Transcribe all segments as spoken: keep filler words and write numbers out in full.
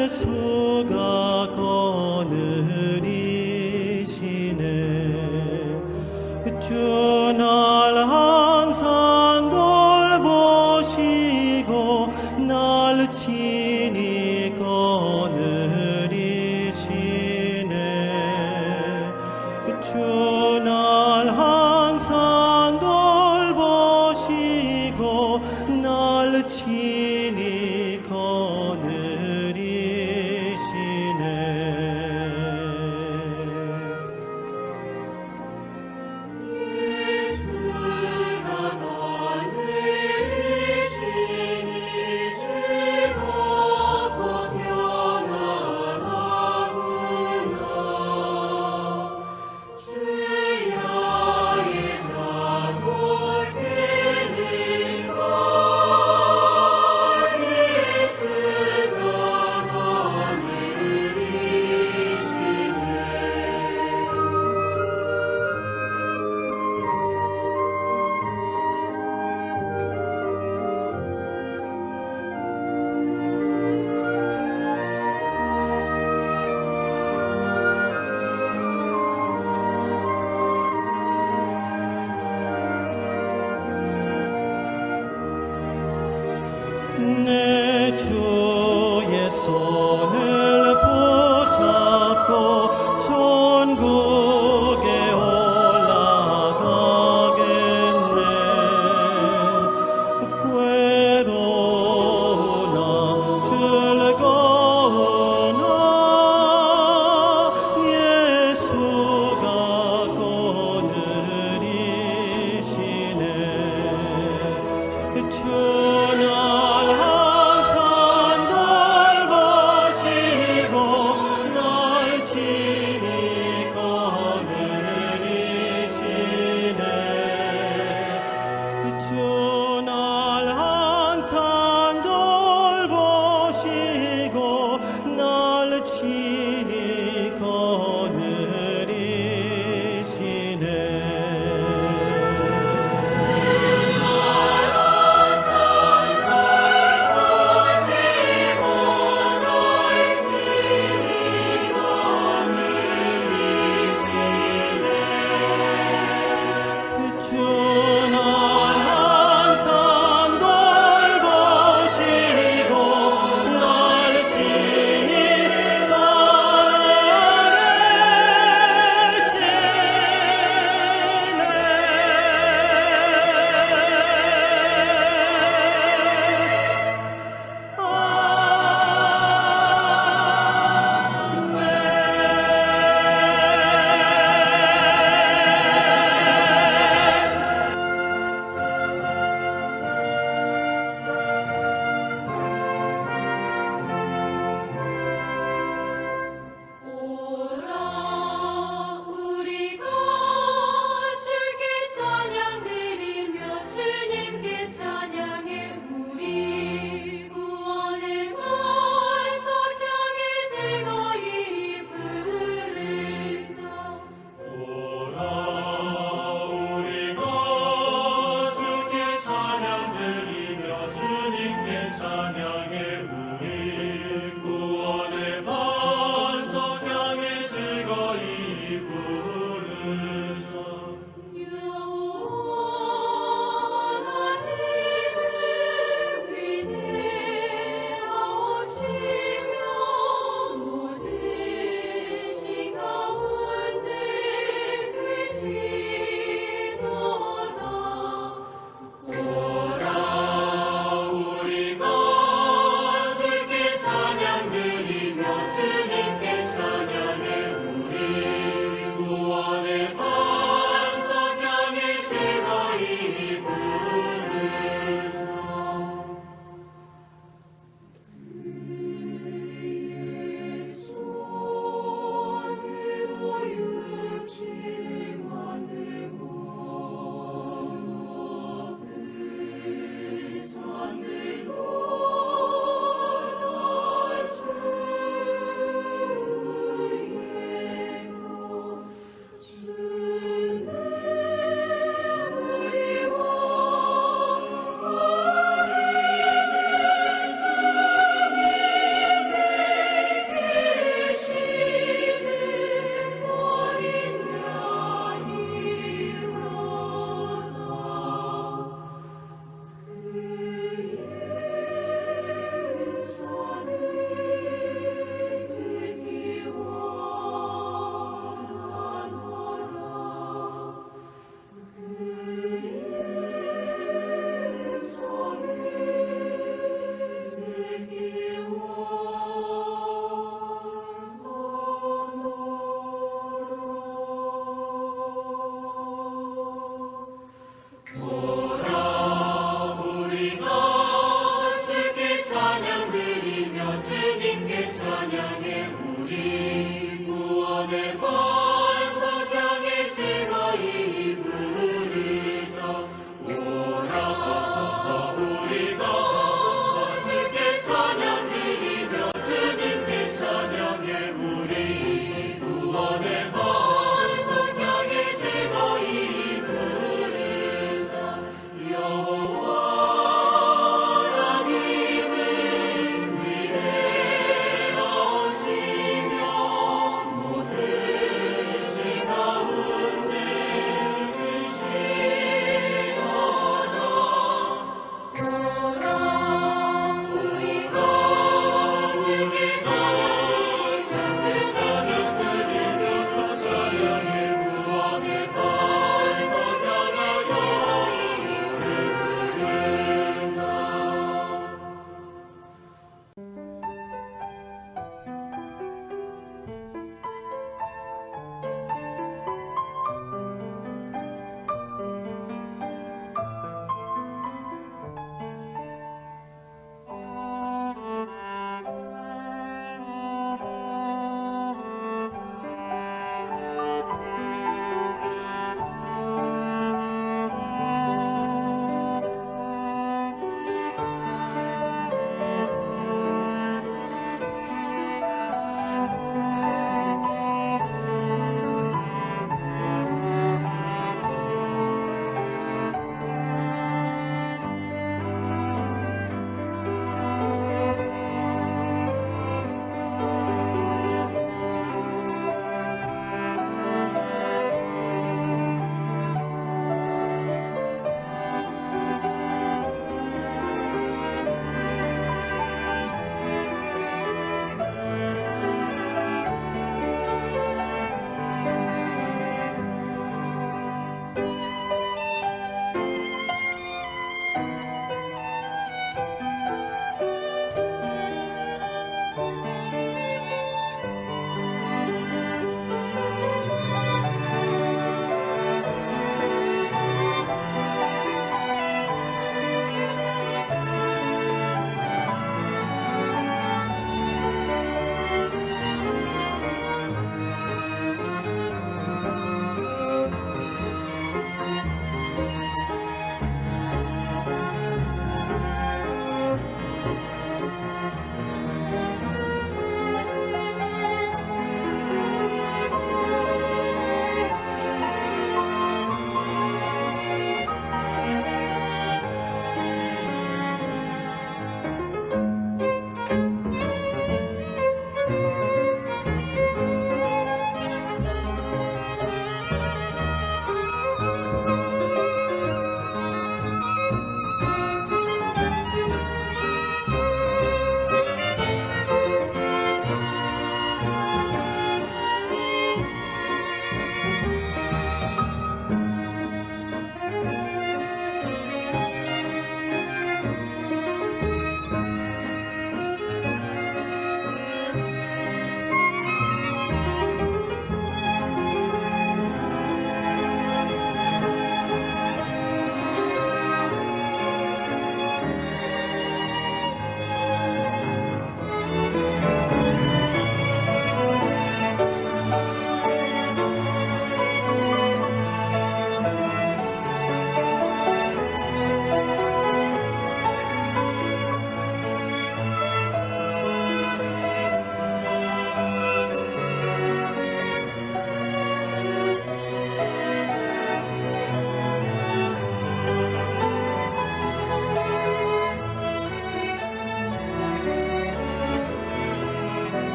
Jesu가 거느리시네. 주날 항상 돌보시고 날 친히 거느리시네. 주날 항상 돌보시고 날 친히 거느리시네. 내 주의 손을 붙잡고 천국에 올라가겠네. 괴로우나 즐거우나 예수가 거느리시네. 주는 항상 돌보시 우리 구원의 반석 향해 제가 이 부르자. 오라, 우리가 주께 찬양드리며 주님께 찬양해. 우리 구원의 반석 향해 제가 이 부르자. 여호와라는 위대하시며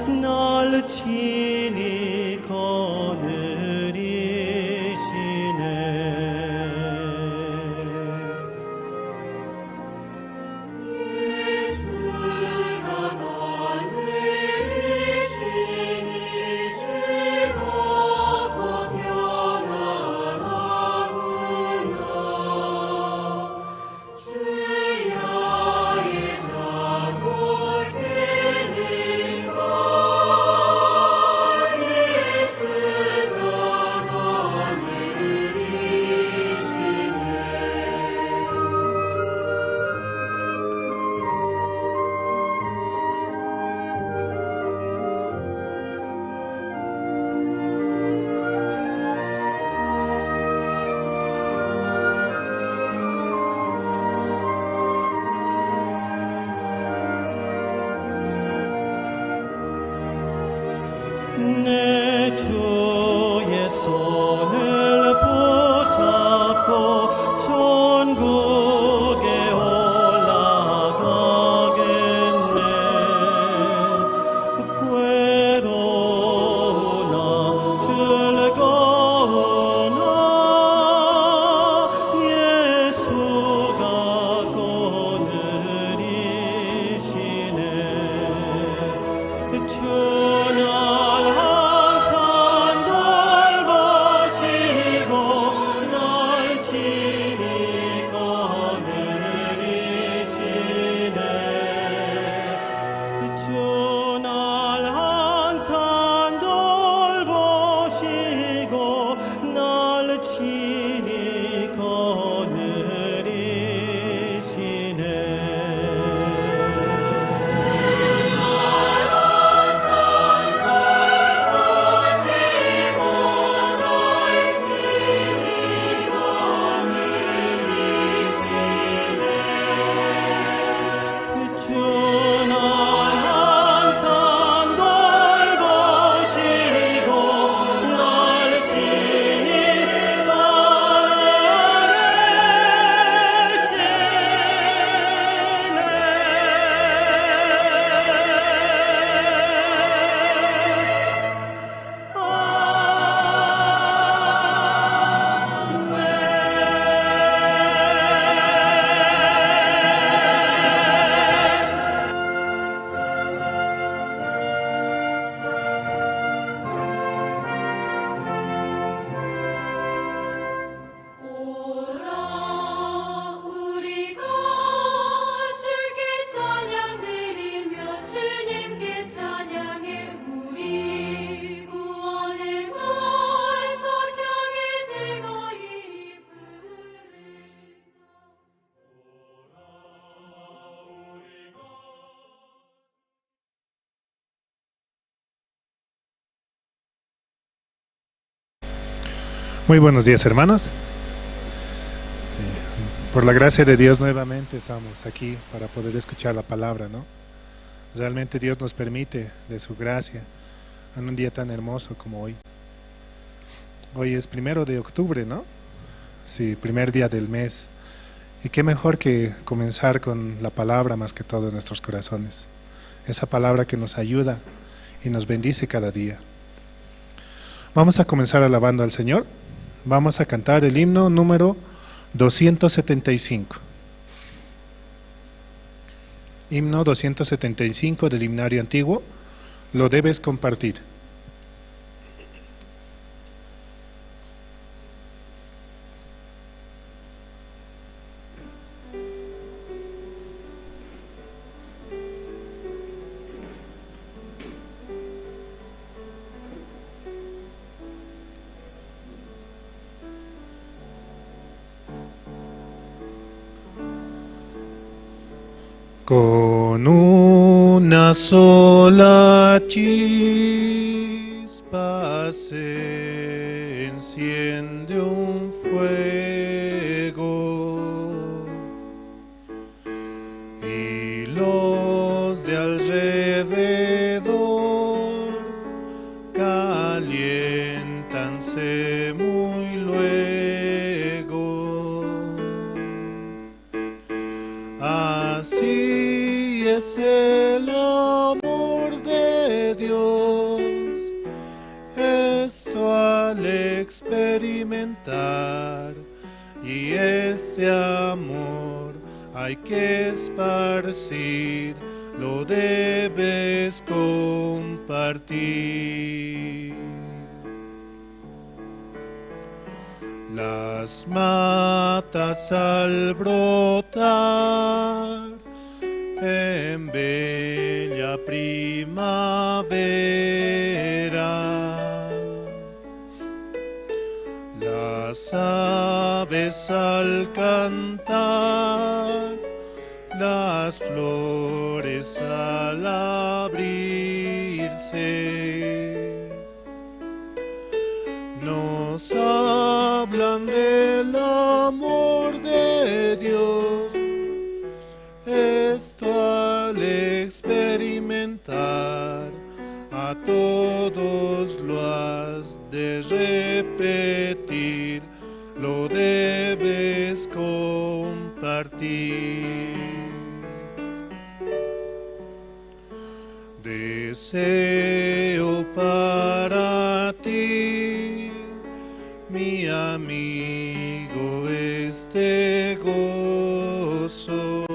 Nalchini konirishine. Muy buenos días, hermanos. Sí, por la gracia de Dios nuevamente estamos aquí para poder escuchar la palabra, ¿no? Realmente Dios nos permite, de su gracia, en un día tan hermoso como hoy. Hoy es primero de octubre, ¿no? Sí, primer día del mes. Y qué mejor que comenzar con la palabra más que todo en nuestros corazones. Esa palabra que nos ayuda y nos bendice cada día. Vamos a comenzar alabando al Señor. Vamos a cantar el himno número doscientos setenta y cinco. Himno doscientos setenta y cinco del himnario antiguo. Lo debes compartir. Con una sola chispa se enciende un fuego, y los de alrededor caliéntanse muy luego. Así es el amor de Dios. experimentar, y este amor hay que esparcir, lo debes compartir. Las matas al brotar en bella primavera, las aves al cantar, las flores al abrirse, nos hablan del amor de Dios. Esto al experimentar, a todos lo has de repetir, lo debes compartir. Deseo para ti, mi amigo, este gozo.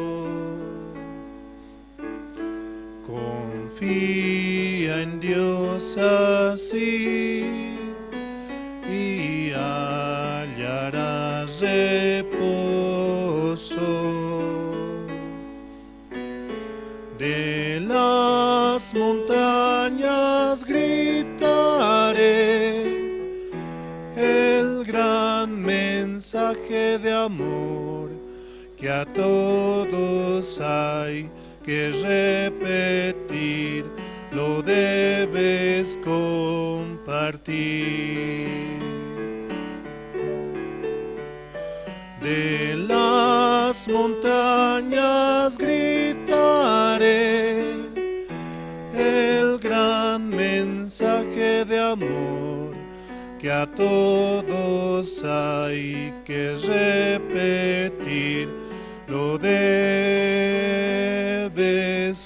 Confía en Dios así y hallarás reposo. De las montañas gritaré el gran mensaje de amor que a todos hay que repetir, lo debes compartir. De las montañas gritaré el gran mensaje de amor que a todos hay que repetir, lo debes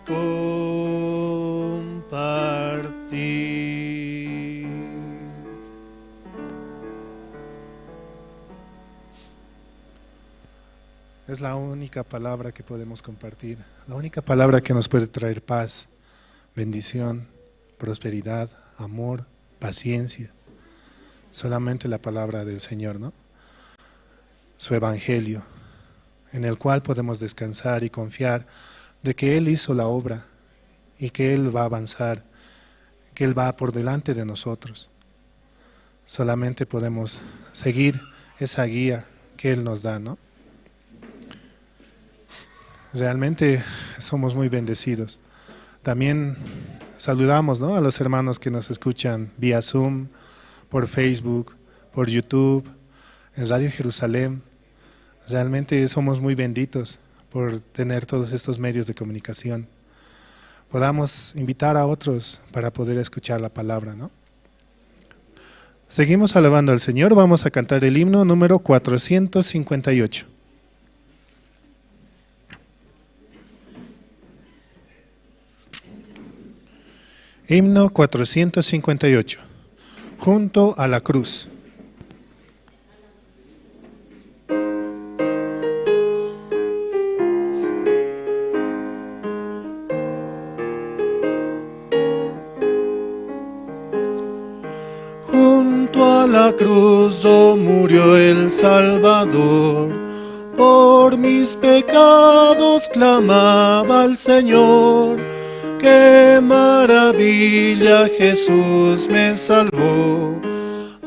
compartir. Es la única palabra que podemos compartir, la única palabra que nos puede traer paz, bendición, prosperidad, amor, paciencia. Solamente la palabra del Señor, ¿no? Su evangelio, en el cual podemos descansar y confiar de que Él hizo la obra y que Él va a avanzar, que Él va por delante de nosotros. Solamente podemos seguir esa guía que Él nos da, ¿no? Realmente somos muy bendecidos. También saludamos, ¿no?, a los hermanos que nos escuchan vía Zoom, por Facebook, por YouTube, en Radio Jerusalén. Realmente somos muy benditos por tener todos estos medios de comunicación. Podamos invitar a otros para poder escuchar la palabra, ¿no? Seguimos alabando al Señor. Vamos a cantar el himno número cuatrocientos cincuenta y ocho. Himno cuatrocientos cincuenta y ocho. Junto a la cruz. Junto a la cruz do murió el Salvador, por mis pecados clamaba al Señor. Qué maravilla, Jesús me salvó.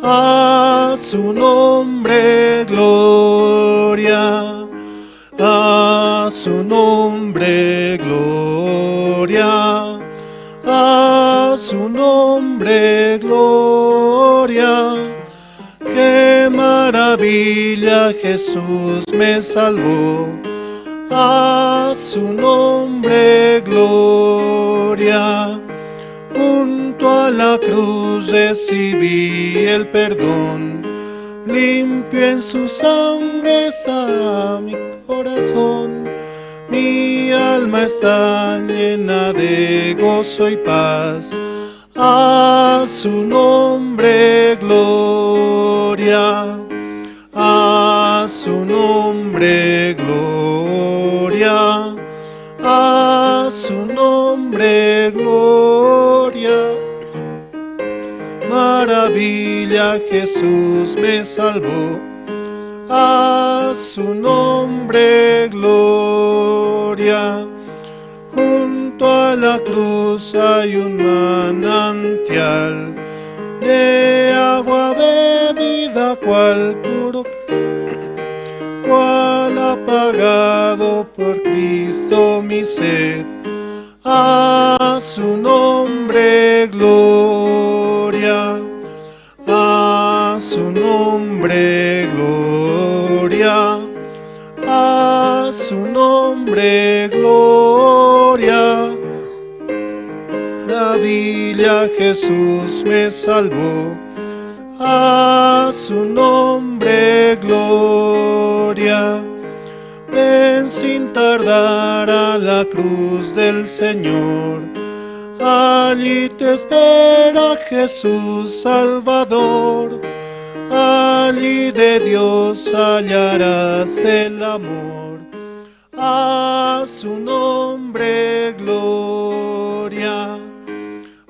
A su nombre gloria, a su nombre gloria, a su nombre gloria. Qué maravilla, Jesús me salvó. A su nombre gloria. Junto a la cruz recibí el perdón. Limpio en su sangre está mi corazón. Mi alma está llena de gozo y paz. A su nombre gloria. Maravilla, Jesús me salvó. A su nombre gloria. Junto a la cruz hay un manantial de agua de vida, cual cur-, cual ha pagado por Cristo mi sed. A su nombre gloria, a su nombre gloria, a su nombre gloria. Maravilla, Jesús me salvó, a su nombre gloria. Ven sin tardar a la cruz del Señor. Allí te espera Jesús Salvador. Allí de Dios hallarás el amor. A su nombre gloria.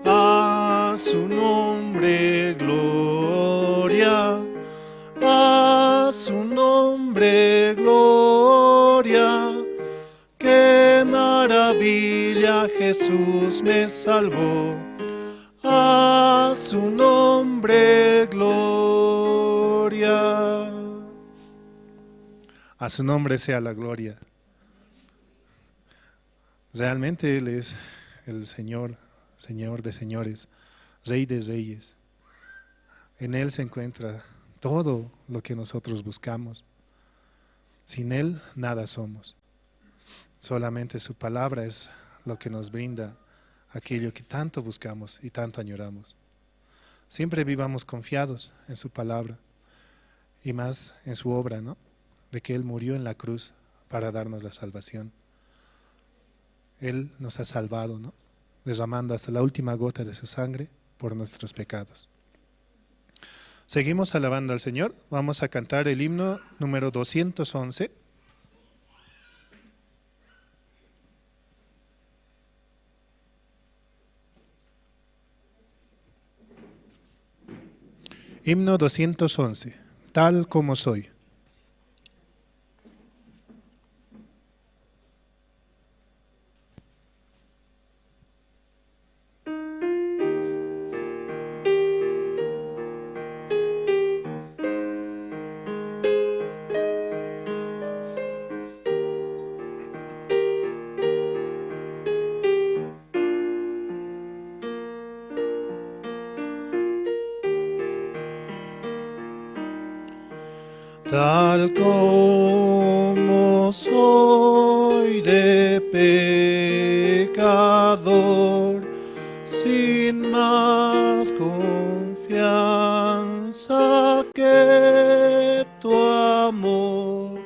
A su nombre gloria, a su nombre gloria. Qué maravilla, Jesús me salvó. A su nombre gloria. A su nombre sea la gloria. Realmente Él es el Señor, Señor de señores, Rey de reyes. En Él se encuentra todo lo que nosotros buscamos. Sin Él nada somos. Solamente su palabra es lo que nos brinda aquello que tanto buscamos y tanto añoramos. Siempre vivamos confiados en su palabra y más en su obra, ¿no? De que Él murió en la cruz para darnos la salvación. Él nos ha salvado, ¿no? Derramando hasta la última gota de su sangre por nuestros pecados. Seguimos alabando al Señor. Vamos a cantar el himno número doscientos once. Himno doscientos once, Tal como soy. Tal como soy de pecador, sin más confianza que tu amor,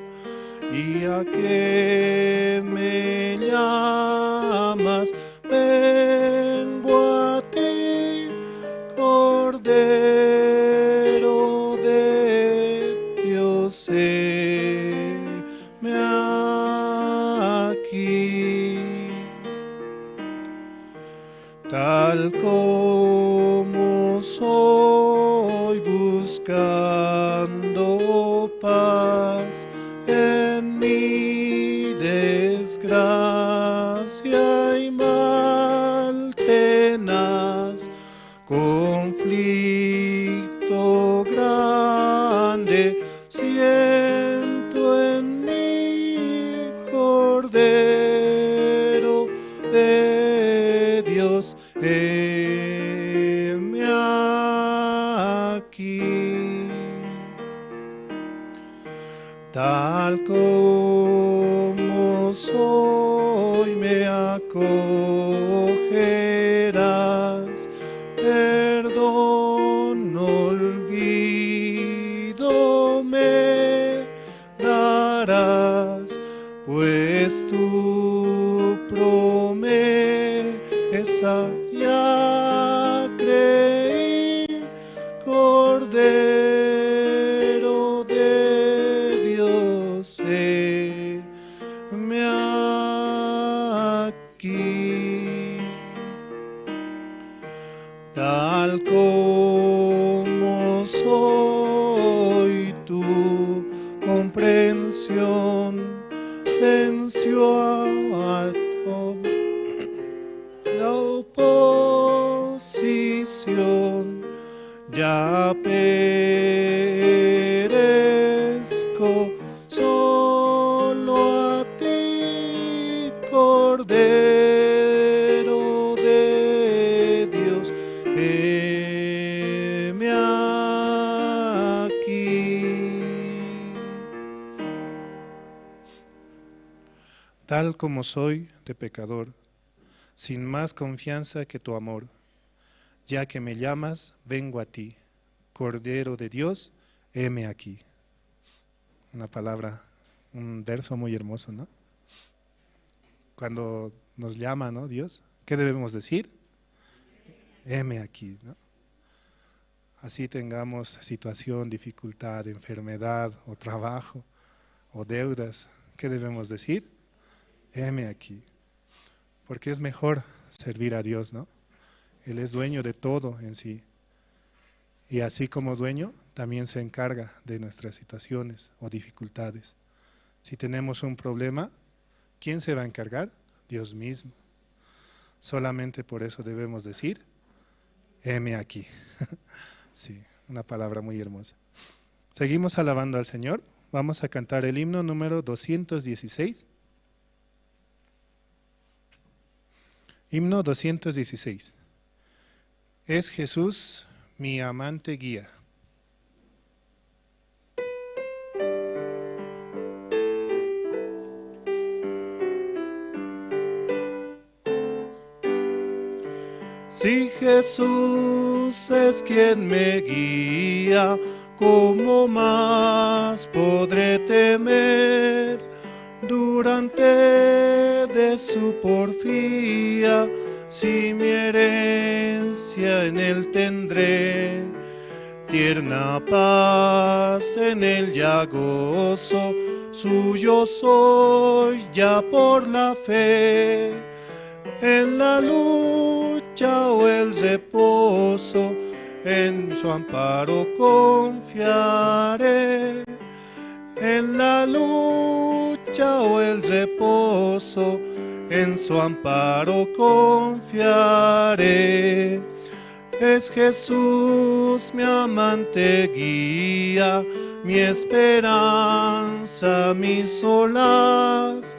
y a que me llamas, vengo a ti, Cordero de Dios, heme aquí. Tal como soy, buscando paz en mi desgracia y mal tenaz, conflicto grande siento en mí, Cordero de Dios, heme aquí. Tal como soy me acogerás, perdón Tal como soy, tu comprensión venció a tu, la oposición. Ya perezco solo a ti, Cordero de Dios, heme aquí. Tal como soy de pecador, sin más confianza que tu amor, ya que me llamas, vengo a ti, Cordero de Dios, heme aquí. Una palabra, un verso muy hermoso, ¿no? Cuando nos llama, ¿no? Dios, ¿qué debemos decir? Heme aquí, ¿no? Así tengamos situación, dificultad, enfermedad, o trabajo, o deudas, ¿qué debemos decir? Heme aquí. Porque es mejor servir a Dios, ¿no? Él es dueño de todo en sí. Y así como dueño, también se encarga de nuestras situaciones o dificultades. Si tenemos un problema, ¿quién se va a encargar? Dios mismo. Solamente por eso debemos decir: "Heme aquí". Sí, una palabra muy hermosa. Seguimos alabando al Señor. Vamos a cantar el himno número doscientos dieciséis. Himno doscientos dieciséis. Es Jesús mi amante guía. Si Jesús es quien me guía, ¿cómo más podré temer? Durante de su porfía, si mi herencia en él tendré, tierna paz en él ya gozo, suyo soy ya por la fe. En la lucha o el reposo, en su amparo confiaré. En la lucha o el reposo, en su amparo confiaré. Es Jesús mi amante guía, mi esperanza, mi solaz,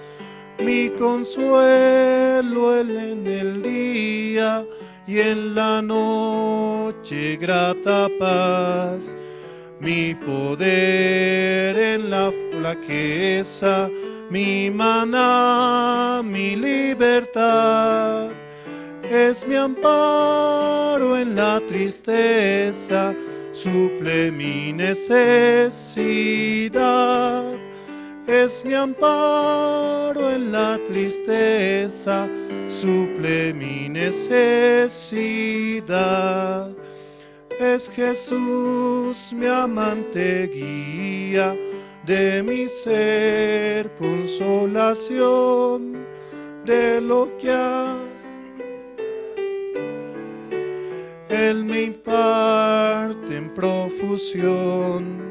mi consuelo él en el día y en la noche grata paz. Mi poder en la flaqueza, mi maná, mi libertad. Es mi amparo en la tristeza, suple mi necesidad. Es mi amparo en la tristeza, suple mi necesidad. Es Jesús mi amante guía, de mi ser consolación, de lo que ha él me imparte en profusión,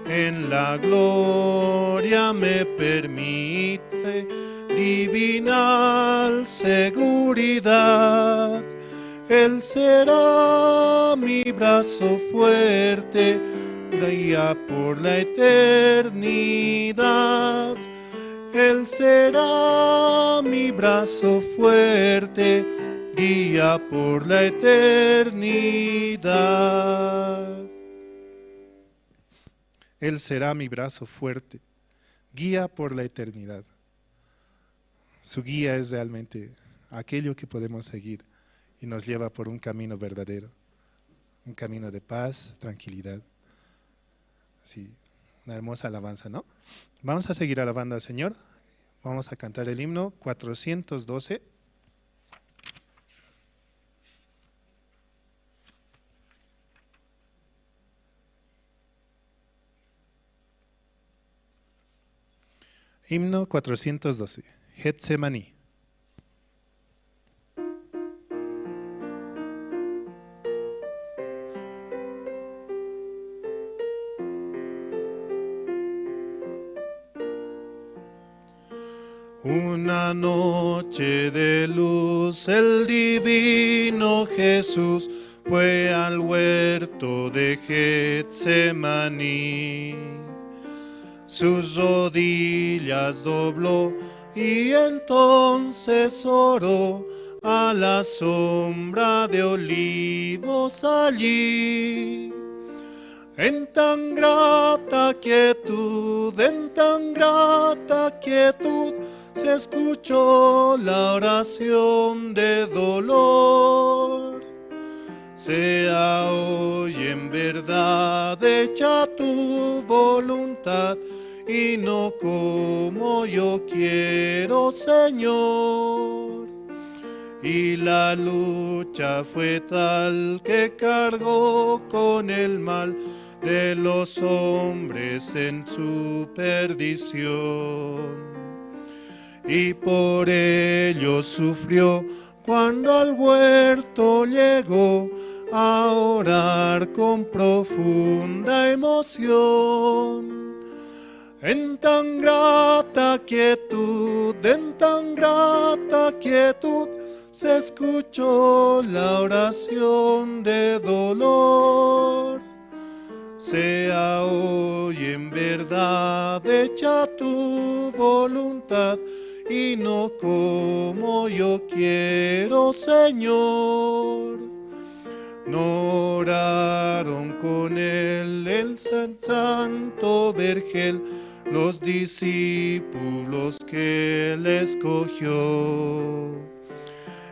en la gloria me permite divinal seguridad. Él será mi brazo fuerte, guía por la eternidad. Él será mi brazo fuerte, guía por la eternidad. Él será mi brazo fuerte, guía por la eternidad. Su guía es realmente aquello que podemos seguir y nos lleva por un camino verdadero, un camino de paz, tranquilidad. Sí, una hermosa alabanza, ¿no? Vamos a seguir alabando al Señor. Vamos a cantar el himno cuatrocientos doce. Himno cuatrocientos doce. Getsemaní. Una noche de luz, el divino Jesús fue al huerto de Getsemaní. Sus rodillas dobló y entonces oró a la sombra de olivos allí. En tan grata quietud, en tan grata quietud, se escuchó la oración de dolor. Sea hoy en verdad hecha tu voluntad y no como yo quiero, Señor. Y la lucha fue tal que cargó con el mal de los hombres en su perdición. Y por ello sufrió cuando al huerto llegó a orar con profunda emoción. En tan grata quietud, en tan grata quietud, se escuchó la oración de dolor. Sea hoy en verdad hecha tu voluntad y no como yo quiero, Señor. No oraron con él el san-, santo vergel, los discípulos que él escogió.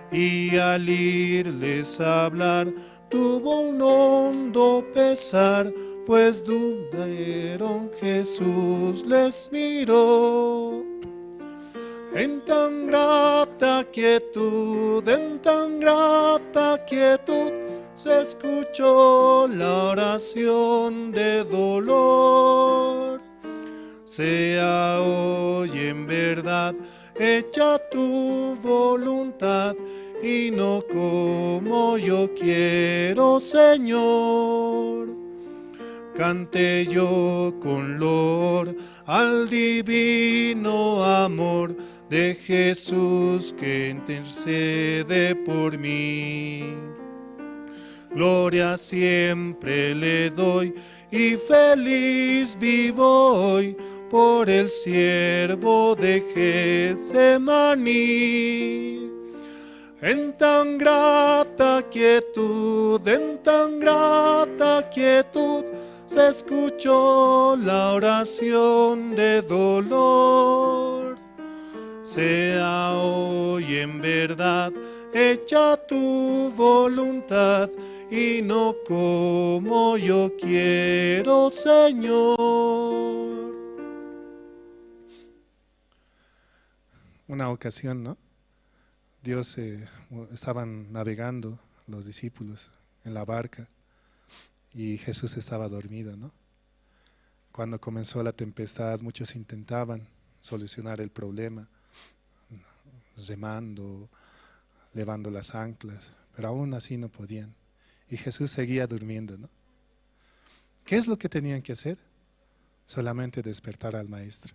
Y al irles a hablar, tuvo un hondo pesar, pues dudaron, Jesús les miró. En tan grata quietud, en tan grata quietud, se escuchó la oración de dolor. Sea hoy en verdad hecha tu voluntad y no como yo quiero, Señor. Cante yo con loor al divino amor de Jesús que intercede por mí. Gloria siempre le doy y feliz vivo hoy por el siervo de Getsemaní. En tan grata quietud, en tan grata quietud, se escuchó la oración de dolor. Sea hoy en verdad hecha tu voluntad y no como yo quiero, Señor. Una ocasión, ¿no? Dios, eh, estaban navegando los discípulos en la barca y Jesús estaba dormido, ¿no? Cuando comenzó la tempestad, muchos intentaban solucionar el problema, remando, levando las anclas, pero aún así no podían. Y Jesús seguía durmiendo, ¿no? ¿Qué es lo que tenían que hacer? Solamente despertar al maestro.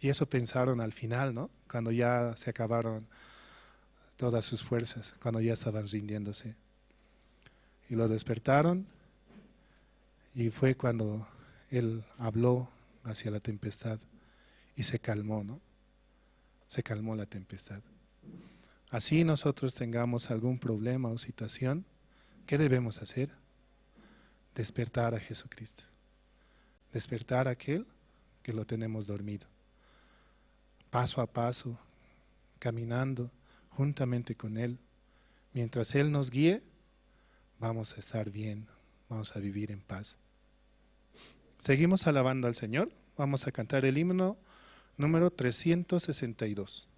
Y eso pensaron al final, ¿no? Cuando ya se acabaron todas sus fuerzas, cuando ya estaban rindiéndose. Y lo despertaron y fue cuando él habló hacia la tempestad y se calmó, ¿no? Se calmó la tempestad. Así nosotros tengamos algún problema o situación, ¿qué debemos hacer? Despertar a Jesucristo. Despertar a aquel que lo tenemos dormido. Paso a paso, caminando juntamente con Él. Mientras Él nos guíe, vamos a estar bien, vamos a vivir en paz. Seguimos alabando al Señor. Vamos a cantar el himno número trescientos sesenta y dos.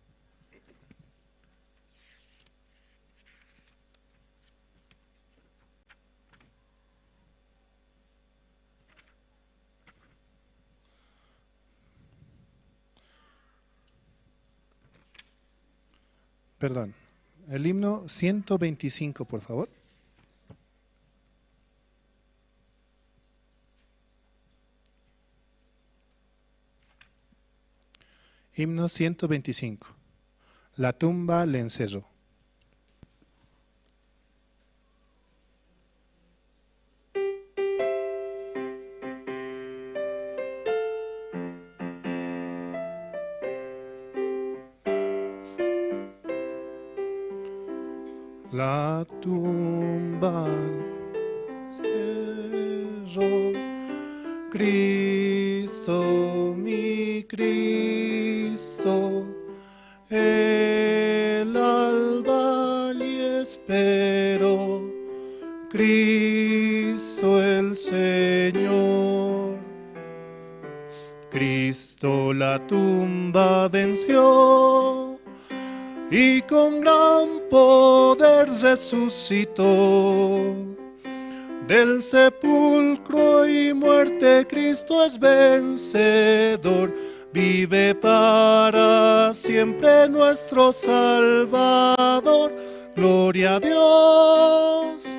Perdón. El himno ciento veinticinco, por favor. Himno ciento veinticinco. La tumba le encerró. La tumba cerró. Cristo, mi Cristo, el alba le esperó. Cristo el Señor. Cristo la tumba venció y con gran poder resucitó. Del sepulcro y muerte Cristo es vencedor. Vive para siempre nuestro Salvador. Gloria a Dios,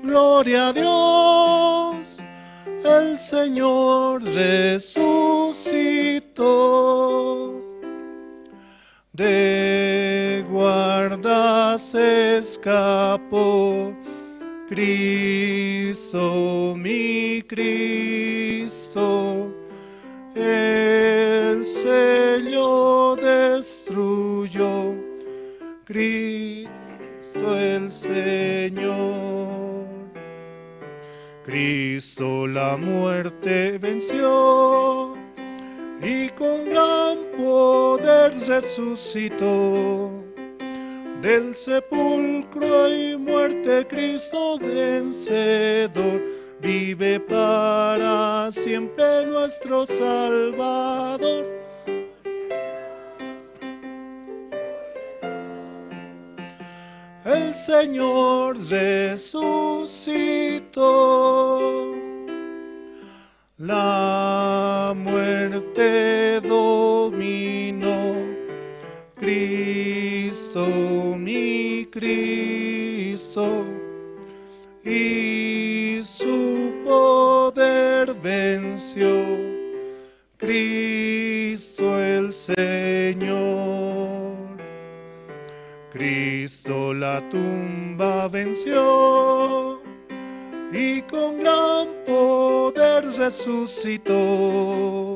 gloria a Dios. El Señor resucitó. De guarda se escapó. Cristo, mi Cristo, el sello destruyó. Cristo el Señor. Cristo la muerte venció y con gran poder resucitó. Del sepulcro y muerte Cristo vencedor, vive para siempre nuestro Salvador. El Señor resucitó. La muerte dominó. Cristo, mi Cristo, y su poder venció. Cristo el Señor. Cristo la tumba venció y con gran poder resucitó.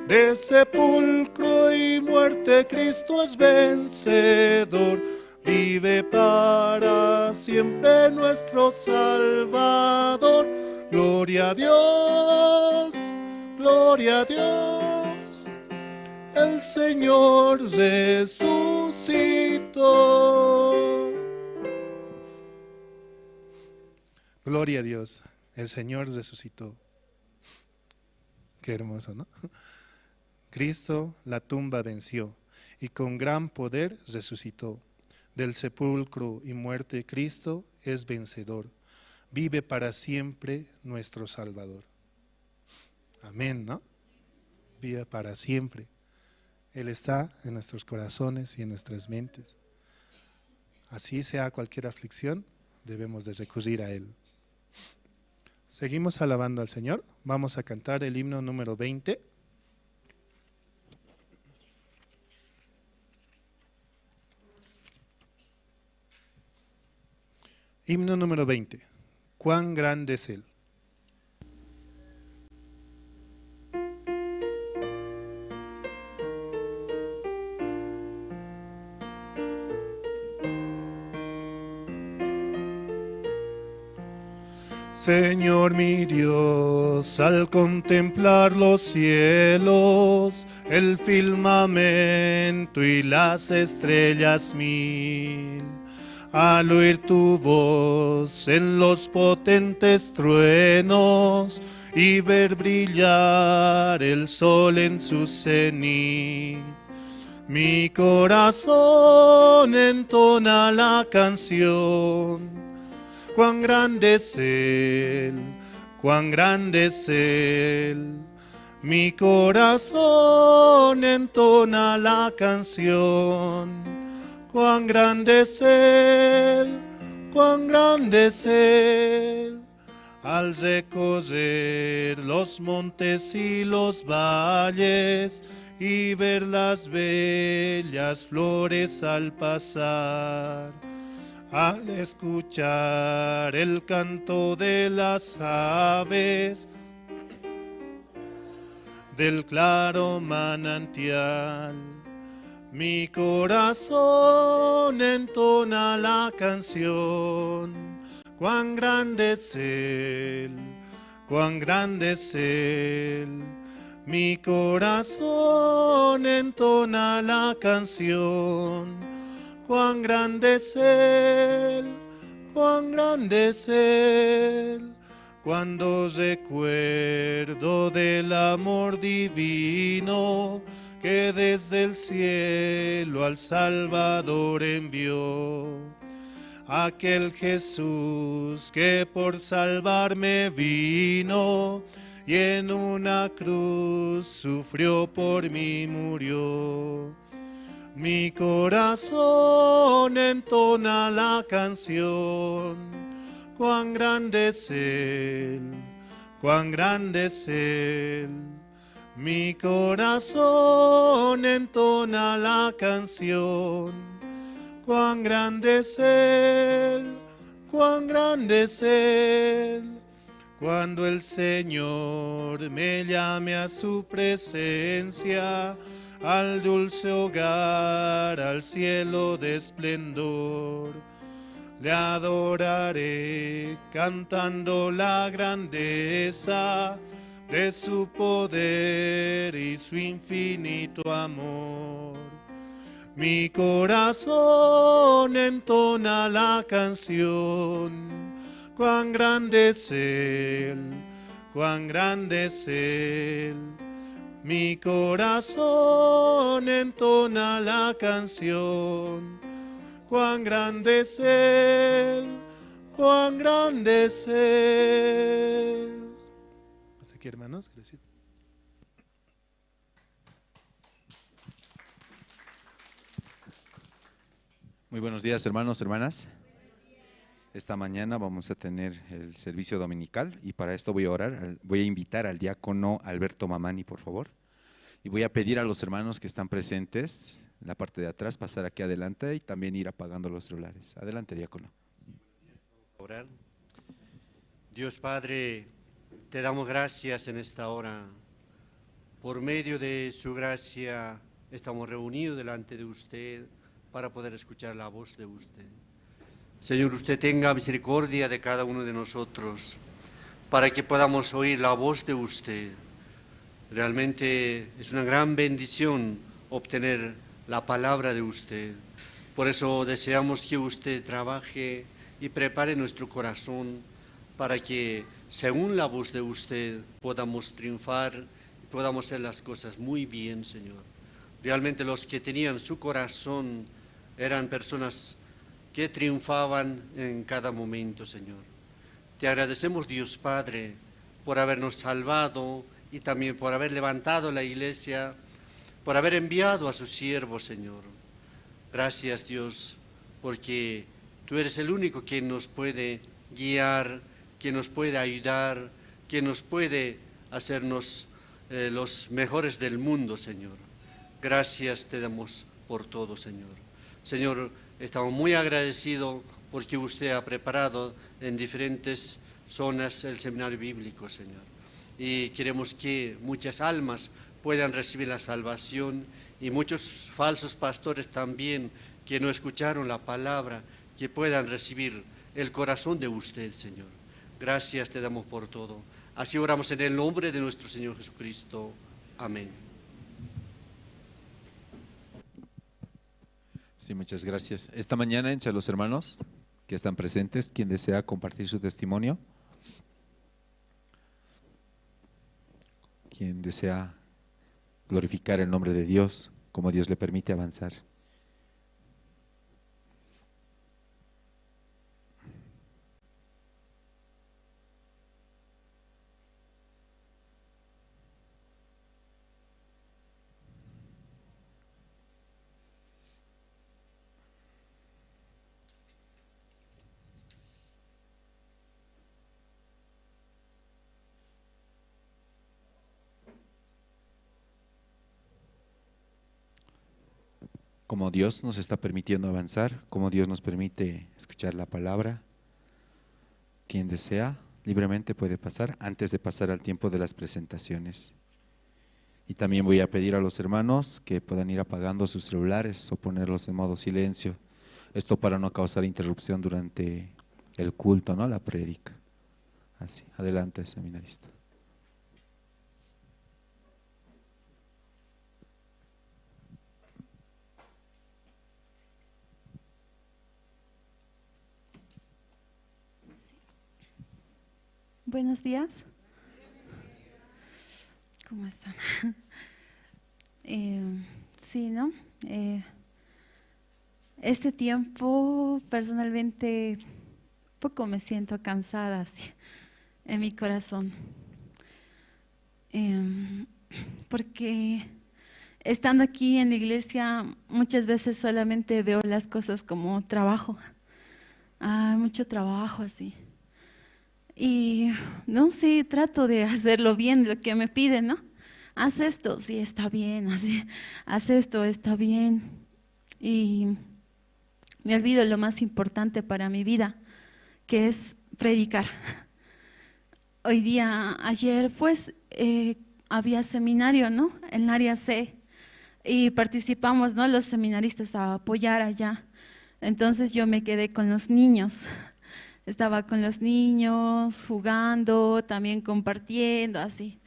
De sepulcro y muerte Cristo es vencedor. Vive para siempre nuestro Salvador. Gloria a Dios, gloria a Dios. El Señor resucitó. Gloria a Dios, el Señor resucitó. Qué hermoso, ¿no? Cristo la tumba venció y con gran poder resucitó. Del sepulcro y muerte Cristo es vencedor. Vive para siempre nuestro Salvador. Amén, ¿no? Vive para siempre. Él está en nuestros corazones y en nuestras mentes. Así sea cualquier aflicción, debemos de recurrir a Él. Seguimos alabando al Señor. Vamos a cantar el himno número veinte. Himno número veinte. Cuán grande es Él. Señor mi Dios, al contemplar los cielos, el firmamento y las estrellas mil, al oír tu voz en los potentes truenos y ver brillar el sol en su cenit. Mi corazón entona la canción. Cuán grande es Él, cuán grande es Él. Mi corazón entona la canción. Cuán grande es Él, cuán grande es Él. Al recorrer los montes y los valles, y ver las bellas flores al pasar, al escuchar el canto de las aves del claro manantial. Mi corazón entona la canción, cuán grande es Él, cuán grande es Él. Mi corazón entona la canción, cuán grande es Él, cuán grande es Él. Cuando recuerdo del amor divino que desde el cielo al Salvador envió, aquel Jesús que por salvarme vino y en una cruz sufrió por mí murió. Mi corazón entona la canción, cuán grande es Él, cuán grande es Él. Mi corazón entona la canción, cuán grande es Él, cuán grande es Él. Cuando el Señor me llame a su presencia, al dulce hogar, al cielo de esplendor, le adoraré cantando la grandeza de su poder y su infinito amor. Mi corazón entona la canción, cuán grande es Él, cuán grande es Él. Mi corazón entona la canción, cuán grande es Él, cuán grande es Él. Hasta aquí, hermanos. Gracias. Muy buenos días, hermanos, hermanas. Esta mañana vamos a tener el servicio dominical y para esto voy a orar, al- voy a invitar al diácono Alberto Mamani, por favor. Y voy a pedir a los hermanos que están presentes en la parte de atrás pasar aquí adelante y también ir apagando los celulares. Adelante, diácono. Orar. Dios Padre, te damos gracias en esta hora. Por medio de su gracia estamos reunidos delante de usted para poder escuchar la voz de usted. Señor, usted tenga misericordia de cada uno de nosotros para que podamos oír la voz de usted. Realmente es una gran bendición obtener la palabra de usted. Por eso deseamos que usted trabaje y prepare nuestro corazón para que, según la voz de usted, podamos triunfar y podamos hacer las cosas muy bien, Señor. Realmente los que tenían su corazón eran personas que triunfaban en cada momento, Señor. Te agradecemos, Dios Padre, por habernos salvado y también por haber levantado la iglesia, por haber enviado a su siervo, Señor. Gracias, Dios, porque tú eres el único que nos puede guiar, que nos puede ayudar, que nos puede hacernos, eh, los mejores del mundo, Señor. Gracias te damos por todo, Señor. Señor, estamos muy agradecidos porque usted ha preparado en diferentes zonas el seminario bíblico, Señor. Y queremos que muchas almas puedan recibir la salvación y muchos falsos pastores también que no escucharon la palabra, que puedan recibir el corazón de usted, Señor. Gracias te damos por todo. Así oramos en el nombre de nuestro Señor Jesucristo. Amén. Sí, muchas gracias. Esta mañana, entre los hermanos que están presentes, ¿quién desea compartir su testimonio? ¿Quién desea glorificar el nombre de Dios como Dios le permite avanzar? Como Dios nos está permitiendo avanzar, como Dios nos permite escuchar la palabra, quien desea libremente puede pasar antes de pasar al tiempo de las presentaciones. Y también voy a pedir a los hermanos que puedan ir apagando sus celulares o ponerlos en modo silencio. Esto para no causar interrupción durante el culto, ¿no? La prédica. Así, adelante, seminarista. Buenos días. ¿Cómo están? Eh, sí, ¿no? Eh, este tiempo personalmente poco me siento cansada, sí, en mi corazón. Em, porque estando aquí en la iglesia muchas veces solamente veo las cosas como trabajo. Ah, mucho trabajo, así. Y no sé, trato de hacerlo bien, lo que me piden, ¿no? Haz esto, sí, está bien, así. Haz esto, está bien. Y me olvido lo más importante para mi vida, que es predicar. Hoy día, ayer, pues, eh, había seminario, ¿no? En área C. Y participamos, ¿no? Los seminaristas a apoyar allá. Entonces yo me quedé con los niños. Estaba con los niños, jugando, también compartiendo, así.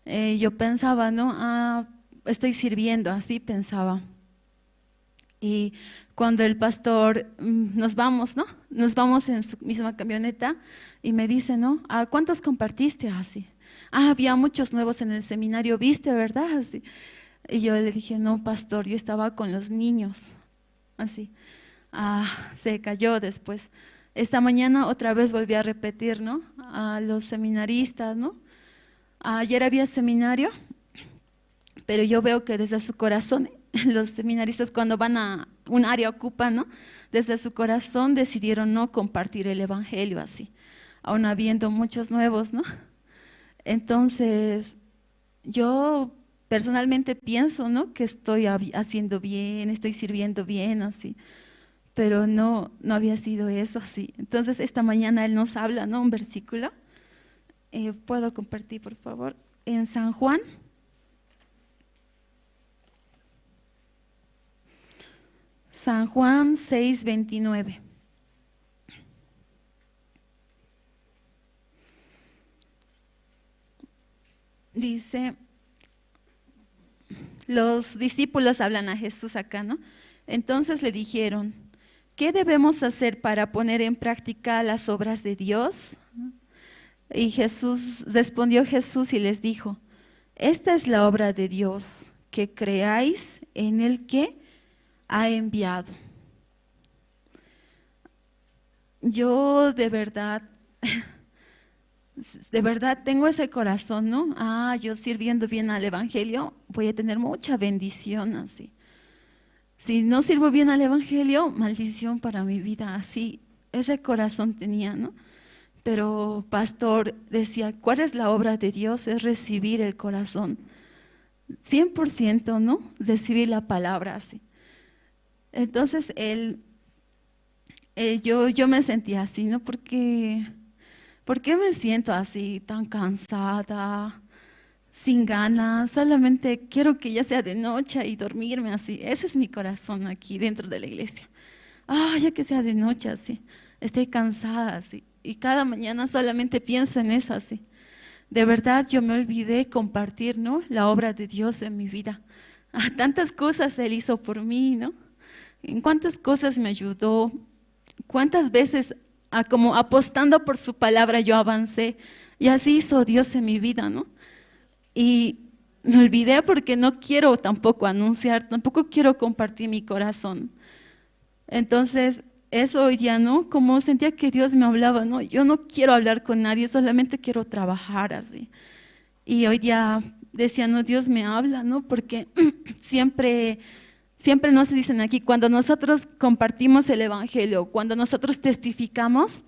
Eh, yo pensaba, ¿no? Ah, estoy sirviendo, así pensaba. Y cuando el pastor, mm, nos vamos, ¿no? Nos vamos en su misma camioneta y me dice, ¿no? ¿A cuántos compartiste así? Ah, había muchos nuevos en el seminario, ¿viste, verdad? Así. Y yo le dije, no, pastor, yo estaba con los niños. Así. Ah, se cayó después. Esta mañana otra vez volví a repetir, ¿no? A los seminaristas, ¿no? Ayer había seminario, pero yo veo que desde su corazón, los seminaristas cuando van a un área ocupa, ¿no? Desde su corazón decidieron no compartir el evangelio así, aun habiendo muchos nuevos, ¿no? Entonces, yo personalmente pienso, ¿no? Que estoy haciendo bien, estoy sirviendo bien, así. Pero no, no había sido eso así. Entonces, esta mañana él nos habla, ¿no? Un versículo. Eh, ¿Puedo compartir, por favor? En San Juan. San Juan seis veintinueve. Dice, los discípulos hablan a Jesús acá, ¿no? Entonces le dijeron, ¿qué debemos hacer para poner en práctica las obras de Dios? Y Jesús, respondió Jesús y les dijo, esta es la obra de Dios, que creáis en el que ha enviado. Yo de verdad, de verdad tengo ese corazón, ¿no? Ah, yo sirviendo bien al evangelio, voy a tener mucha bendición así. Si no sirvo bien al evangelio, maldición para mi vida, así. Ese corazón tenía, ¿no? Pero pastor decía, ¿cuál es la obra de Dios? Es recibir el corazón. Cien por ciento, ¿no? Recibir la palabra así. Entonces él, eh, yo, yo me sentía así, ¿no? Porque, ¿por qué me siento así, tan cansada, sin ganas? Solamente quiero que ya sea de noche y dormirme así. Ese es mi corazón aquí dentro de la iglesia. Ah, ya que sea de noche así. Estoy cansada así. Y cada mañana solamente pienso en eso así. De verdad, yo me olvidé compartir, ¿no? La obra de Dios en mi vida. Ah, tantas cosas Él hizo por mí, ¿no? En cuántas cosas me ayudó, cuántas veces, ah, como apostando por su palabra, yo avancé. Y así hizo Dios en mi vida, ¿no? Y me olvidé porque no quiero tampoco anunciar, tampoco quiero compartir mi corazón. Entonces, eso hoy día, ¿no? Como sentía que Dios me hablaba, ¿no? Yo no quiero hablar con nadie, solamente quiero trabajar así. Y hoy día decía, no, Dios me habla, ¿no? Porque siempre, siempre nos dicen aquí, cuando nosotros compartimos el evangelio, cuando nosotros testificamos,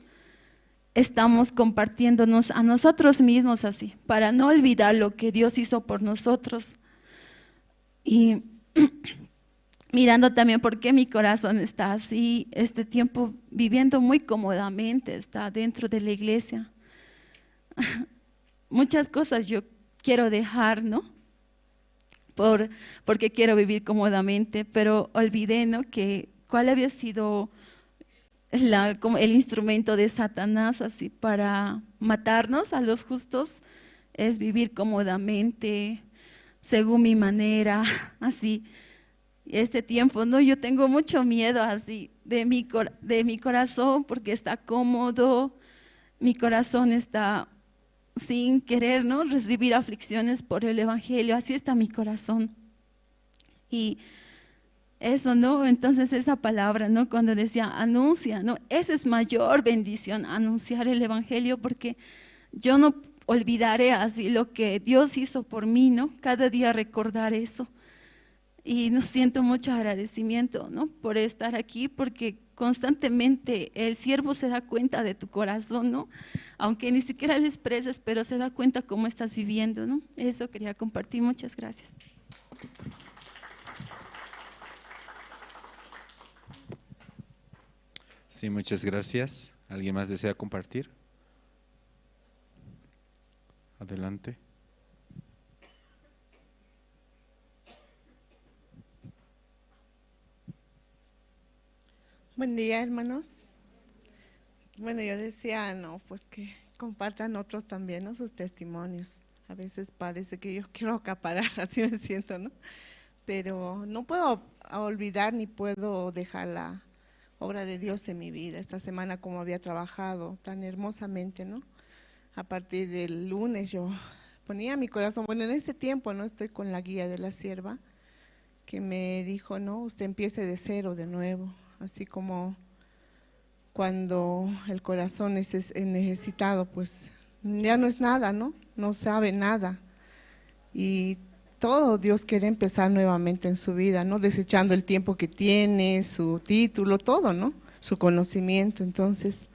estamos compartiéndonos a nosotros mismos así, para no olvidar lo que Dios hizo por nosotros. Y mirando también por qué mi corazón está así, este tiempo viviendo muy cómodamente, está dentro de la iglesia. Muchas cosas yo quiero dejar, ¿no? Por, porque quiero vivir cómodamente, pero olvidé, ¿no? Que cuál había sido la, como el instrumento de Satanás, así, para matarnos a los justos, es vivir cómodamente, según mi manera, así. Este tiempo, ¿no? Yo tengo mucho miedo, así, de mi cor-, de mi corazón, porque está cómodo, mi corazón está sin querer, ¿no? Recibir aflicciones por el evangelio, así está mi corazón. Y eso, ¿no? Entonces esa palabra, ¿no? Cuando decía, "Anuncia", ¿no? Esa es mayor bendición, anunciar el evangelio, porque yo no olvidaré así lo que Dios hizo por mí, ¿no? Cada día recordar eso. Y no, siento mucho agradecimiento, ¿no? Por estar aquí, porque constantemente el siervo se da cuenta de tu corazón, ¿no? Aunque ni siquiera le expreses, pero se da cuenta cómo estás viviendo, ¿no? Eso quería compartir. Muchas gracias. Sí, muchas gracias. ¿Alguien más desea compartir? Adelante. Buen día, hermanos. Bueno, yo decía, no, pues que compartan otros también, ¿no? Sus testimonios. A veces parece que yo quiero acaparar, así me siento, ¿no? Pero no puedo olvidar ni puedo dejar la obra de Dios en mi vida. Esta semana como había trabajado tan hermosamente, ¿no? A partir del lunes yo ponía mi corazón, bueno, en este tiempo, ¿no? Estoy con la guía de la sierva, que me dijo, no, usted empiece de cero de nuevo, así como cuando el corazón es, es necesitado, pues ya no es nada, ¿no? No sabe nada. Y todo Dios quiere empezar nuevamente en su vida, ¿no? Desechando el tiempo que tiene, su título, todo, ¿no? Su conocimiento. Entonces,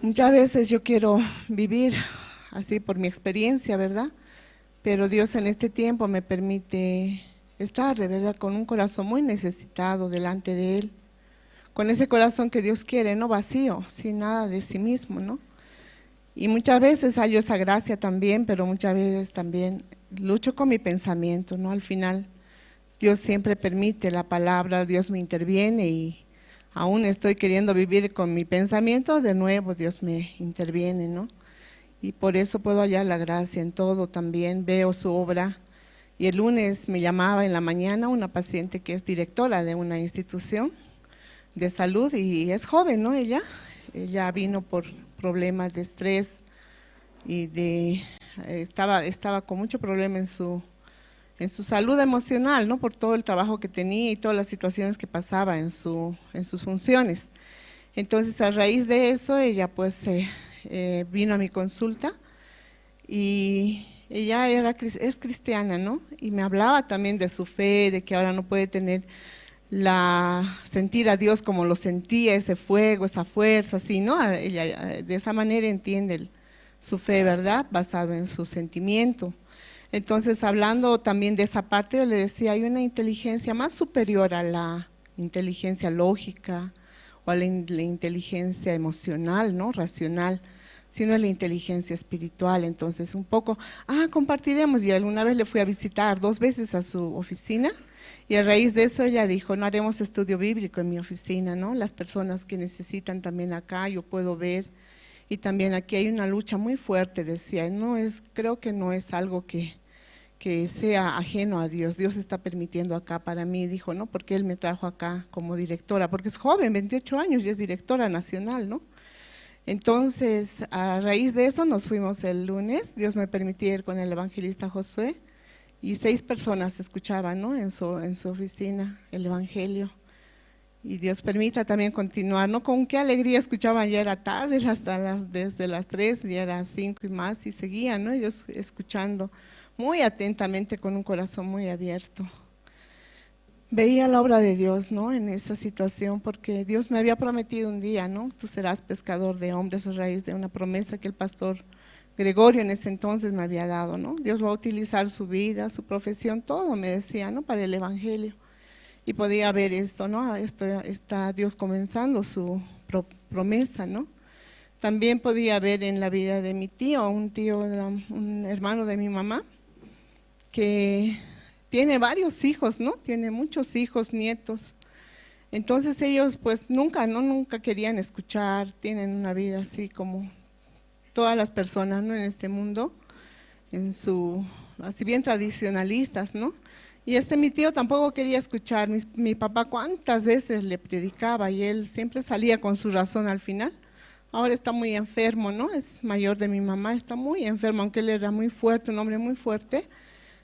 muchas veces yo quiero vivir así por mi experiencia, ¿verdad? Pero Dios en este tiempo me permite estar de verdad con un corazón muy necesitado delante de Él, con ese corazón que Dios quiere, no vacío, sin nada de sí mismo, ¿no? Y muchas veces hallo esa gracia también, pero muchas veces también lucho con mi pensamiento, ¿no? Al final, Dios siempre permite la palabra, Dios me interviene y aún estoy queriendo vivir con mi pensamiento, de nuevo Dios me interviene, ¿no? Y por eso puedo hallar la gracia en todo también, veo su obra. Y el lunes me llamaba en la mañana una paciente que es directora de una institución de salud y es joven, ¿no? Ella, ella vino por problemas de estrés y de, estaba, estaba con mucho problema en su, en su salud emocional, ¿no? Por todo el trabajo que tenía y todas las situaciones que pasaba en su, en sus funciones. Entonces, a raíz de eso, ella pues eh, eh, vino a mi consulta y ella era, cris- es cristiana, ¿no? Y me hablaba también de su fe, de que ahora no puede tener la, sentir a Dios como lo sentía, ese fuego, esa fuerza, así, ¿no? A- Ella eh, de esa manera entiende el- su fe, ¿verdad? Basado en su sentimiento. Entonces, hablando también de esa parte, yo le decía, hay una inteligencia más superior a la inteligencia lógica o a la, in- la inteligencia emocional, ¿no? Racional, sino es la inteligencia espiritual. Entonces, un poco, ah, compartiremos. Y alguna vez le fui a visitar dos veces a su oficina y a raíz de eso ella dijo, no haremos estudio bíblico en mi oficina, ¿no? Las personas que necesitan también acá, yo puedo ver. Y también aquí hay una lucha muy fuerte, decía, no es, creo que no es algo que, que sea ajeno a Dios. Dios está permitiendo acá para mí, dijo, ¿no? Porque Él me trajo acá como directora, porque es joven, veintiocho años, y es directora nacional, ¿no? Entonces, a raíz de eso nos fuimos el lunes, Dios me permitió ir con el evangelista Josué, y seis personas escuchaban, ¿no? En su, en su oficina el evangelio. Y Dios permita también continuar, ¿no? Con qué alegría escuchaban, ya era tarde, hasta las, desde las tres, ya era cinco y más, y seguían, ¿no? Ellos escuchando muy atentamente, con un corazón muy abierto. Veía la obra de Dios, ¿no? En esa situación, porque Dios me había prometido un día, ¿no? Tú serás pescador de hombres a raíz de una promesa que el pastor Gregorio en ese entonces me había dado, ¿no? Dios va a utilizar su vida, su profesión, todo, me decía, ¿no? Para el evangelio. Y podía ver esto, ¿no? Esto, está Dios comenzando su pro-, promesa, ¿no? También podía ver en la vida de mi tío, un tío, de la- un hermano de mi mamá, que tiene varios hijos, ¿no? Tiene muchos hijos, nietos. Entonces ellos pues nunca, ¿no? Nunca querían escuchar, tienen una vida así como todas las personas, ¿no? En este mundo, en su, así bien tradicionalistas, ¿no? Y este mi tío tampoco quería escuchar. Mi, mi papá cuántas veces le predicaba y él siempre salía con su razón al final. Ahora está muy enfermo, ¿no? Es mayor de mi mamá, está muy enfermo, aunque él era muy fuerte, un hombre muy fuerte,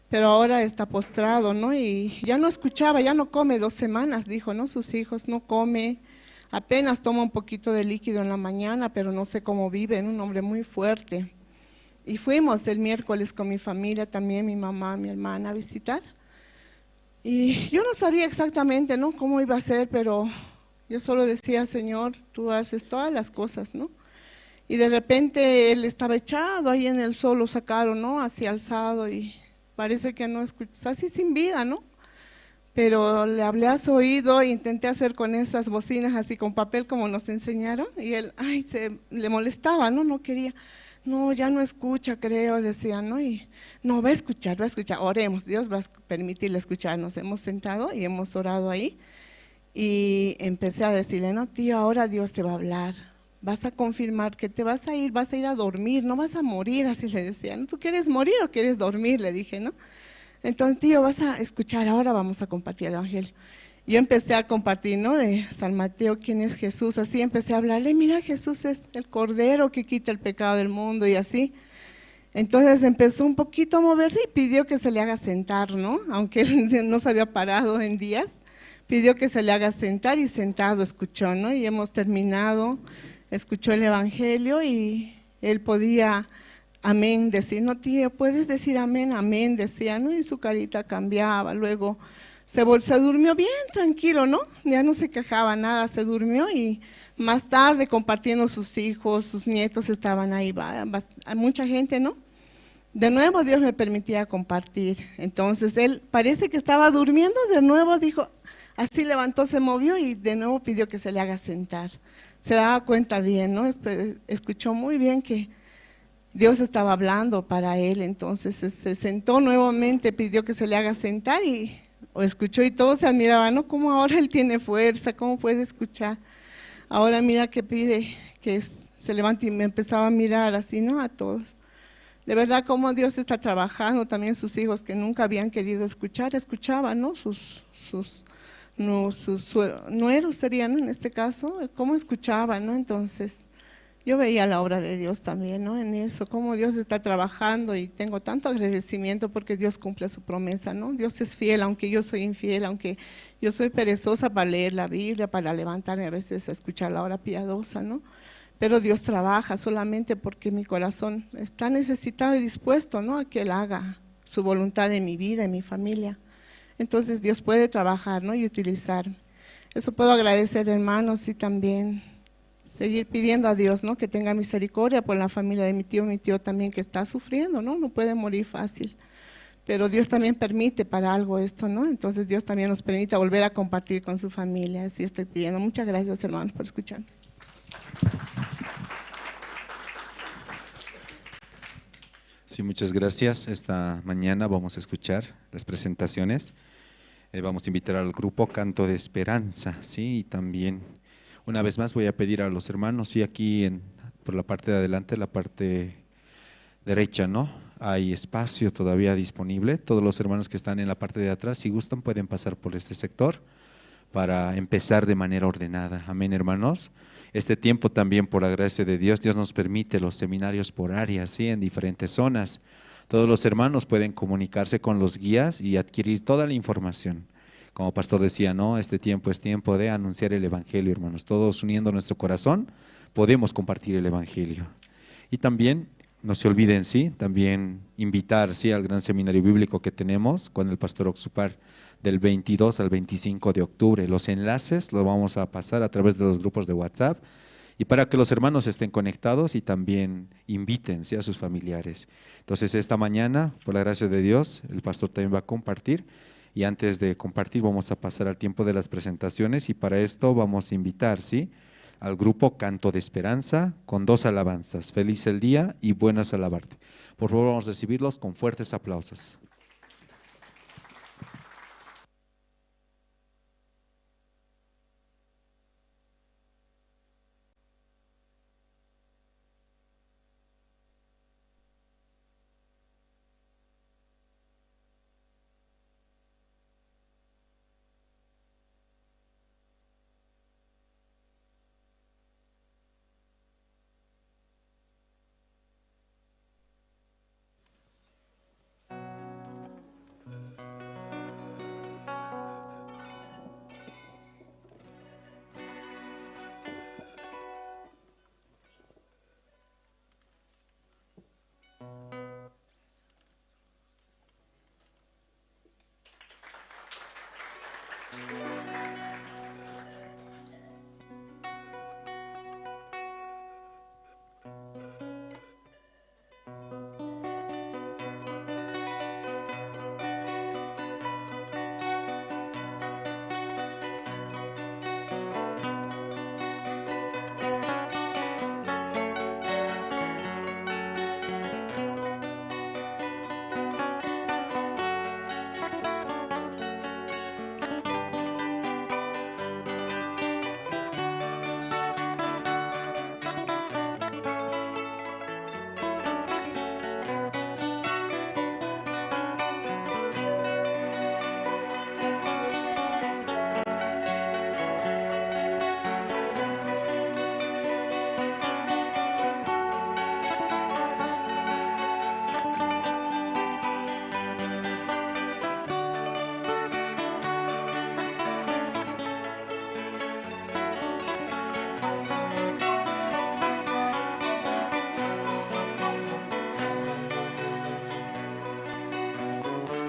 pero ahora está postrado, ¿no? Y ya no escuchaba, ya no come dos semanas, dijo, ¿no? Sus hijos, no come, apenas toma un poquito de líquido en la mañana, pero no sé cómo vive, un hombre muy fuerte. Y fuimos el miércoles con mi familia también, mi mamá, mi hermana, a visitar. Y yo no sabía exactamente, ¿no? Cómo iba a ser, pero yo solo decía, Señor, tú haces todas las cosas, ¿no? Y de repente él estaba echado ahí en el sol, lo sacaron, ¿no? Así alzado y parece que no escuchó, así sin vida, ¿no? Pero le hablé a su oído, intenté hacer con esas bocinas así con papel como nos enseñaron, y él, ay, se le molestaba, ¿no? No quería. No, ya no escucha, creo, decía, ¿no? Y no, va a escuchar, va a escuchar, oremos, Dios va a permitirle escuchar. Nos hemos sentado y hemos orado ahí. Y empecé a decirle, no, tío, ahora Dios te va a hablar. Vas a confirmar que te vas a ir, vas a ir a dormir, no vas a morir, así le decía. ¿No? ¿Tú quieres morir o quieres dormir? Le dije, ¿no? Entonces, tío, vas a escuchar, ahora vamos a compartir el evangelio. Yo empecé a compartir, ¿no? De San Mateo, quién es Jesús. Así empecé a hablarle, mira, Jesús es el Cordero que quita el pecado del mundo y así. Entonces empezó un poquito a moverse y pidió que se le haga sentar, ¿no? Aunque él no se había parado en días, pidió que se le haga sentar y sentado escuchó, ¿no? Y hemos terminado, escuchó el evangelio y él podía amén decir, no, tío, puedes decir amén, amén, decía, ¿no? Y su carita cambiaba, luego se, vol- se durmió bien tranquilo, ¿no? Ya no se quejaba nada, se durmió y más tarde compartiendo sus hijos, sus nietos estaban ahí, va- bast- mucha gente, ¿no? De nuevo Dios me permitía compartir. Entonces él parece que estaba durmiendo, de nuevo dijo, así levantó, se movió y de nuevo pidió que se le haga sentar. Se daba cuenta bien, ¿no? Espe- Escuchó muy bien que Dios estaba hablando para él, entonces se, se sentó nuevamente, pidió que se le haga sentar y o escuchó y todos se admiraban, ¿no? ¿Cómo ahora él tiene fuerza? ¿Cómo puede escuchar? Ahora mira que pide, que es- se levanta y me empezaba a mirar así, ¿no? A todos. De verdad, cómo Dios está trabajando, también sus hijos que nunca habían querido escuchar, escuchaban, ¿no? Sus, sus, no, sus sue- nueros serían, ¿no? En este caso, cómo escuchaban, ¿no? Entonces, yo veía la obra de Dios también, ¿no? En eso, cómo Dios está trabajando y tengo tanto agradecimiento porque Dios cumple su promesa, ¿no? Dios es fiel, aunque yo soy infiel, aunque yo soy perezosa para leer la Biblia, para levantarme a veces a escuchar la hora piadosa, ¿no? Pero Dios trabaja solamente porque mi corazón está necesitado y dispuesto, ¿no? A que Él haga su voluntad en mi vida, en mi familia. Entonces Dios puede trabajar, ¿no? Y utilizar. Eso puedo agradecer, hermanos, y también seguir pidiendo a Dios, ¿no? Que tenga misericordia por la familia de mi tío, mi tío también que está sufriendo, ¿no? No puede morir fácil. Pero Dios también permite para algo esto, ¿no? Entonces Dios también nos permite volver a compartir con su familia. Así estoy pidiendo. Muchas gracias, hermanos, por escuchar. Sí, muchas gracias. Esta mañana vamos a escuchar las presentaciones. Eh, vamos a invitar al grupo Canto de Esperanza, ¿sí? Y también, una vez más, voy a pedir a los hermanos, sí, aquí en, por la parte de adelante, la parte derecha, ¿no? Hay espacio todavía disponible. Todos los hermanos que están en la parte de atrás, si gustan, pueden pasar por este sector para empezar de manera ordenada. Amén, hermanos. Este tiempo también, por la gracia de Dios, Dios nos permite los seminarios por áreas, ¿sí? En diferentes zonas. Todos los hermanos pueden comunicarse con los guías y adquirir toda la información. Como pastor decía, ¿no? Este tiempo es tiempo de anunciar el evangelio, hermanos. Todos uniendo nuestro corazón, podemos compartir el evangelio. Y también, no se olviden, ¿sí? También invitar, ¿sí? Al gran seminario bíblico que tenemos con el pastor Oxupar del veintidós al veinticinco de octubre. Los enlaces los vamos a pasar a través de los grupos de WhatsApp y para que los hermanos estén conectados y también inviten, ¿sí? A sus familiares. Entonces, esta mañana, por la gracia de Dios, el pastor también va a compartir Y antes de compartir, vamos a pasar al tiempo de las presentaciones y para esto vamos a invitar, ¿sí?, al grupo Canto de Esperanza con dos alabanzas. Feliz el día y buenas alabarte. Por favor, vamos a recibirlos con fuertes aplausos.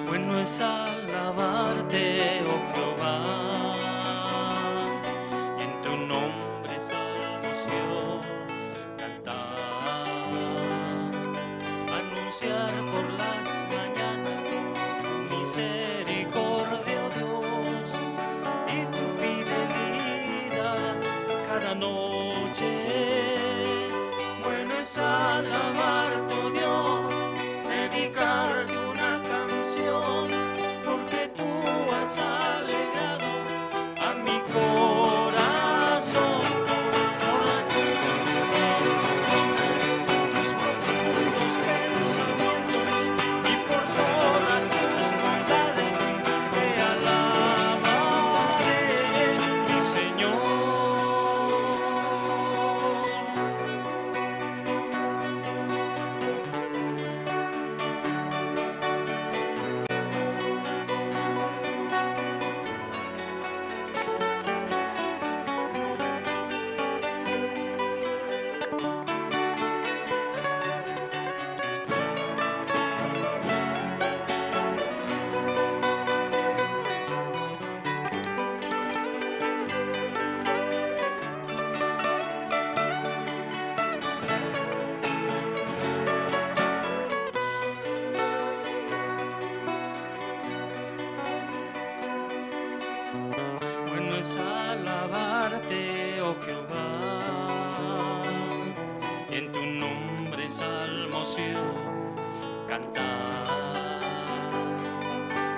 Bueno es alabarte, oh Jehová, y en tu nombre salvación cantar, anunciar por las mañanas tu misericordia, oh Dios, y tu fidelidad cada noche. Bueno es alabar tu Dios, dedicarte una canción, porque tú has alegrado a mi corazón. Por la tus profundos pensamientos y por todas tus bondades te alabaré, mi Señor. Bueno es alabarte, oh Jehová, en tu nombre salvación cantar,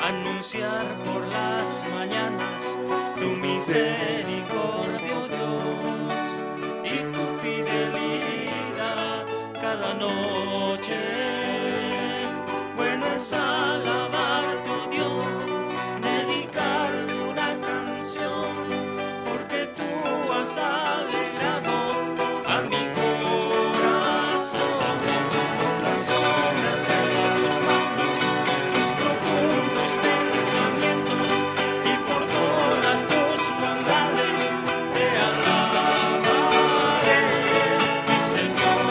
anunciar por las mañanas tu misericordia, oh Dios, y tu fidelidad cada noche. Bueno es alabar tu Dios, dedicarte una canción, porque tú has alegrado a mi corazón. Las obras de tus manos, tus profundos pensamientos, y por todas tus bondades te alabaré, mi Señor.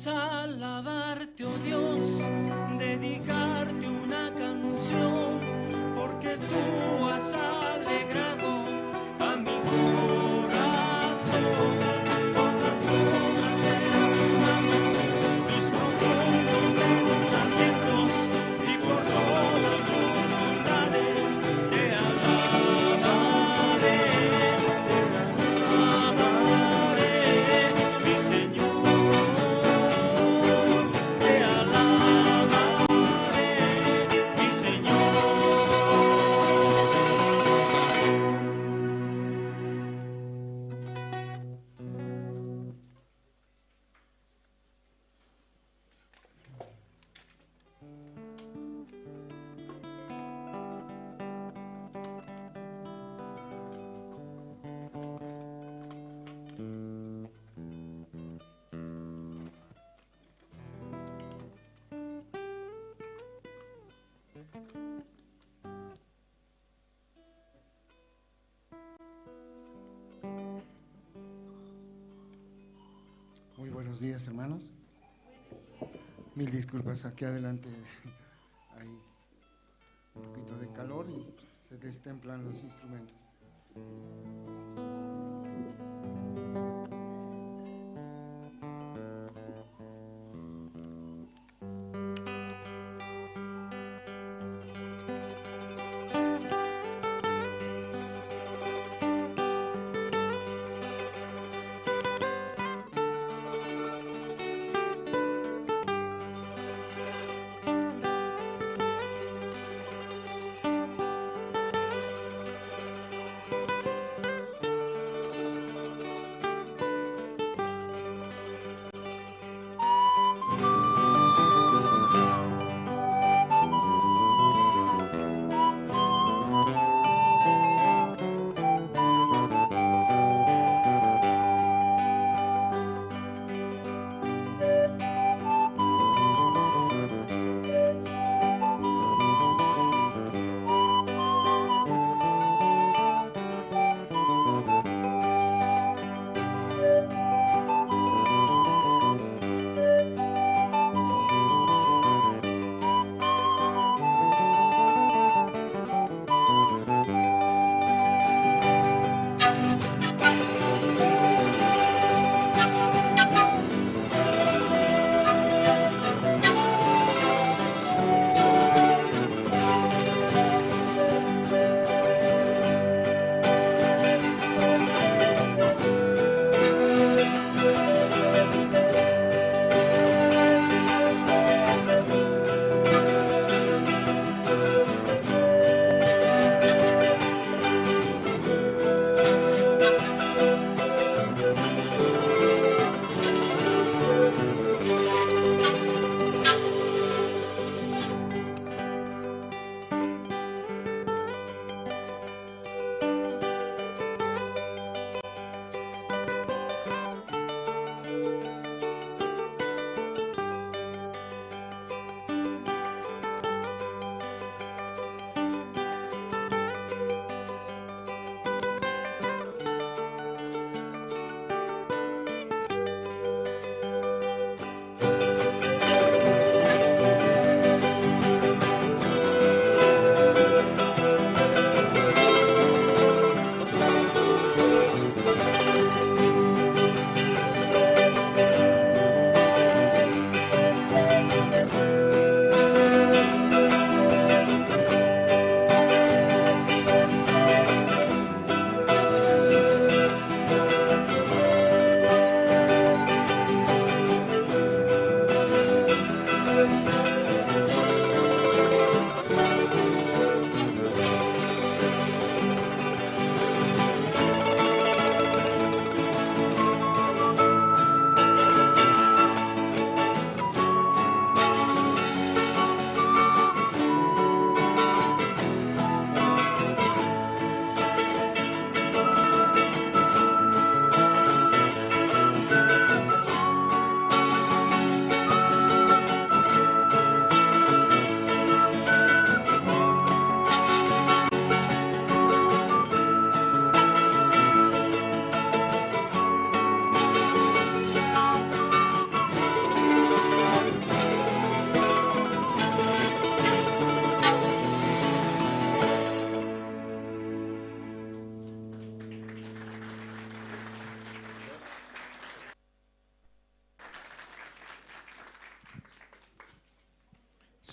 Alabarte, oh Dios, dedicarte una canción, porque tú has alegrado a mi corazón. Por las obras de tus manos, tus profundos pensamientos, y por todas tus bondades te alabaré, te alabaré, mi Señor, te alabaré, mi Señor. Muy buenos días, hermanos. Mil disculpas, aquí adelante hay un poquito de calor y se destemplan los instrumentos.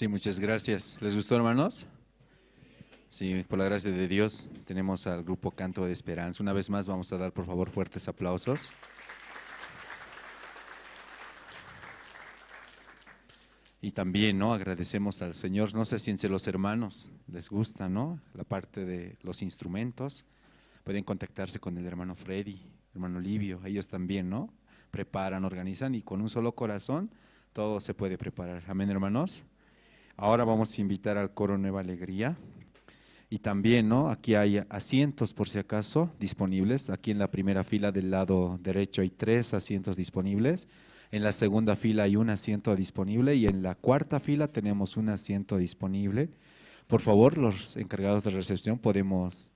Sí, muchas gracias. ¿Les gustó, hermanos? Sí, por la gracia de Dios, tenemos al grupo Canto de Esperanza. Una vez más, vamos a dar, por favor, fuertes aplausos. Y también, ¿no? Agradecemos al Señor. No sé si entre los hermanos les gusta, ¿no? La parte de los instrumentos. Pueden contactarse con el hermano Freddy, hermano Livio. Ellos también, ¿no? Preparan, organizan y con un solo corazón todo se puede preparar. Amén, hermanos. Ahora vamos a invitar al coro Nueva Alegría. Y también, ¿no? Aquí hay asientos, por si acaso, disponibles. Aquí en la primera fila del lado derecho hay tres asientos disponibles. En la segunda fila hay un asiento disponible y en la cuarta fila tenemos un asiento disponible. Por favor, los encargados de recepción, podemos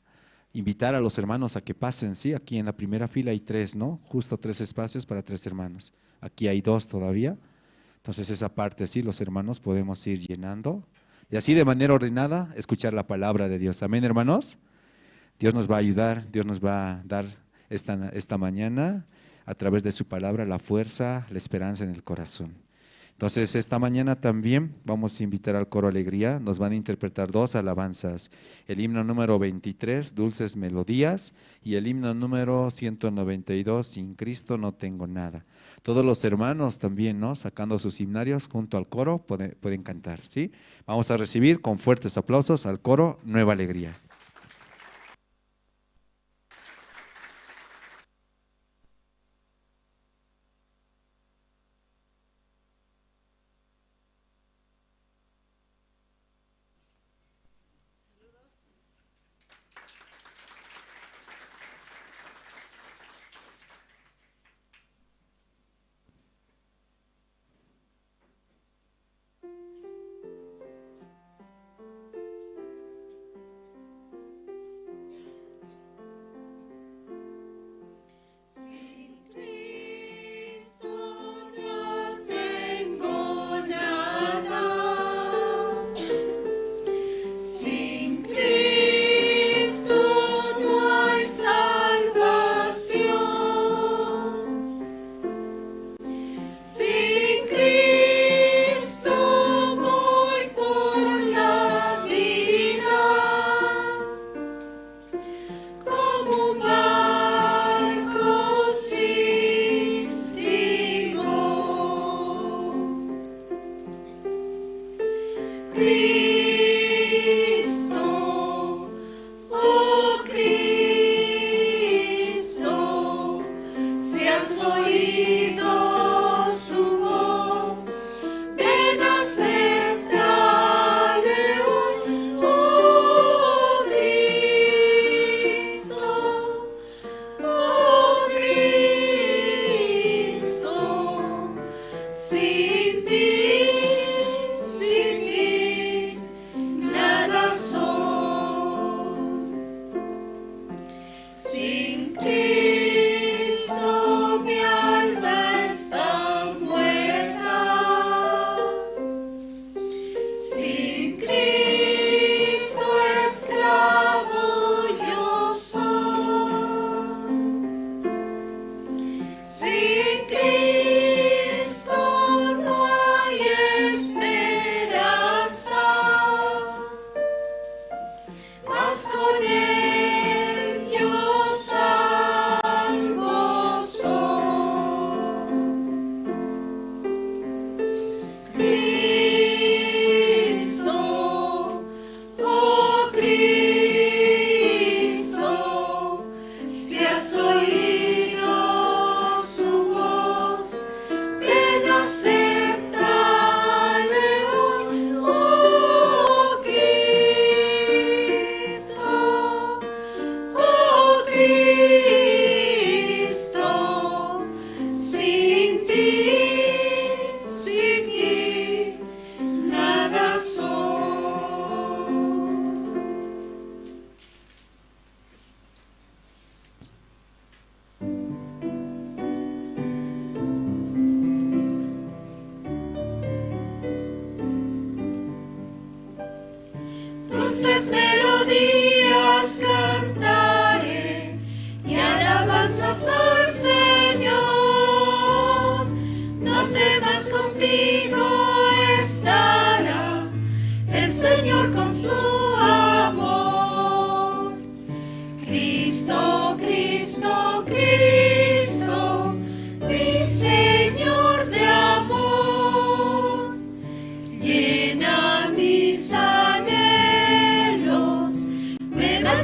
invitar a los hermanos a que pasen, ¿sí? Aquí en la primera fila hay tres, ¿no? Justo tres espacios para tres hermanos. Aquí hay dos todavía. Entonces esa parte, sí, los hermanos podemos ir llenando. Y así de manera ordenada escuchar la palabra de Dios. Amén, hermanos. Dios nos va a ayudar, Dios nos va a dar esta, esta mañana a través de su palabra la fuerza, la esperanza en el corazón. Entonces, esta mañana también vamos a invitar al coro Alegría. Nos van a interpretar dos alabanzas. El himno número veintitrés, Dulces Melodías, y el himno número ciento noventa y dos, Sin Cristo no tengo nada. Todos los hermanos también, ¿no? Sacando sus himnarios junto al coro puede- pueden cantar, ¿sí? Vamos a recibir con fuertes aplausos al coro Nueva Alegría.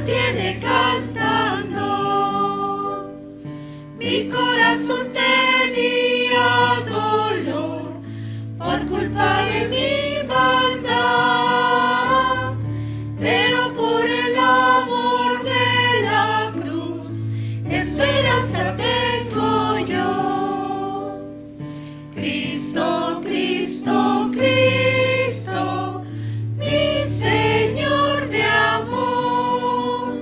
Tiene cantando. Mi corazón tenía dolor por culpa de mi maldad, pero por el amor de la cruz, esperanza tengo yo. Cristo, Cristo, Cristo, mi Señor de amor,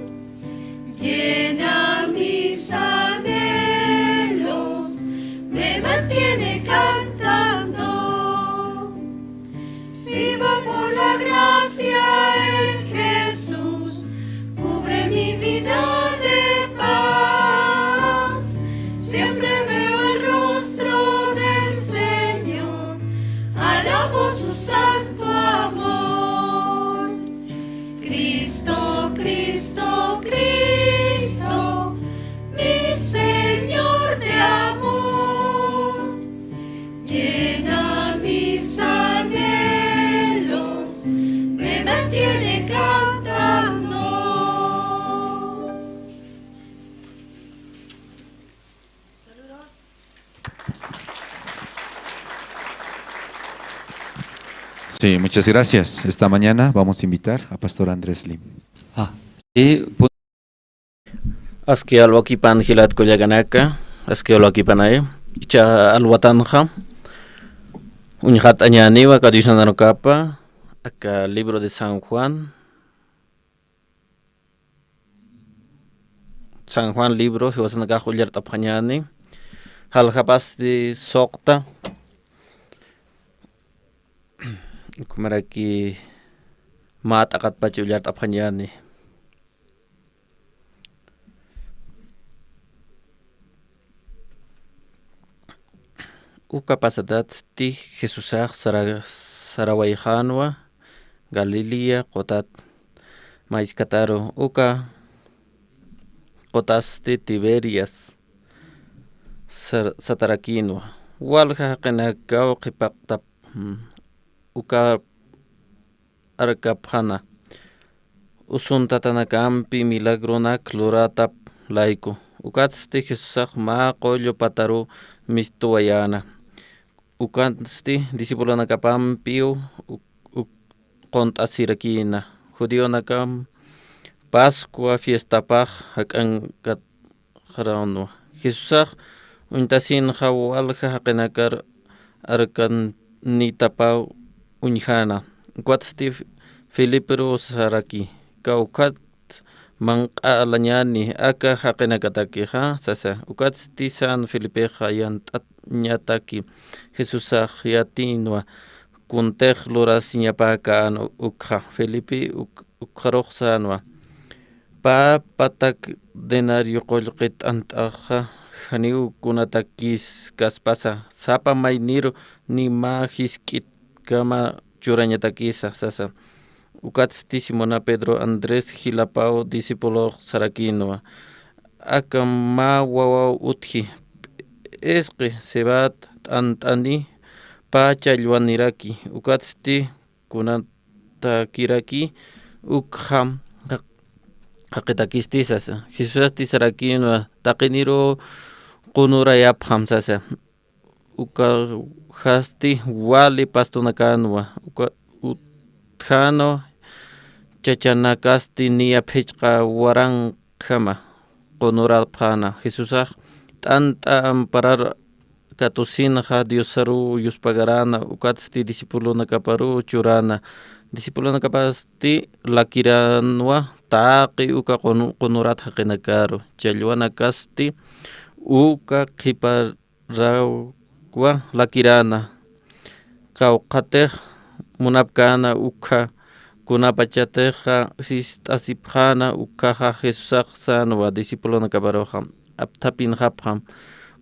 llena mis anhelos, me mantiene cantando. Vivo por la gracia en Jesús, cubre mi vida de paz. Siempre veo el rostro del Señor, alabo su santo amor. Cristo, Cristo, Cristo, mi Señor de amor, llena mis anhelos, me mantiene cantando. Sí, muchas gracias. Esta mañana vamos a invitar a Pastor Andrés Lim. Ah, sí, pu- Aski alwakipan jilat kullakanaka, aski alwakipanay, icha alwatanxa, uñxatañäniwa aka Diosarunakapa, aka libro de San Juan, San Juan libro, jiwasanakax ullart'apxañäni, jaljapasti suxta, kumaraki mä t'aqatpach ullart'apxañäni. Uka pasatatsti Jesusax sara-, sarawayxänwa Galilea qutat mayskataru, uka qutasti Tiberias sar-, satarakïnwa. Walja jaqinakaw qhipaqtap, mm, uka arkapxäna, usuntatanakampi milagronak luratap layku. Ukatsti Jesusax mä qullu pataru mistuwayäna. Ukatsti discipulonakapampiw uk-, uk-, qunt'asirakïna. Judionakam Pascua fiestapax jak'ankat- xaranwa. Jesusax uñtasinxa walja jaqinakar arkanitapaw uñjäna. Ukatsti Felipiruw saraki, kawkhat manq'alañäni aka jaqinakatakixa sasa. Ukatsti sän Felipixa yant'añataki Jesusax yatïnwa kuntix lurasiñapäkän ukxa. Felipi uk-, ukxarux sänwa. Pä patak denario qullqi t'ant'axa janiw kunatakis kaspasa, sapa mayniru ni mä jisk'itkama churañatakisa sasa. Ukatsti Simona Pedro Andrés jilapaw discipulux sarakïnwa. Aka mä wawaw utji, p'isqi cebada t'ant'ani pä challwaniraki. Ukatsti kunatakiraki ukxa jaq-, jaqitakisti sasa. Jesusasti sarakïnwa, taqiniruw qunurayapxam sasa. Ukajasti wali pastonakänwa, uka utjänwa chachanakasti niya phichqa waranqjama qunurapxäna. Jesusax t'ant'a amparar katusinxa Diosaruw yuspagaräna, ukatsti discipulonakaparuw churäna. Discipulonakapasti lakiränwa taqi uka qunu-, qunurat jaqinakaru. Challwanakasti uka qhiparawkwa lakiräna. Kawkhatix munapkäna ukxa, kunapachatixa sist'asipxäna, ukhaxa Jesusax sänwa discipulonakaparuxa, apthapinxapxam.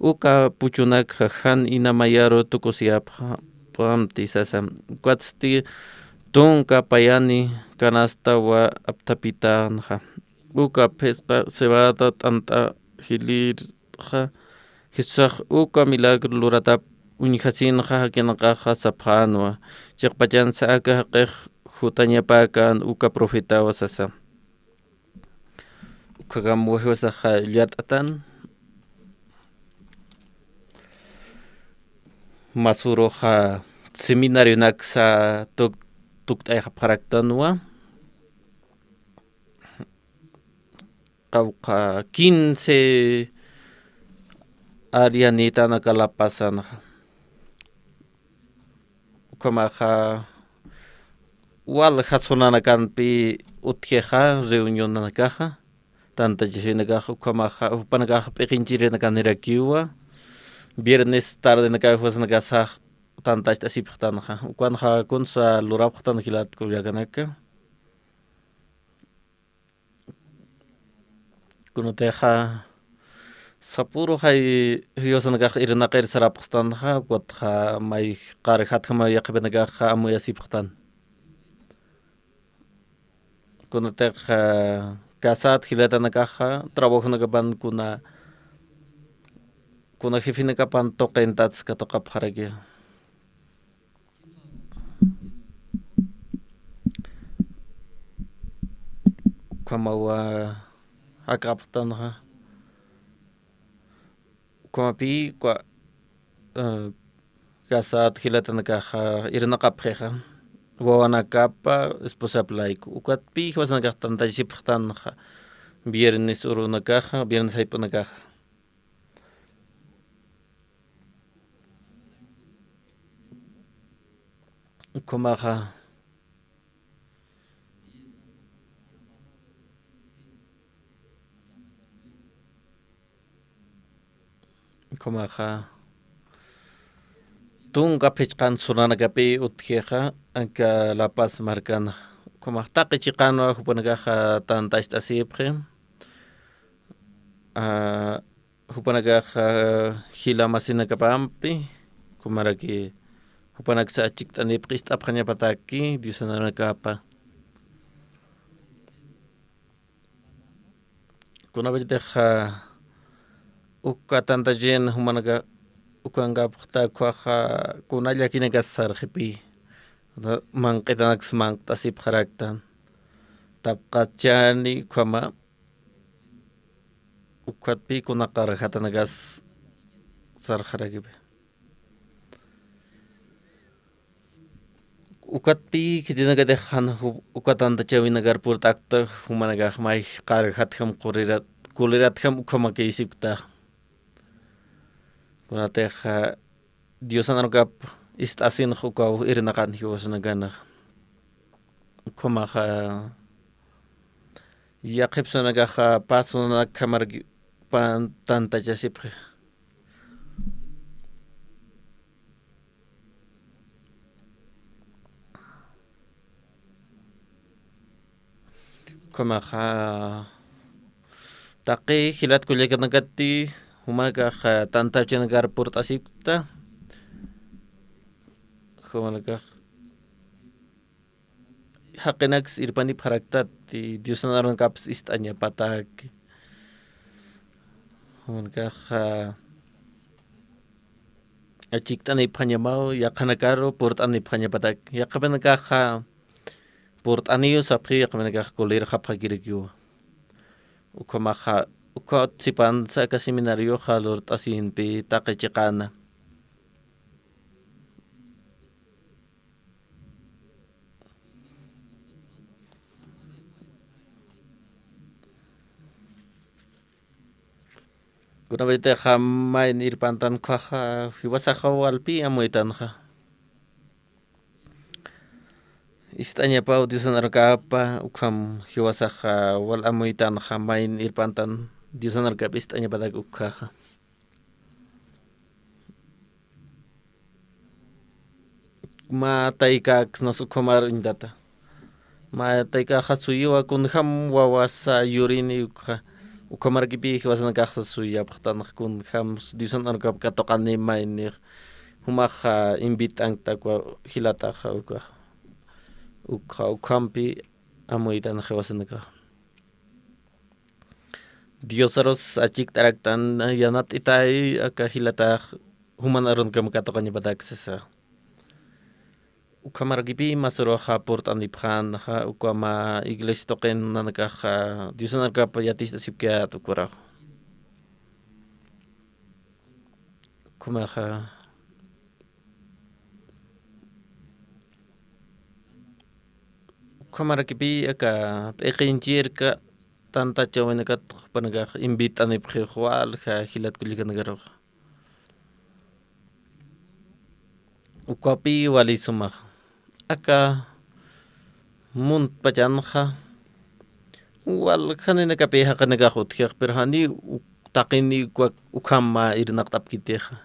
Uka puchunakxa jan inamayaru tukusiyapxamti sasa. Ukatsti tunka payani canastawa apthapitänxa. Uka phisqa cebada t'ant'a jilirxa, Jesusax uka milagro luratap uñjasinxa jakinakaxa sapxänwa, chiqpachansa aka jaqix jutañapäkän uka profetawa sasa. Ukakam jiwasaxa llart'atan. Masuruxa seminarionaksa tuk-, tukt'ayxapxaraktanwa. Qawqha quince área nitanaka La Pazanxa. Ukhamaxa walja zonanakampi utjixa reunionanakaxa, tantachasïnakaxa, ukhamaxa jupanakaxa p'iqinchirinakanirakiwa, viernes tardenakax jiwasanakasax tantacht'asipxtanxa, ukanxa kunsa lurapxtan jilat kullakanaka. Kunatixa sapüruxay jiwasanakax irnaqir sarapxtanxa, ukatxa may qarjatjamaw yaqhipinakaxa amuyasipxtan. Kunatixa casat jilatanakaxa trabajonakapan kuna, kuna jefenakapan tuqintats katuqapxaraki. Ukhamawa jak'apxtanxa. Ukhamapï, uka, eh, casat jilatanakaxa irnaqapxixa, wawanakapa esposap layku. Ukatpï jiwasanakax tantachasipxtanxa, viernes urunakaxa, viernes jayp'unakaxa. Ukhamaxa. Ukhamaxa. Tunka phichqan zonanakapi utjixa, aka La Paz markan. Ukhamax taqi chiqanwa jupanakaxa tantacht'asipxi. Ah, jupanakaxa, ah, jila masinakapampi, ukhamaraki jupanaksa achikt'anipxi ist'apxañapataki Diosan arunakapa. Kunapachatixa, ah, uka tantachin jumanaka ukankapxta ukhaxa, ah, kuna llakinakas sarxipï, manq'itanaks manq't'asipxaraktan. Tapqachani ukhama, ukatpï kuna qarjatanakas sarxarakipi. Ukatpï khitinakatix jan ju-, uka tantachawinakar purt'akta, jumanakax may qarjatjam, kulirat-, kuliratjam ukhamakïsipkta. Kunatixa, ah, Diosan arunakap ist'asinx ukaw irnaqan jiwasanakanax. Ukhamaxa, ah, yaqhip zonanakaxa, ah, paz zonanakjamaraki pan tantachasipxi. Ukhamaxa, ah, taqi jilat kullakanakati, jumanakaxa, ah, tantachawinakar purt'asipkta. Jumanakax, jaqinaks irpanipxaraktati, Diosan arunakaps ist'añapataki. Jumanakaxa, ah, achikt'anipxañamaw, yaqhanakaru purt'anipxañapatak. Yaqhipinakaxa, ah, purt'aniyu sapxi, yaqhipinakax kulirxapxakirakiwa. Ukhamaxa, ukhat sipansa aka seminarioxa lurt'asïnpi taqi chiqana. Kunapachatixa mayni irpantan ukhaxa, jiwasaxa walpï amuytanxa. Ist'añapaw Diosan arunakapa, ukham jiwasaxa wal amuytanxa mayni irpantan Diosan arunakap ist'añapatak ukhaxa. Mä taykäksnas ukhamar uñtata. Mä taykäxa suyiwa kunjam wawasa yurini ukxa. Ukhamarkipï jiwasanakaxa suyapxtanx kunjam Diosan arunakap katuqani maynix. Jumaxa invitankta ukwa jilataxa ukxa. Ukxa, ukhampi amuytanx jiwasanakaxa. Diosarus achikt'araktan yanapt'itay aka jilatax juman arunakam katuqañapatak sasa. Ukhamarakipi masüruxa purt'anipxänxa, ukhama iglesia tuqin nanakaxa Diosan arkap yaticht'asipkät ukharax. Ukhamaxa, ukhamarakipi aka p'iqinchirka tantachawinakat jupanakax invit'anipxi walja jilat kullakanakarux. Ukapi wali sumax. Aka muntpachanxa waljaninakapi jaqinakax utjix, pero jani u-, taqini ukwa-, ukham mä irnaqt'apkitixa.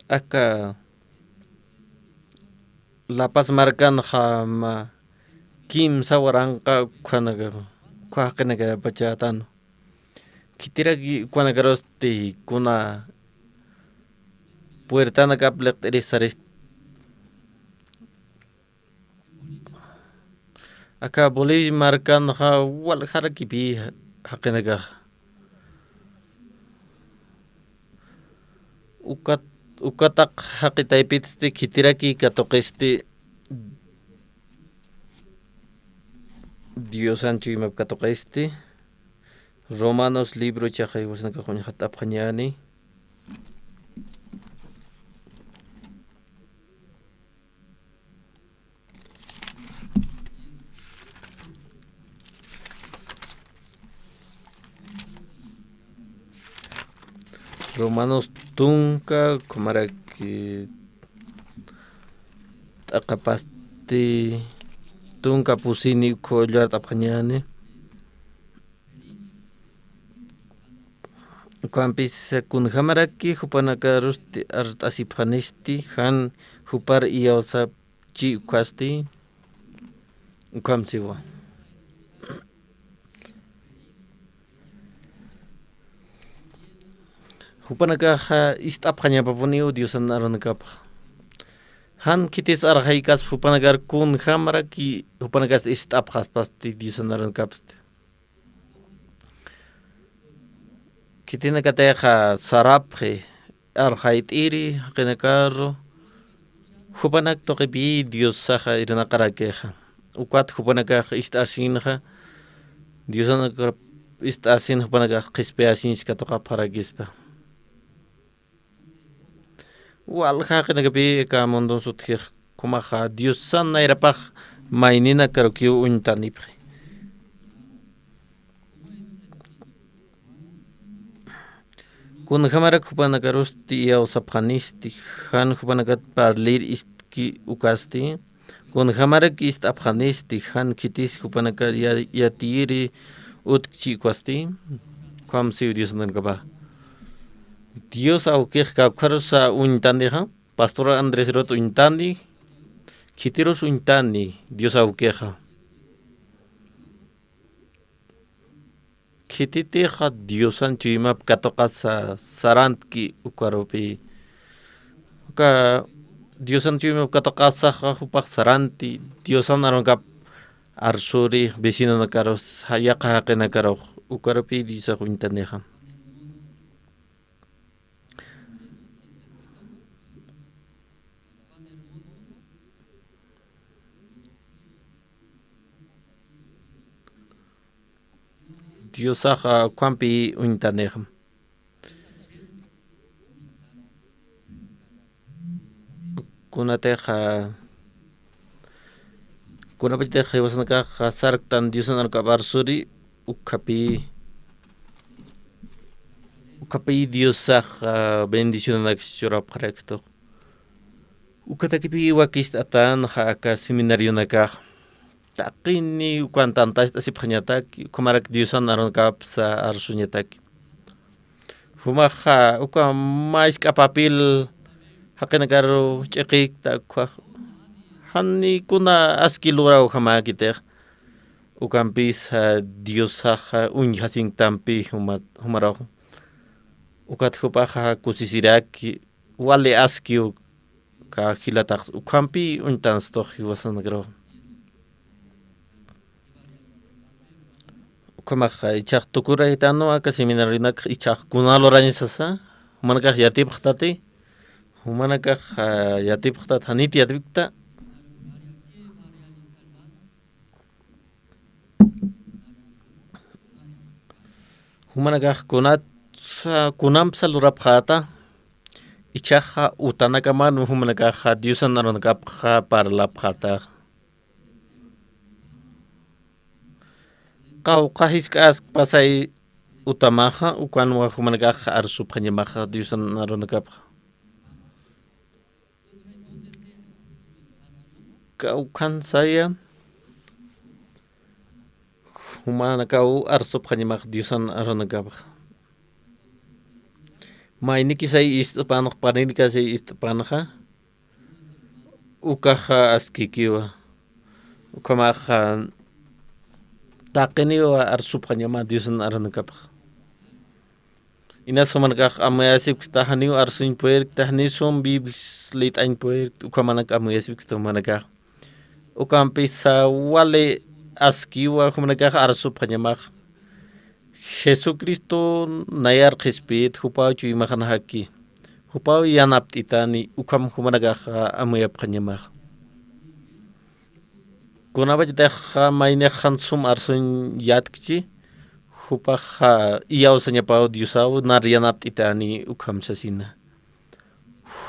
Aka La Paz markanxa mä kimsa waranqa ukhanaka, ukha jaqinakapachätan. Khitiraki ukhanakarusti kuna puertanakap liqt'iris saristi. Aka Bolivia markanxa waljarakipi jaqinakax. Ukat, ukataq jaqi taypitsti khitiraki katuqisti, Diosan chuymap katuqisti. Romanos libro chaqay wasanakax uñjat apxañäni. Romanos tunka, ukhamaraki t'aqapasti tunka pusini ukhu lluwart'apxañäni. Ukhampis kunjamaraki jupanakarusti art'asipxanisti, jan jupar iyawsapchi ukhasti, ukham siwa. Jupanakaxa ist'apxañapapuniw Diosan arunakapxa. Jan khitis arxaykas jupanakar kunjamaraki jupanakas ist'apxaspasti Diosan arunakapsti. Khitinakatixa sarapxi, arxayt'iri jaqinakaru, jupanak tuqipi Diosaxa irnaqarakixa. Ukat jupanakax ist'asinxa, Diosanakar ist'asin jupanakax qhispiyasiñchi katuqapxarakispa. Walja jaqinakapi aka mundun sutjix, ukhamaxa Diosan nayrapax mayninakarukiw uñtanipxi. Kunjamarak jupanakarusti iyawsapxanisti, jan jupanakat parlir istki ukasti. Kunjamarak ist'apxanisti, jan khitis jupanakar ya-, yatiyiri utjchi ukhasti. Ukham siw Diosan arunakapa. Dios awkix kawkharusa uñtanixa, pastor Andrés Rot uñtani, khitirus uñtani Dios awkixa. Khititixa Diosan chuymap katuqasa sarantki ukarupi. Uka Diosan chuymap katuqasaxa jupax saranti, Diosan arunakap arsuri, vecinonakarus, yaqha jaqinakarux, ukarupi Diosax uñtanixa. Diosaxa ukhampi uñtanixa. Kunatixa, kunapachatix jiwasanakaxa sarktan Diosan arunakap arsuri, ukhapi, ukhapi Diosaxa bendicionanak churapxarakstu. Ukatakipi wakicht'atanxa aka seminarionakax. Taqini ukan tantacht'asipxañataki, ukhamarak Diosan arunakapsa arsuñataki. Jumaxa, uka mä jisk'a papel jaqinakaru ch'iqikta, ukhax, jani kuna aski lurawjamäkitix. Ukampisa Diosaxa uñjasinktampi juma-, jumaruxa. Ukat jupaxa kusisiraki, wali askiw, aka jilatax ukhampi uñtanstux jiwasanakaru. Ukhamax ichax tukuraytanwa aka seminarionak ichax kuna lurañ sasa, jumanakax yatipxtati, jumanakax, ah, yatipxtat, janit yatipkta. Jumanakax kunatsa, kunampsa lurapxäta, ichaxa utanakaman jumanakaxa Diosan arunakapxa parlapxäta. Qawqha jisk'ask pasay utamaxa, ukanwa jumanakax arsupxañamaxa Diosan arunakapxa. Kawkhan saya, jumanakaw arsupxañamax Diosan arunakapxa. Maynikisay ist'panxa, paninikasay ist'panxa, ukaxa askikiwa. Ukhamaxa taqiniwa arsupxañama Diosan arunakapxa. Inas jumanakax amuyasipksta, janiw arsuñ purirkta, janiw sum Biblia lït'añ purirkta, ukhamanak amuyasipksta jumanakax. Ukampisa wali askiwa jumanakax arsupxañamax. Jesucristo nayar qhispiyit, jupaw chuymaxanxaki, jupaw yanapt'itani, ukham jumanakax amuyapxañamax. Kunapachatixa maynix jan sum arsuñ yatkchi, jupaxa iyawsañapaw Diosaw nar yanapt'itani ukham sasina.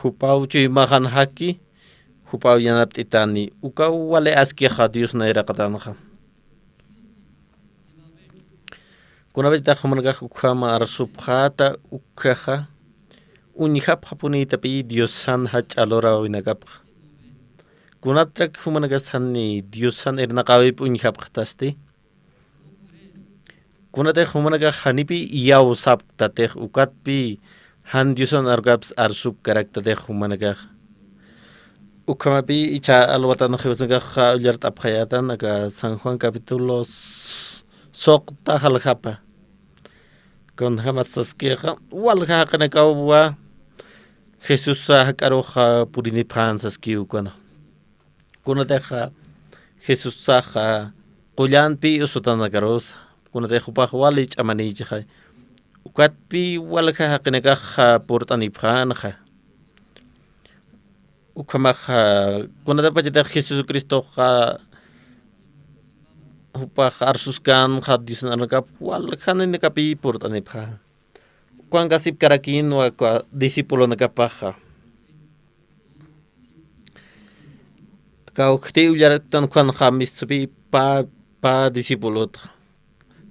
Jupaw chuymaxanxaki, jupaw yanapt'itani, ukaw wali askixa Dios nayraqatanxa. Kunapachatax jumanakax ukham arsupxäta, ukhaxa uñjapxapunïtapï Diosan jach'a luräwinakapxa. Kunatrak jumanakas jani Diosan irnaqäwip uñjapxtasti. Kunatix jumanakax janipï iyawsapktatix, ukatpï jan Diosan arukaps arsupkaraktatix jumanakax. Ukhamapï icha alwatan jiwasnakax ullart'apxayätan aka San Juan capítulo s-, suqta jaljapa. Kunjamas saskixa, walja jaqinakawwa Jesús jak'aruxa purinipxän saskiw ukana. Kunatixa Jesusaxa qullanpï usutanakarus, kunatix jupax wali ch'amanïchixay. Ukatpï walja jaqinakaxa purt'anipxänxa. Ukhamaxa, kunatapachatix Jesucristoxa jupax arsuskänxa Diosnanakap waljaninakapï purt'anipxä. Ukankasipkarakïnwa uka discipulonakapaxa. Kawkti ullaraktan Juanxa mistupï pä, pä discipulotxa.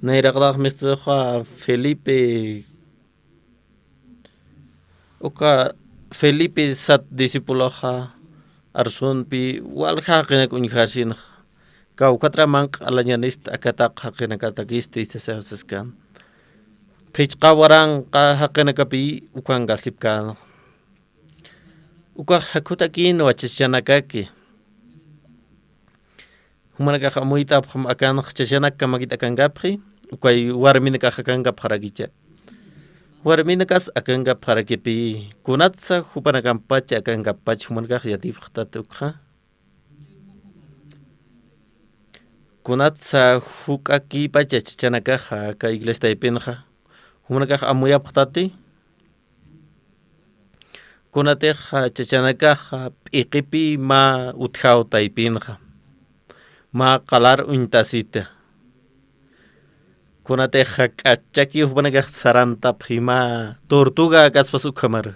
Nayraqtax mistuxa Felipe, uka Felipe sat discipuloxa arsunpï walja jaqinak uñjasïnxa. Kawkatra manq'a alañanista akataq jaqinakatakisti sasawsaskan. Phichqa waranqa jaqinakapï ukankasipkänxa. Ukax jakhutakïnwa chachanakaki. Jumanakax amuyt'apxam akanx chachanak kamakit akankapxi, ukay warminakax akankapxarakicha. Warminakas akankapxarakipï, kunatsa jupanakampach akankapach jumanakax yatipxtat ukxa. Kunatsa juk'akïpacha chachanakaxa aka iglesia taypinxa, jumanakax amuyapxtati. Kunatixa chachanakaxa p'iqipï mä utjaw taypinxa, mä qalar uñtasita. Kunatixa k'achakiw jupanakax sarantapxi mä tortuga kaspas ukhamar.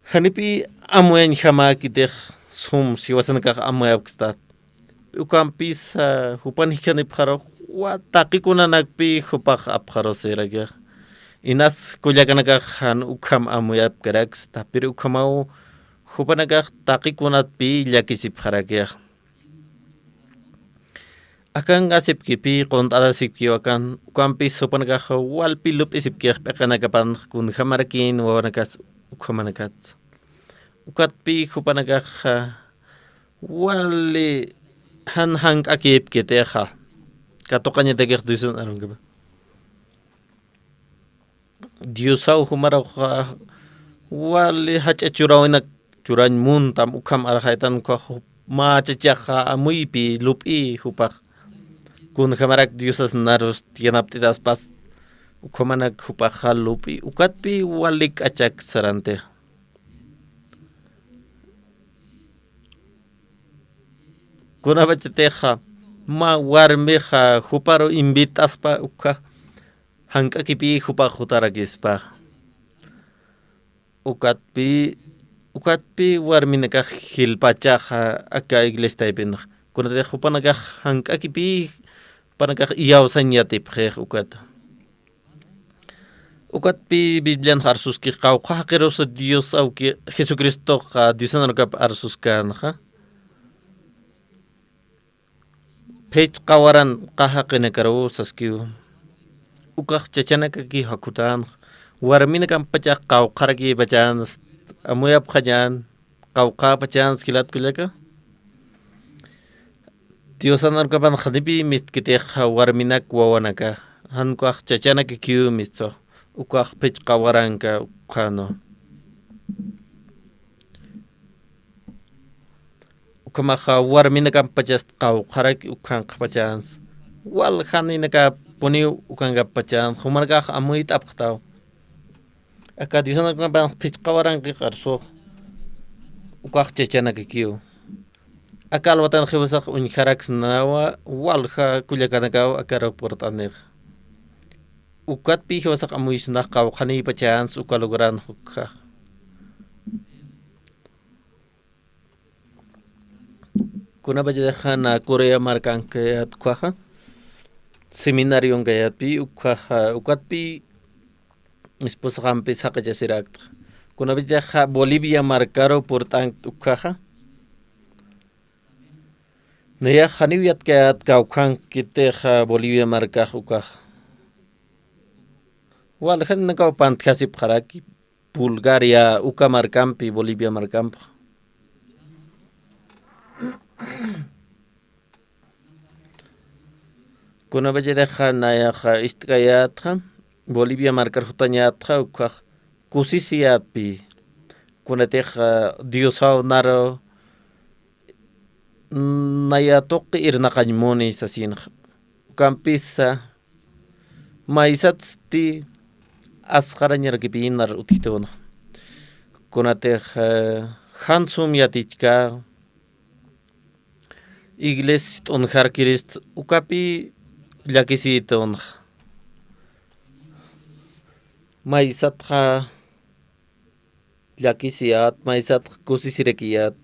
Janipï amuyañjamäkitix sum siwasanakax amuyapkstat. Ukampisa jupan jikhanipxarux wa taqikunanakpï jupax apxarusirakix. Inas kullakanakax jan ukham amuyapkaraksta, pero ukhamaw jupanakax taqikunatpï llakisipxarakix. Akankasipkipï, qunt'arasipkiw akan, ukampis jupanakax walpï lup'isipkix p'iqinakapan, kunjamarakïn wawanakas ukhamanakats. Ukatpï jupanakax wali jan jank'akïpkitixa. Katuqañatakix Diosan arunkapa. Diosaw jumaruxa wali jach'a churawinak churañ muntam ukham arxaytan ukax mä chachaxa amuypï lup'ï jupax. Kunjamarak Diosas narust yanapt'itaspas, ukhamanak jupaxa lup'i, ukatpï wali k'achak saranti. Kunapachatixa mä warmixa juparu invitaspa, ukkha jank'akipï jupax jutarakispa. Ukatpï, ukatpï warminakax jilpachaxa aka iglesia taypinxa. Kunatix jupanakax jank'akipï, jupanakax iyawsañ yatipxix ukata. Ukatpï Biblianx arsuski, qawqha jaqirusa Dios awki Jesucristoxa Diosan arukap arsuskänxa. Phichqa waranqa jaqinakaruw saskiw. Ukax chachanakaki jakhutänxa. Warminakampachax qawqharakïpachänsa, amuyapxañän, qawqhäpachänsa jilat kullaka. Diosan arukapan janipï mistkitixa warminak wawanaka, jan ukax chachanakakiw mistsax, ukax phichqa waranka ukkhänwa. Ukhamaxa warminakampachas qawqharaki ukkhanqapachans. Wal janinakapuniw ukankapachans, jumanakax amuyt'apxtaw. Aka Diosan arukapan phichqa waranqix arsux, ukax chachanakakiw. Aka alwatan jiwasax uñjaraksnawa, walja kullakanakaw akaru purt'anix. Ukatpï jiwasax amuysnax qawqhanïpachans uka lugran jukjax. Kunapachatixa nä Corea markankayät ukkhaxa, seminarionkayätpï ukkhaxa, ukatpï esposaxampis jaqachasirakta. Kunapachatixa Bolivia markaru purt'ankt ukkhaxa. Nayax janiw yatkayät kawkhankitixa Bolivia markax ukax. Waljanakaw pantjasipxaraki Bulgaria uka markampi, Bolivia markampi. Kunapachatixa nayaxa ist'kayätxa, Bolivia markar jutañätxa, ukkhax kusisiyätpï. Kunatixa Diosaw naru naya tuqi irnaqañ muni sasinxa. Ukampisa maysatsti asxarañarakipï nar utjitünax. Kunatix, eh, jan sum yatichkä, iglesia t'unjarkirist ukapï llakisïtünax. Maysatxa llakisiyät, maysatxa kusisirakiyät.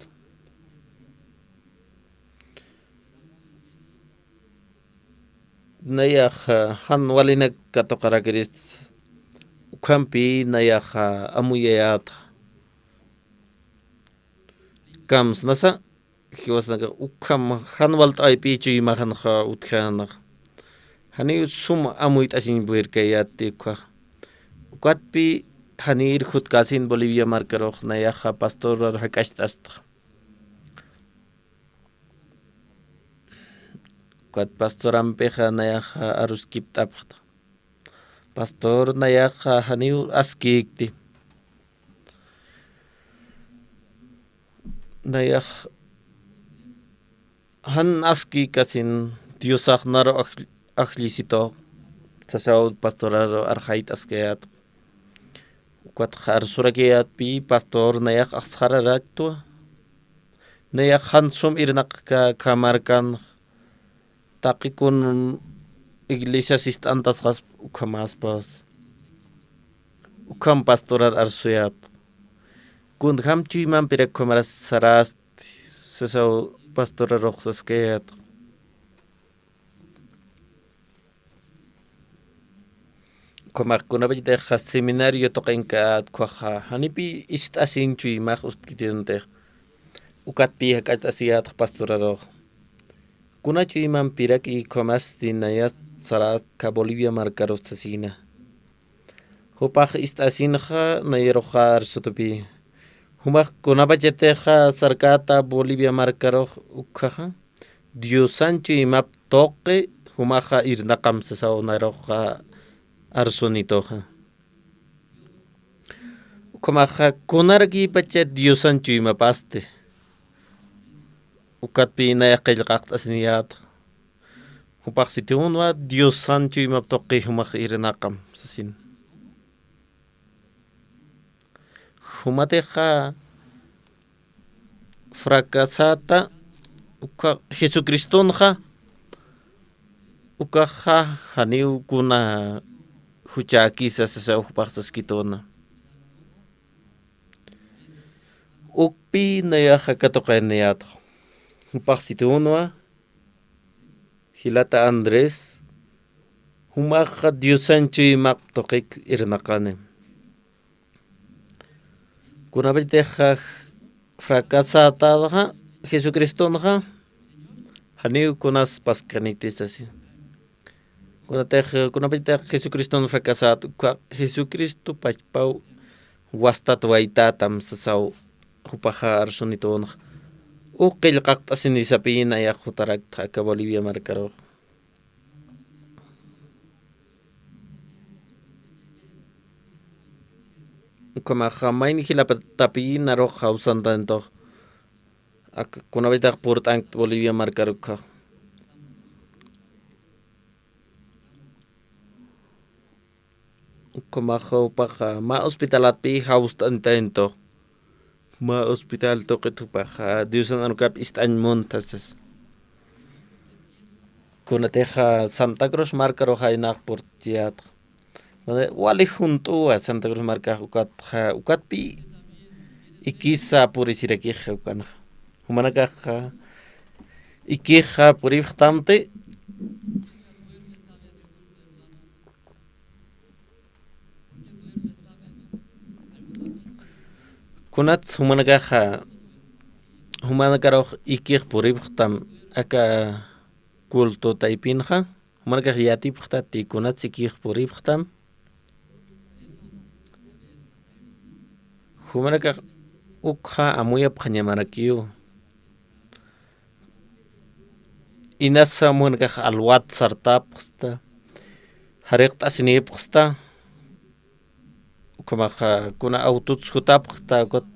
Nayaxa jan walinak katuqarakirist, ukhampï nayaxa amuyayät. Kamsnasa, jiwasnaka ukham jan walt'äwipï chuymaxanxa utjänax. Janiw sum amuyt'asiñ puyirkayät ukkhax. Ukatpï janir jutkäsin Bolivia markarux nayaxa pastorar jak'acht'asta. Ukat pastorampixa nayaxa aruskipt'apxta. Pastor, nayaxa janiw askïkti. Nayax jan askïkasin Diosax naru aj-, ajllisitux, sasaw pastoraru arxayt'askayät. Ukatxa arsurakiyätpï, pastor, nayax axsxararaktwa. Nayax jan sum irnaqakä markan, taqi kun iglesia sist'antasxaspa ukhamäspas. Ukham pastorar arsuyät. Kunjam chuymampirak ukhamaras sarästi, sasaw pastorarux saskayät. Ukhamax kunapachatixa seminario tuqinkat ukkhaxa, janipï ist'asiñ chuymax ustkitintix. Ukatpï jak'acht'asiyätx pastorarux. Kuna chuymampirak ukhamasti nayas sarästka Bolivia markarux sasina. Jupax ist'asinxa nayaruxa arsutupï. Jumax kunapachatixa sarkäta Bolivia markarux ukkhaxa, Diosan chuymap tuqi jumaxa irnaqam sasaw nayaruxa arsunituxa. Ukhamaxa kunarakïpacha Diosan chuymapasti. Ukatpï nayax qillqaqt'asiniyätxa. Jupax sitiunwa Diosan chuymap tuqi jumax irnaqam sasin. Jumatixa fracasata uka Jesucristonxa ukaxa janiw kuna juchakisa sasaw jupax saskituna. Ukpi nayaxa katuqaynayatxa. Jupax sitiunwa jilata Andrés, jumaxa Diosan chuymap tuqik irnaqani. Kunapachatixa fracasatxa Jesucristonxa janiw kunas paskaniti sasi. Kunatix, kunapachatixa Jesucriston fracasat uka Jesucristo pachpaw wastat waytatam sasaw jupaxa arsunitunxa. Uk qillqaqt'asini sapïna yax jutaraktxa aka Bolivia markarux. Ukhamaxa mayni jilapatapïnarux jawsantantux. Ak kunapachatax purt'ankt Bolivia markarukxa. Ukhamaxa jupaxa mä hospitalatpï jawst'antantu. Mä hospital tuqit jupaxa Diosan arunakap ist'añ munta sas. Kunatixa Santa Cruz markarux jaynax purt'ayatxa. Wali junt'uwa Santa Cruz markax ukatxa, ukatpï ikisa purisirakixa ukanxa. Jumanakaxa ikixa puripxtamti. Kunats jumanakaxa, jumanakarux ikix puripxtam aka culto taypinxa, jumanakax yatipxtati kunats ikix puripxtam. Jumanakax ukxa amuyapxañamarakiw. Inasa jumanakax alwat sartapxsta, jariqt'asinipxsta. Ukhamaxa kuna awtuts jutapxta, ukat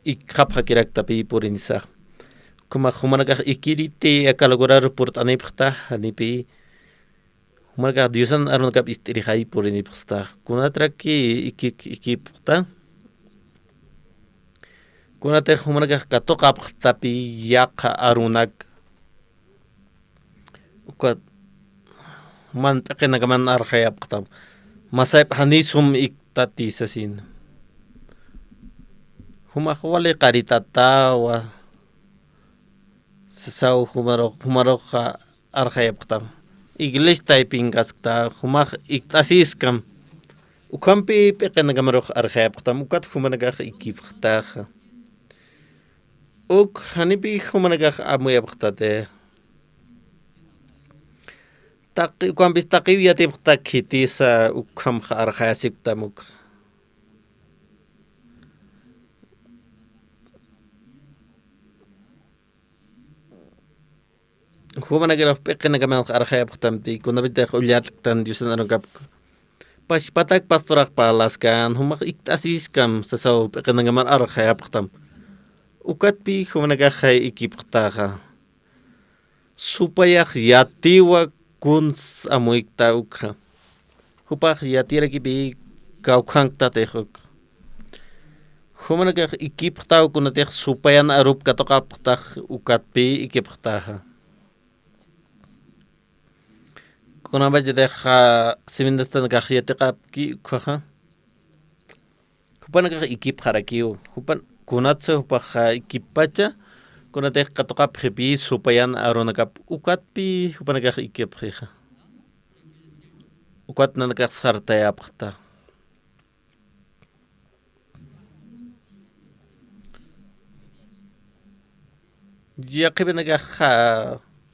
ikxapxakiraktapi purinisax. Ukhamax jumanakax ikiriti aka luguraru purt'anipxta, janipi. Jumanakax Diosan arunakap ist'irixay purinipxsta. Kunatraki ikik ikipxta. Kunatix jumanakax katuqapxtapi yaqha arunak. Ukat man p'iqinakaman arxayapxtam. Masayp janisum iktati sasin. Jumax wali qaritatawa. Sasaw jumarux, jumaruxa arxayapxtam. Iglesia taypinkaskta, jumax ikt'asiskam. Ukhampi p'iqinakamarux arxayapxtam, ukat jumanakax ikipxtaxa. Uk janipi jumanakax amuyapxtati. Taqi, ukhampis taqiw yatipxta khitisa, ukhamxa arxayasipktam uk. Jumanakirux p'iqinakamanx arxayapxtamti, kunapitix ullat'ktan Diosan arunakapku. Pachpatak pastorax parlaskan, jumax ikt'asiskam sasaw p'iqinakamar arxayapxtam. Ukatpi jumanakaxay ikipxtaxa. Supayax yatiwa kuns amuykta ukxa. Jupax yatirakipi kawkhanktatix uk. Jumanakax ikipxtaw kunatix supayan arup katuqapxtax ukatpi ikipxtaxa. Kunapachatixa simindastanakax yatiqapki ukxaxa. Jupanakax ikipxarakiw, jupan, kunatsa jupaxa ikippacha, kunatix katuqapxipi supayan arunakap ukatpi jupanakax ikipxixa. Ukat nanakax sartayapxta. Yaqhipanakaxa,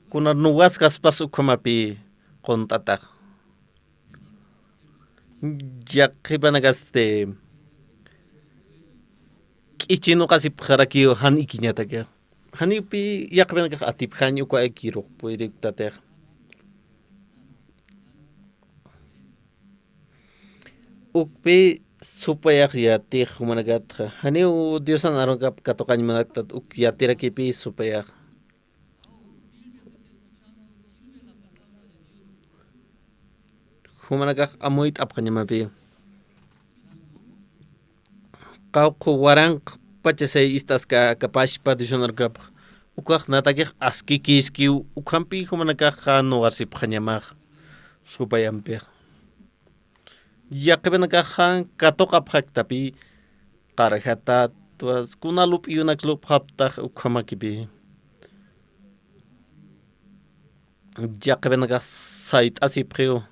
kuna nuwaskaspas ukhamapi qunt'atax. Yaqhipanakasti k'ichinuqasipxarakiw jan ikiñataki. Janipi yaqhipanakax atipxañ uka ikirux puyriktatix. Ukpi supayax yatix jumanakatxa. Janiw Diosan arunakap katuqañ munaktat uk yatirakipi supayax. Jumanakax amuyt'apxañamapï. Qawqhu waranqpacha say ist'aska aka pachpa diosan arkapx. Ukax natakix aski kiskiw, ukhampi jumanakax jan nuwarsipxañamax. Supayampix. Yaqhipanakax jan katuqapxaktapï qarjatat, kuna lup'iyunak lup'xaptax ukhamakipï. Yaqhipanakax sayt'asipxiw.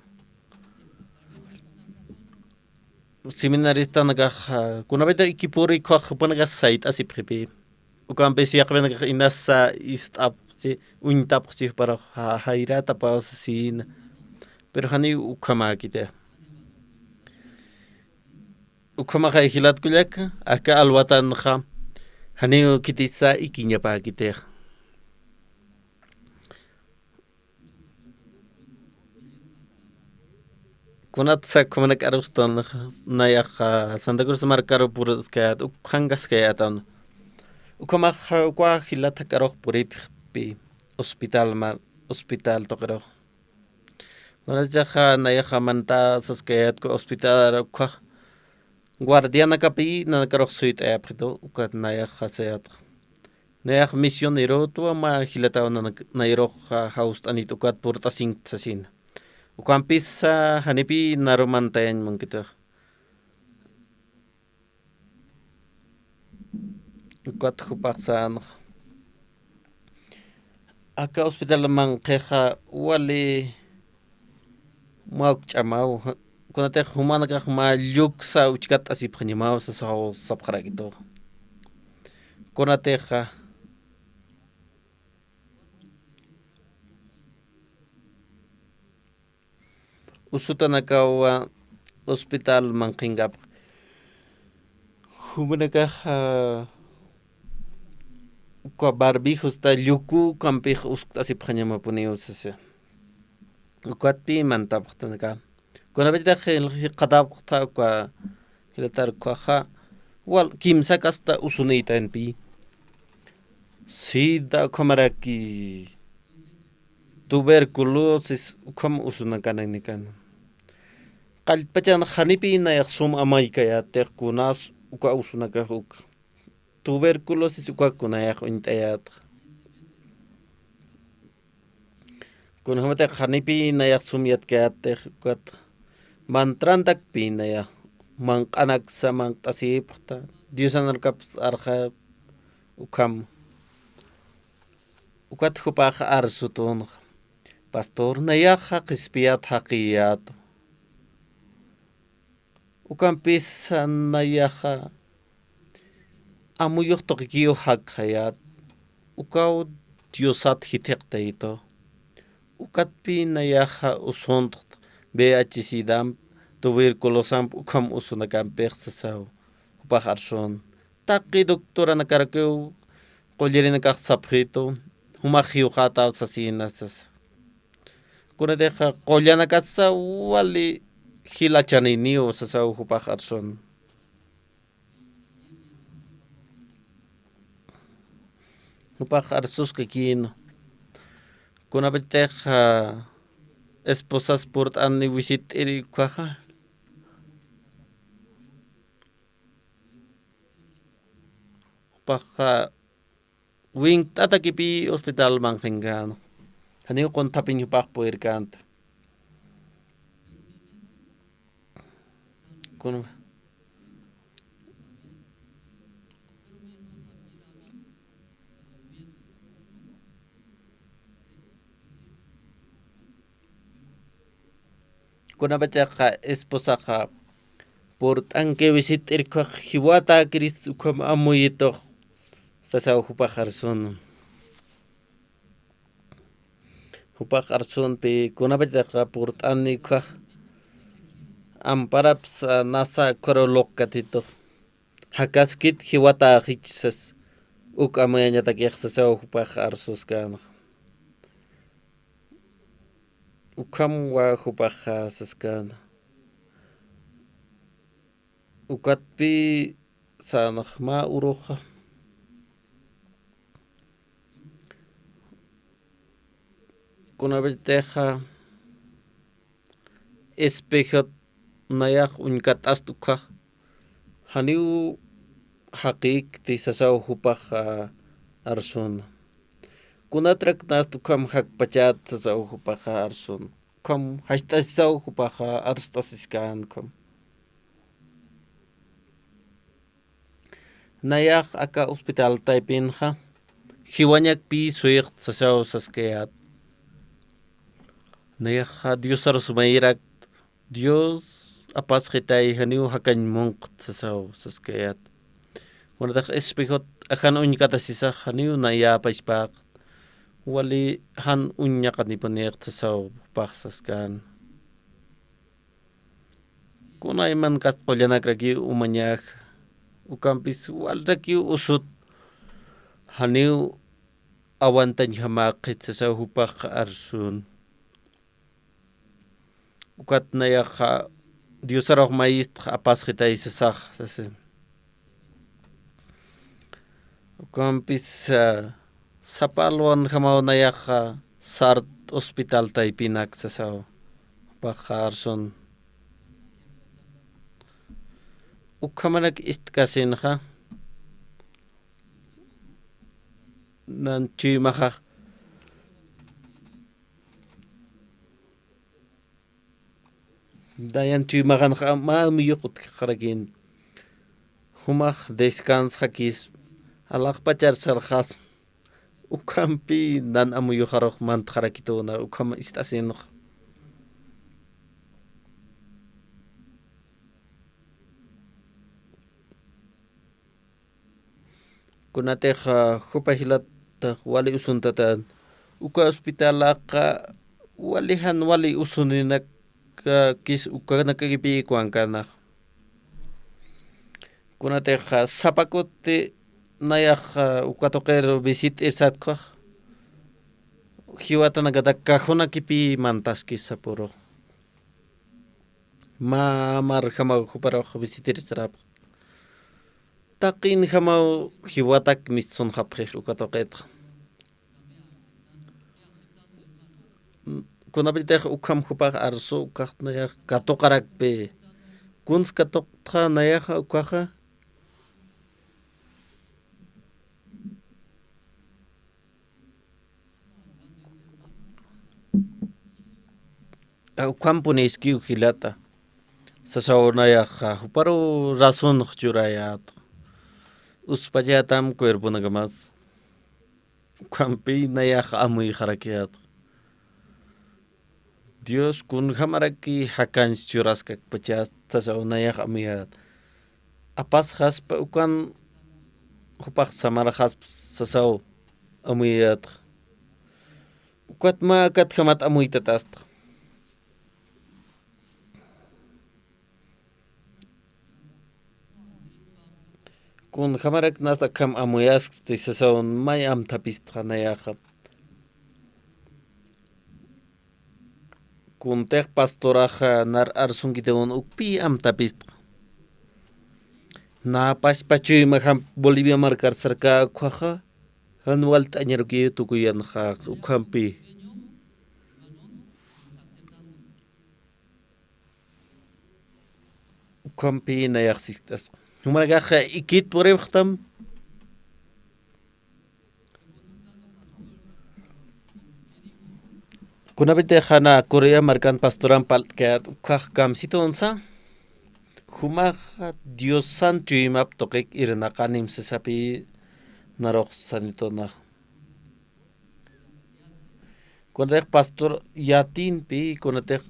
Seminaristanakax, ah, kunapita equipori ukax jupanakax sayt'asipxipï. Ukampis yaqhipanakax inasa ist'apxchi, uñtapxchi, para ja-, jayratapaw sasina. Pero janiw ukhamäkiti. Ukhamaxa jilat kullaka, aka alwatanxa, janiw khitisa ikiñapäkiti. Kunatsa ukhamanak arustan, nayax Santa Cruz markaru purt'askayät, ukhankaskayätan. Ukhamax, ukwa jilat jak'arux puripxpï, hospital mar, hospital tuqirux. Kunatsa nayax mantasaskayät, hospital ukhax guardianakapï nanakarux suyt'ayapxitu, ukat nayax jasayätxa. Nayax misionerotwa mä jilataw nanak-, nayarux ja-, jawst'anit ukat purt'asinkta sasina. Ukampisa janipï naru mantayañ munkitix. Ukat jupax sänxa. Aka hospital manqhixa wali mä ukch'amaw, kunatix jumanakax mä lluksa uchkatt'asipxañamaw sasaw sapxarakitu. Kunatixa usutanakawa hospital manqhinkapx. Jumanakax, ah, uka barbijosta llukukampix uskt'asipxañamapuniw sasa. Ukatpï mantapxtanaka. Kunapachatix jikxatapxta uka jilatar ukhaxa, wal kimsa kasta usunïtanpï. Sida ukhamaraki tuberculosis ukham usunakananikan. Qallpachan janipï nayax sum amaykayätix kunas uka usunakax uk. Tuberculosis uka kunayax uñt'ayätxa. Kunjämatix janipï nayax sum yatkayätix ukat mantrantakpï nayax manq'anaksa manq't'asipxta, diosan arkapsa arxap ukham. Ukat jupax arsutunxa, pastor, nayaxa qhispiyat jaqiyät. Ukampis nayaxa amuyux tuqikiw jakxayät, ukaw Diosat jithiqtayitu. Ukatpï nayaxa usuntxt V I H sidamp, tuberculosamp, ukham usunakampix sasaw, jupax arsun. Taqi doctoranakarakiw qullirinakax sapxitu, jumax jiwxätaw sasïna sasa. Kunatixa qullanakasa wali jilachaniniw sasaw jupax arsun. Jupax arsuskakïn. Kunapachatix, ah, esposas purt'ani wisit'iri ukhaxa. Jupaxa winkt'atakipï hospital manqhinkän. Janiw qunthapiñ jupax purirkänti. Kun-, kunapachatix esposaxa purt'anki wisit'irkhax jiwatäkiris ukham amuyitux sasaw jupax arsun. Jupax arsunpï kunapachatix purt'ani ukhax amparapsa nasa ukkharu luqkatitux. Jakaskit jiwatäxich sas uk amuyañatakix sasaw jupax arsuskänxa. Ukhamwa jupax saskäna. Ukatpï sänxa mä uruxa. Kunapachatix Espejot nayax uñkat'ast ukhax, janiw jaqïkti sasaw jupax, a, arsuna. Kunatrak nast ukham jakpachat sasaw jupaxa arsuna. Ukham jast'asisaw jupaxa arst'asiskän ukham. Nayax aka hospital taypinxa, jiwañakpï suyxt sasaw saskayät. Nayaxa Diosarus mayirak, Dios apasxitay janiw jakañ munqt sasaw saskayät. Kunatax espejot ajan uñkatasisax janiw naya pachpaqt, wali jan uñaqanipunixt sasaw jupax saskän. Kunayman kast qullanakrakiw umañax, ukampis walrakiw usut, janiw awantañjamäkxit sasaw jupax arsun. Ukat nayaxa Diosarux mayistx apasxitay sasax sasin. Ukampis, a, sapa alwanjamaw nayaxa sart hospital taypinak sasaw. Jupax arsun. Ukhamanak ist'kasinxa. Nan chuymaxa. Nayan chuymaxanxa mä amuyux utjxarakin. Jumax descansxakis, alaxpachar sarxasma. Ukhampi nan amuyuxarux mantxarakituna, ukham ist'asinxa. Kunatix, a, jupa jilatax wali usuntatan, uka hospitalaxa wali jan wali usuninakakis ukanakakipï kuwankanax. Kunatix, a, sapa kuti nayax, a, uka tuqir visit'irsatkax, jiwatanakatak kajunakipï mantaskis sapürux. Mä marjamaw juparux visitirsarapx. Taqinjamaw jiwatak mistsunxapxix uka tuqitxa. Kunapachatix ukham jupax arsu, ukax nayax katuqarakpï. Kuns katuqtxa nayaxa ukaxa. Ukhampuniskiw jilata. Sasaw nayaxa, juparu razonx churayät. Uspachätam cuerponakamas. Ukhampi nayaxa amuyxarakiyät. Dios kunjamaraki jakañs churaskakpachas sasaw nayax amuyät. Apasxaspa ukan jupax samarxaspa sasaw amuyät. Ukat mä akatjamat amuytatasta. Kunjamarak nasta akham amuyaskti sasaw may amthapistxa nayaxa. Kuntix pastoraxa nar arsunkitun ukpï amthapistxa. Nä pachpa chuymajam Bolivia markar sarkä ukkhaxa, jan walt'añarukiw tukuyanxa ukhampi. Ukhampi nayax sikt'asxa. Jumanakax ikit puripxtam. Kunapitix nä Corea markan pastoran parlt'kayät ukkhax kamsitunsa. Jumax Diosan chuymap tuqik irnaqanim sasapï narux sanitunax. Kunatix pastor yatïnpï, kunatix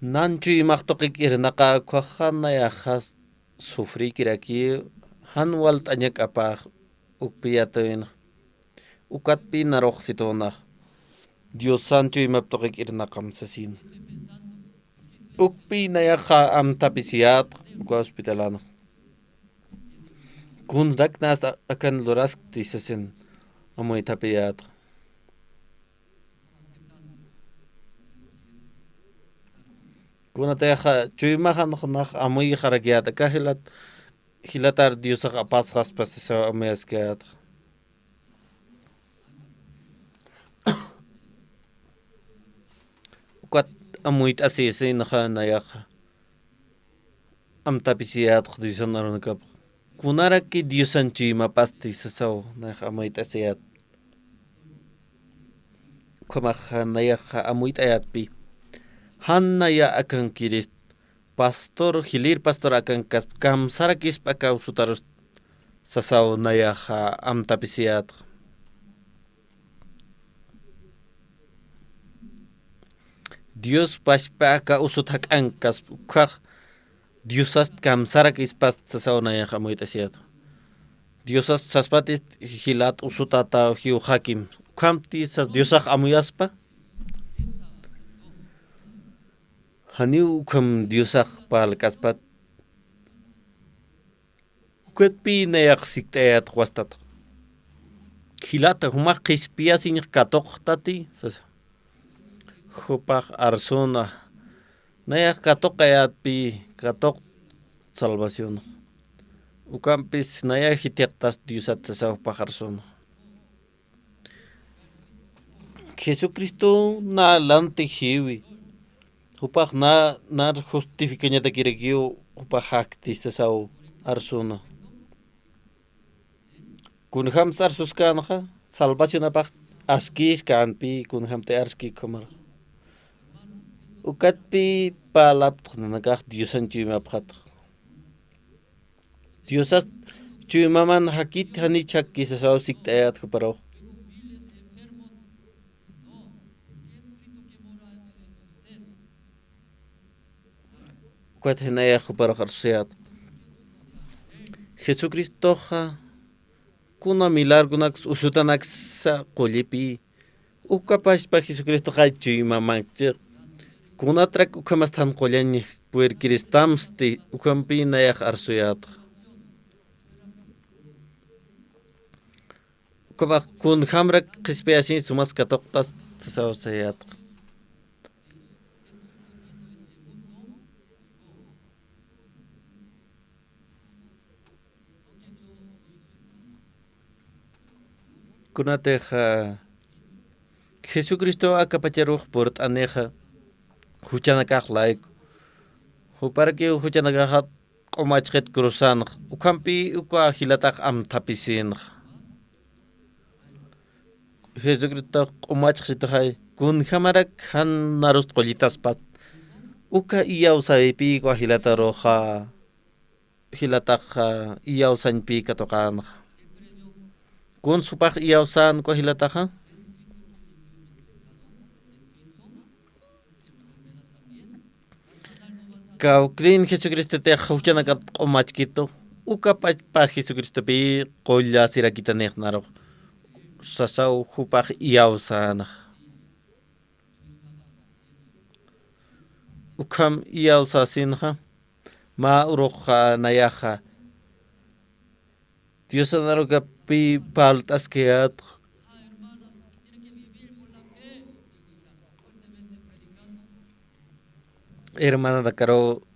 nan chuymax tuqik irnaqa ukkhaxa nayaxa sufrïkiraki, jan walt'añak apax ukpï yatïnxa. Ukatpï narux situnax. Diosan chuymap tuqik irnaqam sasin. Ukpï nayaxa amthapisiyät, uka hospitalanxa. Kunrak nasta akan luraskti sasin amuythapiyät. Kunatix chuymaxanx nax amuyxarakiyät, aka jilat, jilatar Diosax apasxaspa sasaw amuyaskayät. Ukat amuyt'asisinxa nayaxa. Amtapisiyätx Diosan arunakapx. Kunaraki Diosan chuymapasti sasaw nayax amuyt'asiyät. Ukhamax nayax amuyt'ayätpi. Jan naya akankirist. Pastor, jilïr pastor akankasp kamsarakisp aka usutarust sasaw nayax amtapisiyätx. Dios pachpa aka usut jak'ankasp ukhax Diosast kamsarakispas sasaw nayax amuyt'asiyätx. Diosast saspatist jilat usutata jiw jakim. Ukhamti sas Diosax amuyaspa. Janiw ukham Diosax parlkaspat. Ukatpi nayax sikt'ayät wastat. Jilata jumax qhispiyasiñx katuqtati sasa. Jupax arsuna. Nayax katuqayätpi katuq salvación. Ukampis nayax jithiqtas Diosat sasa jupax arsuna. Jesucristo na lanti jiwi. Jupax na, nar justificañatakirakiw jupax jakti sasaw arsuna. Kunjams arsuskänxa, salvacionapax askïskänpi, kunjamti arski ukhamar. Ukatpi parlaptx nanakax Diosan chuymapxatx. Diosas chuymaman jakit janich jakki sasaw sikt'ayät juparux. Ukat jinayax juparux arsuyät. Jesucristoxa kuna milagronak usutanaksa qullipi. Uka pachpa Jesucristoxa chuymamankchix. Kunatrak ukhamast jan qullañ purirkiristamsti ukhampi nayax arsuyätxa. Ukhamax kunjamrak qhispiyasiñ sumas katuqtas sasaw sayätxa. Kunatix, ah, Jesucristo aka pacharux purt'anixa juchanakax layku. Juparakiw juchanakaxa q'umachxit cruzanx. Ukhampi uka jilatax amthapisinxa. Jesucristox q'umachxsituxay, kunjamarak jan narust qullitaspat. Uka iyawsäwipi uka jilataruxa, jilataxa iyawsañpi katuqänxa. Kuns jupax iyawsän uka jilataxa. Kawkrin Jesucristotix juchanakat q'umachkitu, uka pachpa Jesucristopi qullasirakitänix narux. Sasaw jupax iyawsänxa. Ukham iyawsäsinxa, mä uruxa nayaxa. Diosan arukapi parlt'askayät. Hermananakaru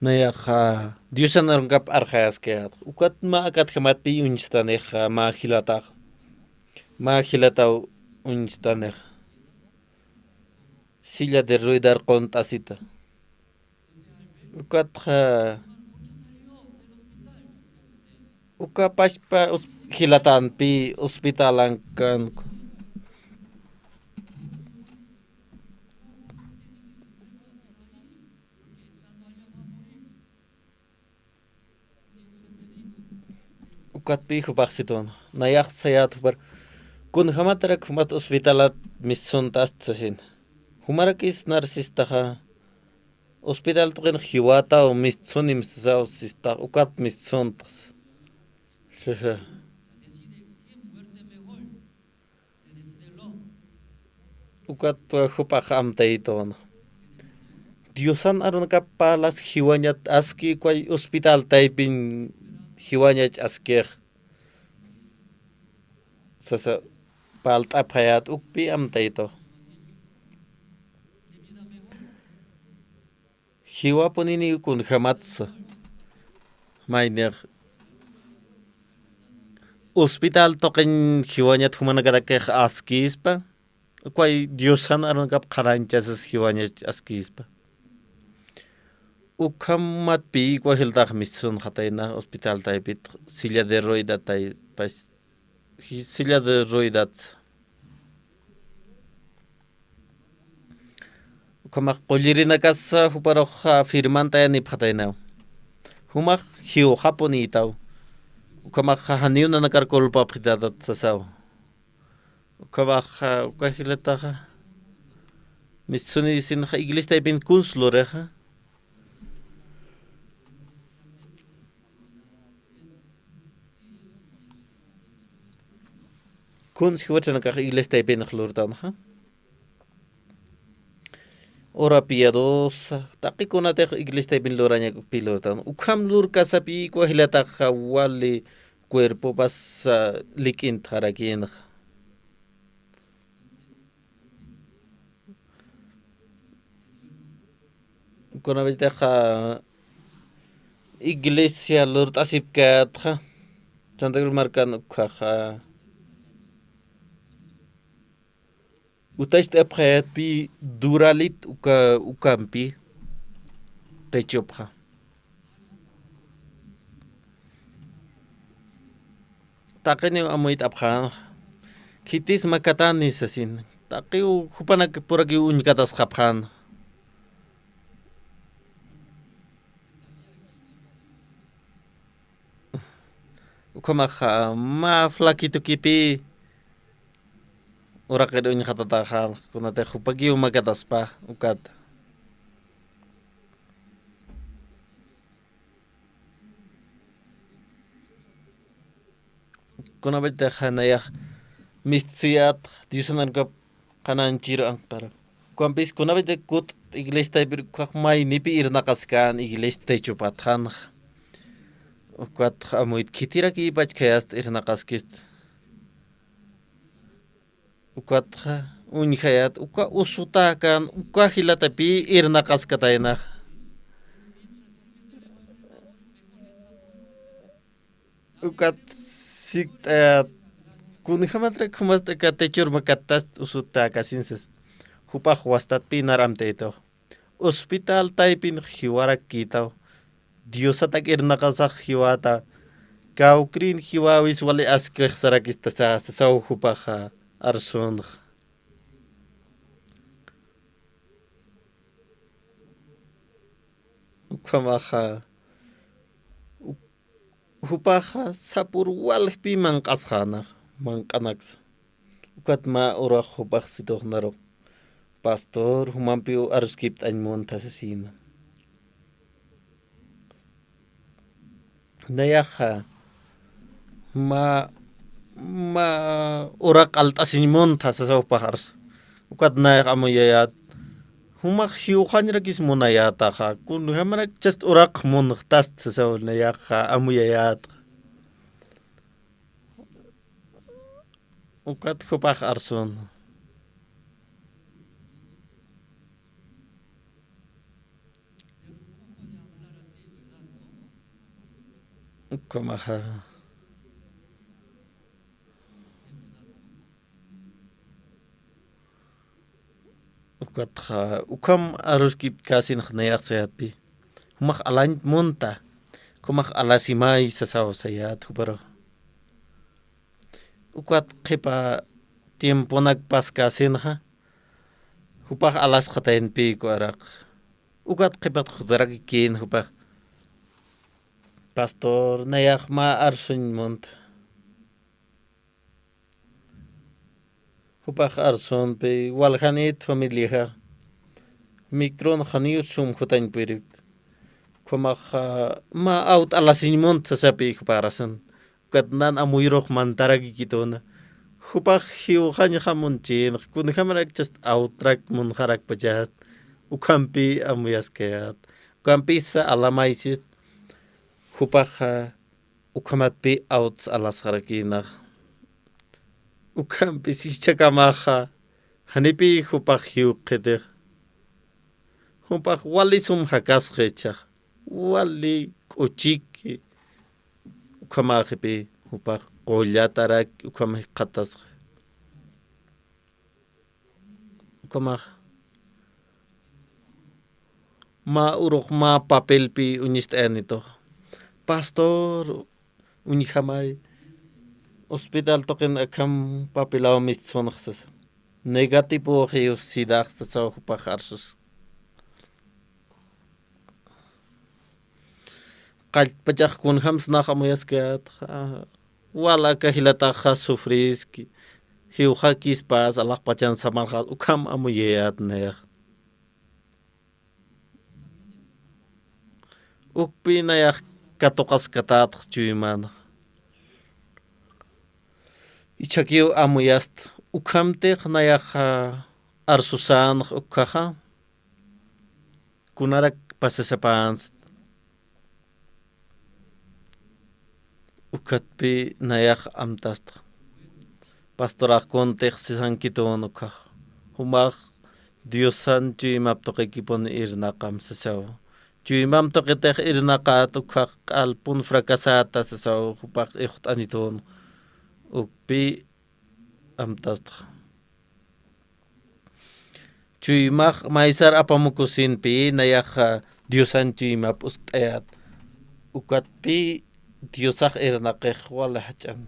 nayaxa Diosan arukap arxayaskayät. Ukat mä akatjamatpi uñstanix mä jilatax. Mä jilataw uñstanix. Silla de ruedar qunt'asita. Ukatxa, uka pachpa us-, jilatanpi hospitalankanku. Ukatpi jupax situn. Nayax sayät jupar. Kunjamatarak jumat hospitalat mistsuntast sasin. Jumarakis nar sistaxa. Hospital tuqin jiwataw mistsunim sasaw sistax. Ukat mistsuntax. Ukat jupax amtaytun. Diosan arunakap parlas jiwañat aski uka hospital taypin jiwañach askix. Sasa parlt'apxayät ukpi amtaytu. Jiwapunini kunjamatsa. Maynix. Hospital tuqin jiwañat jumanakarakix askispa. Uka Diosan arunakap qhanañchasas jiwañach askispa. Ukhamatpï uka jilatax mistsunxatayna hospital taypit silla de rueda tay, pas, silla de ruedat. Ukhamax qullirinakasa juparux firmantayanipxataynaw. Jumax jiwxapunïtaw. Ukhamax janiw nanakar culpapxitätat sasaw. Ukhamax uka jilataxa mistsunisinxa iglesia taypin kuns lurixa. Kuns jiwachanakax iglesia taypinx lurtanxa. Hora piadosa, taqi kunatix iglesia taypin lurañakpi lurtan. Ukham lurkasapï uka jilataxa wali cuerpopas lik'intxarakinxa. Kunapachatixa iglesia lurt'asipkätxa, Santa Cruz markan ukhaxa. Utacht'apxayätpï duralit uka, ukampi techopxa. Taqiniw amuyt'apxänxa. Khitis makatani sasin. Taqiw jupanakpurakiw uñkatasxapxänxa. Ukhamaxa mä flaquitukipï uraqir uñxatataxänxa, kunatix jupakiw makataspa ukat. Kunapachatix nayax mistsuyät Diosan arunakap qhanañchir anqarak. Ukampis kunapachatix kut iglesia taypir ukax maynipï irnaqaskän iglesia techopatxänxa. Ukat amuyt khitirakïpach khayast irnaqaskist. Ukatxa uñjayät, uka usutäkän, uka jilatapï irnaqaskataynax. Ukat sikt'ayät, kunjämatrak jumast'aka techor makattast usutäkasin sas. Jupax wastatpï nar amtaytaw. Hospital taypin jiwarakkïtaw. Diosatak irnaqasax jiwäta. Kawkïrin jiwäwis wali askix sarakistasa, sasaw jupaxa arsunxa. Ukhamaxa, u-, jupaxa sapür waljpï manq'asxänax, manq'anaksa. Ukat mä urax jupax situx narux: "Pastor, jumampiw aruskipt'añ munta", sasïna. Nayaxa mä, mä uraq alt'asiñ munta, sasa jupax arsa. Ukat nayax amuyayät. Jumax jiwxañarakis munayätaxa, kunjämarak chast uraq munxtast, sasaw nayaxa amuyayät. Ukat jupax arsun. Ukhamaxa. Ukatxa, ukham aruskipt'käsinx nayax sayätpï. Jumax alañ munta, ukhamax alasimay sasaw sayät juparux. Ukat qhipa tiemponak paskäsinxa, jupax alasxatayanpï ukarux. Ukat qhipat jutarakikin jupax: "Pastor, nayax mä arsuñ munta". Jupax arsunpï, waljanït familiaxa. Micron janiw sum jutañ puyirït. Ukhamaxa, "Mä awt alasiñ munta", sasapï jupax arsun. Ukat nan amuyurux mantarakikituna. Jupax jiwxañxa munchïnx, kunjämarak chast awtrak munxarakpachast. Ukhampï amuyaskayät. Ukampisa alamaysist. Jupaxa ukhamatpï awts alasxarakïnax. Ukhampis jichhakamaxa, janipï jupax jiwkxitix. Jupax wali sum jakasxi jichhax, wali k'uchiki. Ukhamäxipï jupax qullatarak ukham jikxatasxi. Ukhamax mä urux mä papelpi uñist'ayanitux. Pastor, uñjamay. Hospital tuqin akham papelaw mistsunx sasa. Negativo jiw sidax sasaw jupax arsus. Qallpachax kunjams nax amuyaskayätxa, wal aka jilataxa sufriski, jiwxakispas alaxpachan samarxas ukham amuyayät nayax. Ukpi nayax katuqaskatätx chuymanxa. Ichhakiw amuyasta, ukhamtix nayaxa arsusänx ukkhaxa. Kunarak pasasapänsti. Ukatpi nayax amtastxa. Pastorax kuntix sisankitun ukkhax. Jumax Diosan chuymap tuqikipun irnaqam sasaw. Chuymam tuqitix irnaqät ukkhax q'alpun fracasata sasaw jupax ixt'anitun ukpi amtastxa. Chuymax maysar apamukusinpi nayaxa Diosan chuymap uskt'ayät. Ukatpi Diosax irnaqix wali jach'an.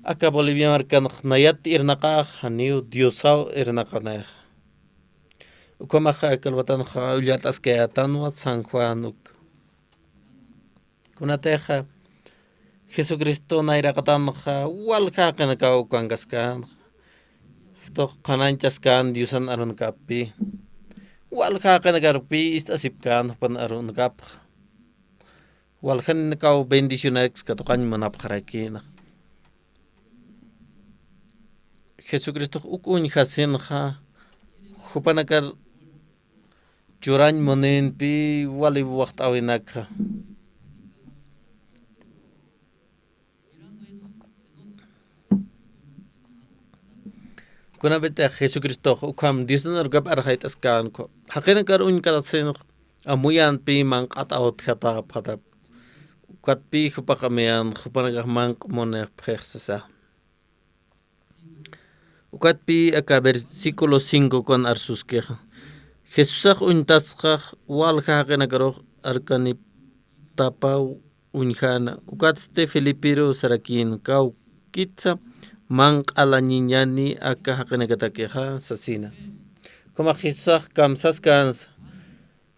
Aka Bolivia markanx nayat irnaqax janiw Diosaw irnaqanayaxa. Ukhamaxa aka alwatanxa ullart'askayätanwa San Juan uk. Kunatixa Jesucristo nayraqatanxa walja jaqinakaw ukankaskänxa. Jtux qhanañchaskän Diosan arunakappi. Walja jaqinakarpi ist'asipkän jupan arunakapxa. Waljanakaw bendicionarakis katuqañ munapxarakïnxa. Jesucristox uk uñjasinxa, jupanakar churañ munïnpi wali waxt'äwinakxa. Kunapitix Jesucristox ukham Diosnan arukap arxayt'askän, jaqinakar uñkatasinxa, amuyänpi manq'at awtjatäpxatap. Ukatpi jupax amuyän, jupanakax manq'a munipxix sasa. Ukatpi aka versículo cinco kun arsuskixa. Jesusax uñtasxax walja jaqinakarux arkaniptapaw uñjäna. Ukatsti Felipiru sarakïn, kawkitsa manq'a alañañani aka jaqinakatakixa sasina. Ukhamax Jesusax kamsaskänsa,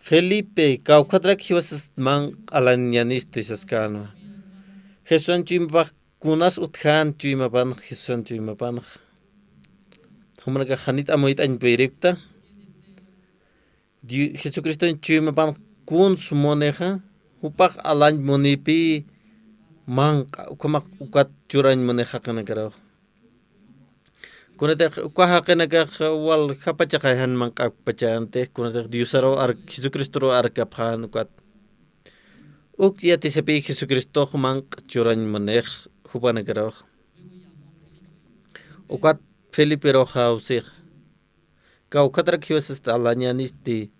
Felipe, kawkhatrak jiwasas manq'a alañañanisti saskänwa. Jesusan chuymapax kunas utjän chuymapanx, Jesusan chuymapanx. Jumanakax janit amuyt'añ puyripkta. Di-, Jesucriston chuymapanx kuns munixa, jupax alañ munipï manq'a, ukhamax ukat churañ munix jaqinakaruxa. Kunatix uka jaqinakax waljapachaxa jan manq'apachänti, kunatix Diosaruw ark-, Jesucristoruw arkapxän ukat. Uk yatisipï Jesucristox manq'a churañ munix jupanakarux. Ukat Feliperux jawsix. Kawkhatrak jiwasasti alañanisti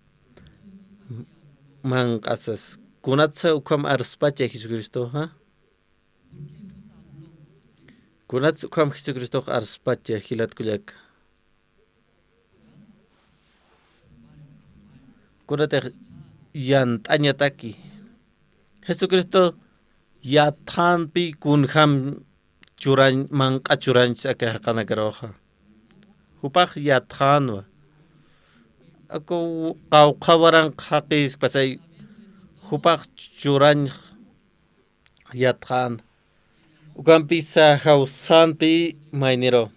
manq'asas. Kunatsa ukham arspacha Jesucristoxa. Kunatsa ukham Jesucristox arspacha jilat kullaka. Kunatix yant'añataki. Jesucristo yatxänpi kunjam churañ, manq'a churañchis aka jaqinakaruxa. Jupax yatxänwa. Aku qawqha waranqa jaqïskpasay jupax churañ yatxän. Ukampisa jawsänpi mayniru.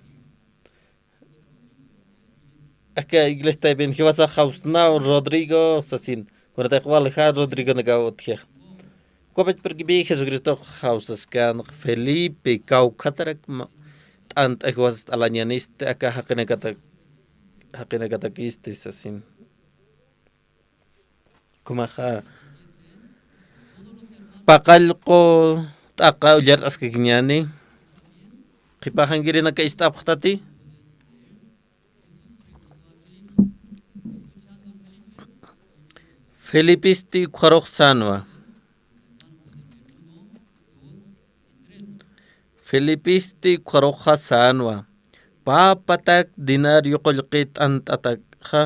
Aka iglesiataypin jiwasax jawsnaw Rodrigo sasin. Kunatix walja Rodrigonakaw utjix. Ukapachpirkipï Jesucristox jawsaskän Felipe kawkhatarak ma-, t'ant'a jiwasasti alañanisti aka jaqinakata-, jaqinakatakisti sasin. Ukhamaxa paqallqu t'aqa ullart'askakiñäni. Qhipaxankiri naka ist'apxtati. Felipisti ukxaruxa sänwa. Felipisti ukxaruxa sänwa. Pä patak denario qullqi t'ant'atakxa,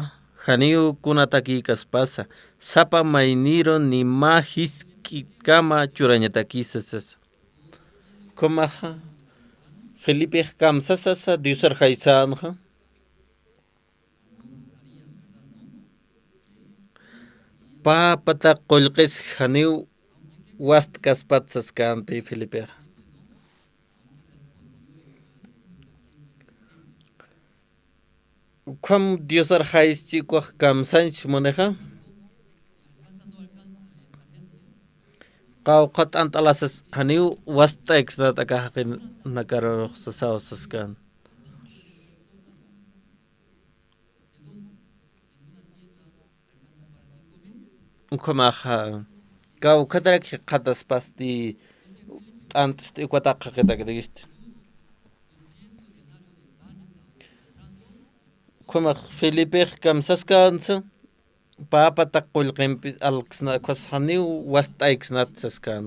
janiw kunatakïkaspasa, sapa mayniru ni mä jisk'itkama churañatakisa sasa. Ukhamaxa Felipex kamsasasa Diosar jaysänxa. Pä patak qullqis janiw wast'kaspat saskänpi Felipexa. Ukham Diosar jayschi ukax kamsañch munixa. Qawqha t'ant'alasas janiw wast'ayksnat aka jaqinakarux sasaw saskän. Ukhamaxa, kawkhatrak jikxataspasti t'ant'sti ukatak jaqitakrïsti. Ukhamax Felipex kamsaskänsa, pä patak qullqimpis alksna, ukhas janiw wast'ayksnat saskän.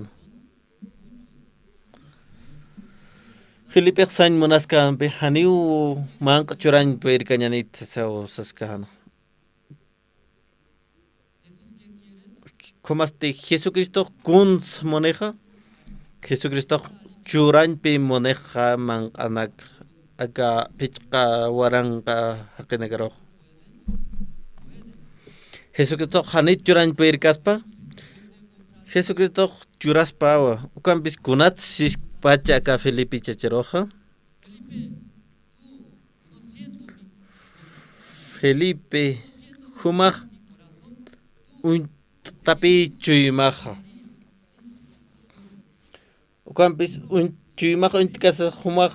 Felipex sañ munaskänpi, janiw manq'a churañ puyirkañanit sasaw saskän. Ukhamax Jesucristox kuns munixa, Jesucristox churañpi munixa manq'anak aka phichqa waranqa jaqinakarux. Jesucristox janit churañ puyirkaspa, Jesucristox churaspawa, ukampis kunats siskpacha aka Felipe chacharuxa. Felipe, jumax uñt'tapï chuymaxa. Ukampis uñ-, chuymax uñt'kasa jumax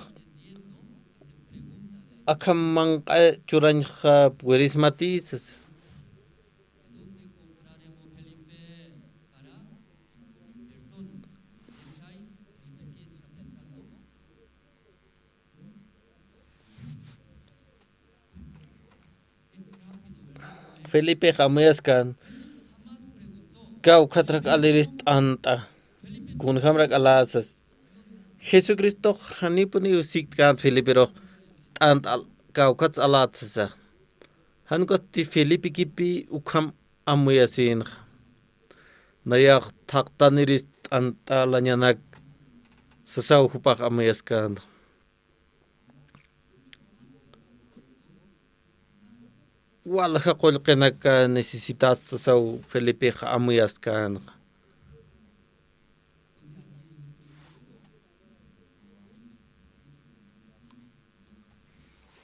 akham manq'a churañxa purismati sasa. Felipex amuyaskän, kawkhatrak alirist t'ant'a, kunjamrak aläsas. Jesucristox janipuniw sikt'kän Feliperux t'ant'a kawkhats alät sasa. Jan ukasti Felipe kipï ukham amuyasïnxa. Nayax thaqtanirist t'ant'alañanak sasaw jupax amuyaskänxa. Walja qullqinaka necesitas sasaw Felipex amuyaskänxa.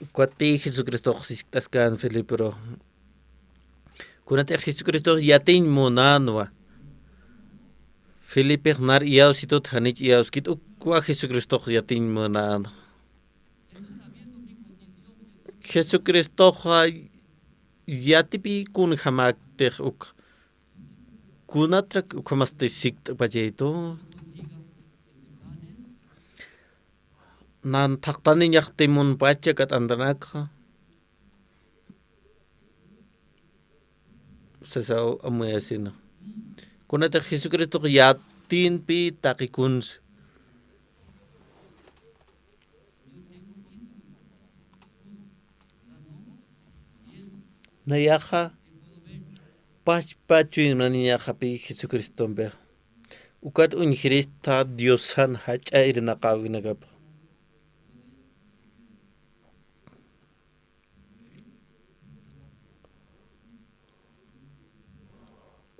Ukatpï Jesucristox siskt'askän Feliperux. Kunatix Jesucristox yatiñ munänwa. Felipex nar iyawsitut janich iyawskit, ukwa Jesucristox yatiñ munän. Jesucristoxa yatipï kunjamaktix uk. Kunatrak ukhamasti sikt'pachaytu. Nan thaqtaniñaxti munpacha aka t'antanakxa. Sasaw amuyasina. Kunatix Jesucristox yatinpï taqi kuns. Nayaxa pachpa chuymaniñaxapï Jesucristompix. Ukat uñjirista Diosan jach'a irnaqäwinakapx.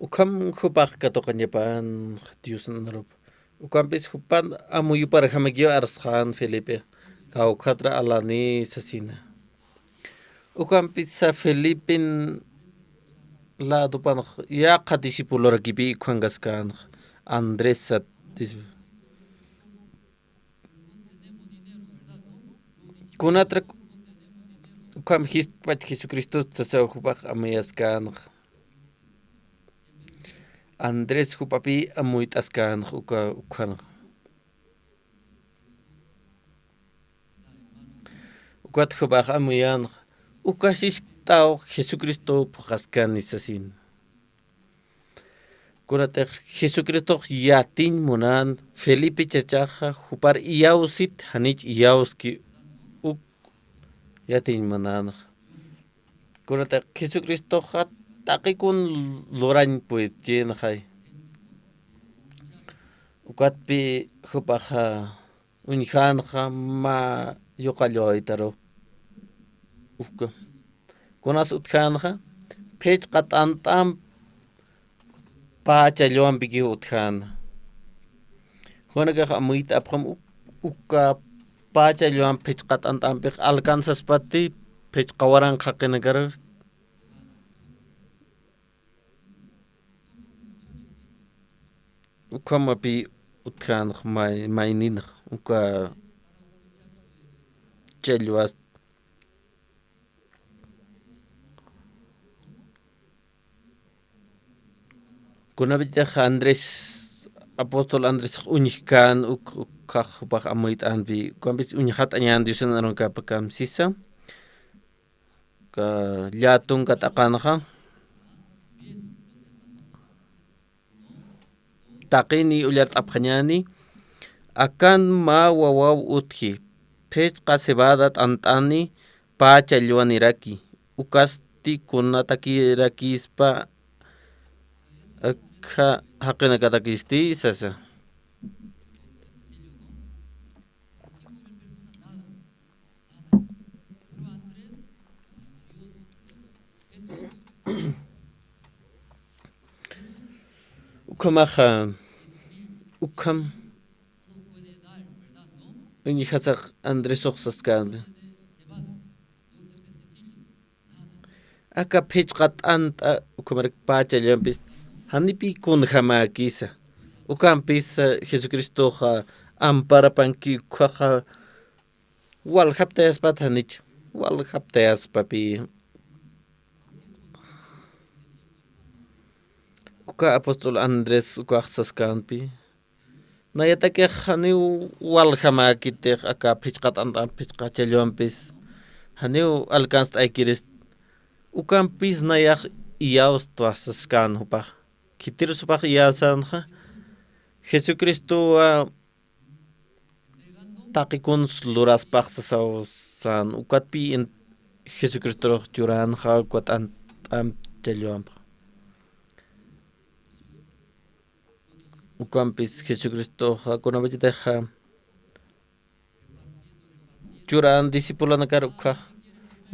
Ukham jupax katuqañapan Diosnarup. Ukampis jupan amuyuparjamakiw arsxän Felipe, kawkhatra alani sasina. Ukampisa Felipen ladopanx yaqha discipulorakipï ukkhankaskänx, Andrés sat dis-, kunatrak ukham jiskt'pach Jesucristost sasaw jupax amuyaskänx. Andrés jupapï amuyt'askänx uka ukkhanx. Ukat jupax amuyänx, uka jiskt'aw Jesucristo phuqhaskani sasin. Kunatix Jesucristox yatiñ munan Felipe chachaxa jupar iyawsit janich iyawski uk yatiñ munänxa. Kunatix Jesucristoxa taqikun lurañ puytchinxay. Ukatpi jupaxa uñjänxa mä yuqallwawaytaru. Uka. Kunas utjänxa, phichqa t'ant'amp pä challwampiki utjäna. Jupanakax amuyt'apxam uk-, uka pä challwamp phichqa t'ant'ampix alcanzaspati phichqa waranqa jaqinakaru. Ukhamapï utjänx may-, mayninx uka challwast. Kunapïtix Andrés, apóstol Andrés uñjkän uk-, ukhax jupax amuyt'ampi, ukampis uñxatañän Diosan arunakap kamsisa. Ka llätunka t'aqanxa. Taqini ullart'apxañäni, akan mä wawaw utji, phichqa cebada t'ant'ani pä challwaniraki, ukasti kunatakirakispa, akha jaqinakatakisti sasa. Ukhamaxa, ukham, uñjasax Andrés uxsaskänti. Aka phichqa t'ant'a, ukhamarak pä challwampis, janipï kunjamäkisa. Ukampisa Jesucristoxa amparapanki ukhaxa, waljaptayaspat janicha, waljaptayaspapï. Uka apóstol Andrés ukax saskänpi. Nayatakix janiw waljamäkitix aka phichqa t'ant'amp phichqa challwampis. Janiw alcanzt'aykirist. Ukampis nayax iyawstwa saskän jupax. Khitirus jupax iyawsänxa. Jesucristowa taqi kuns luraspax sasaw sän, ukatpï in-, Jesucristorux churänxa, ukat t'ant'amp challwamp. Ukampis Jesucristoxa kunapachatixa churän discipulonakar ukhax,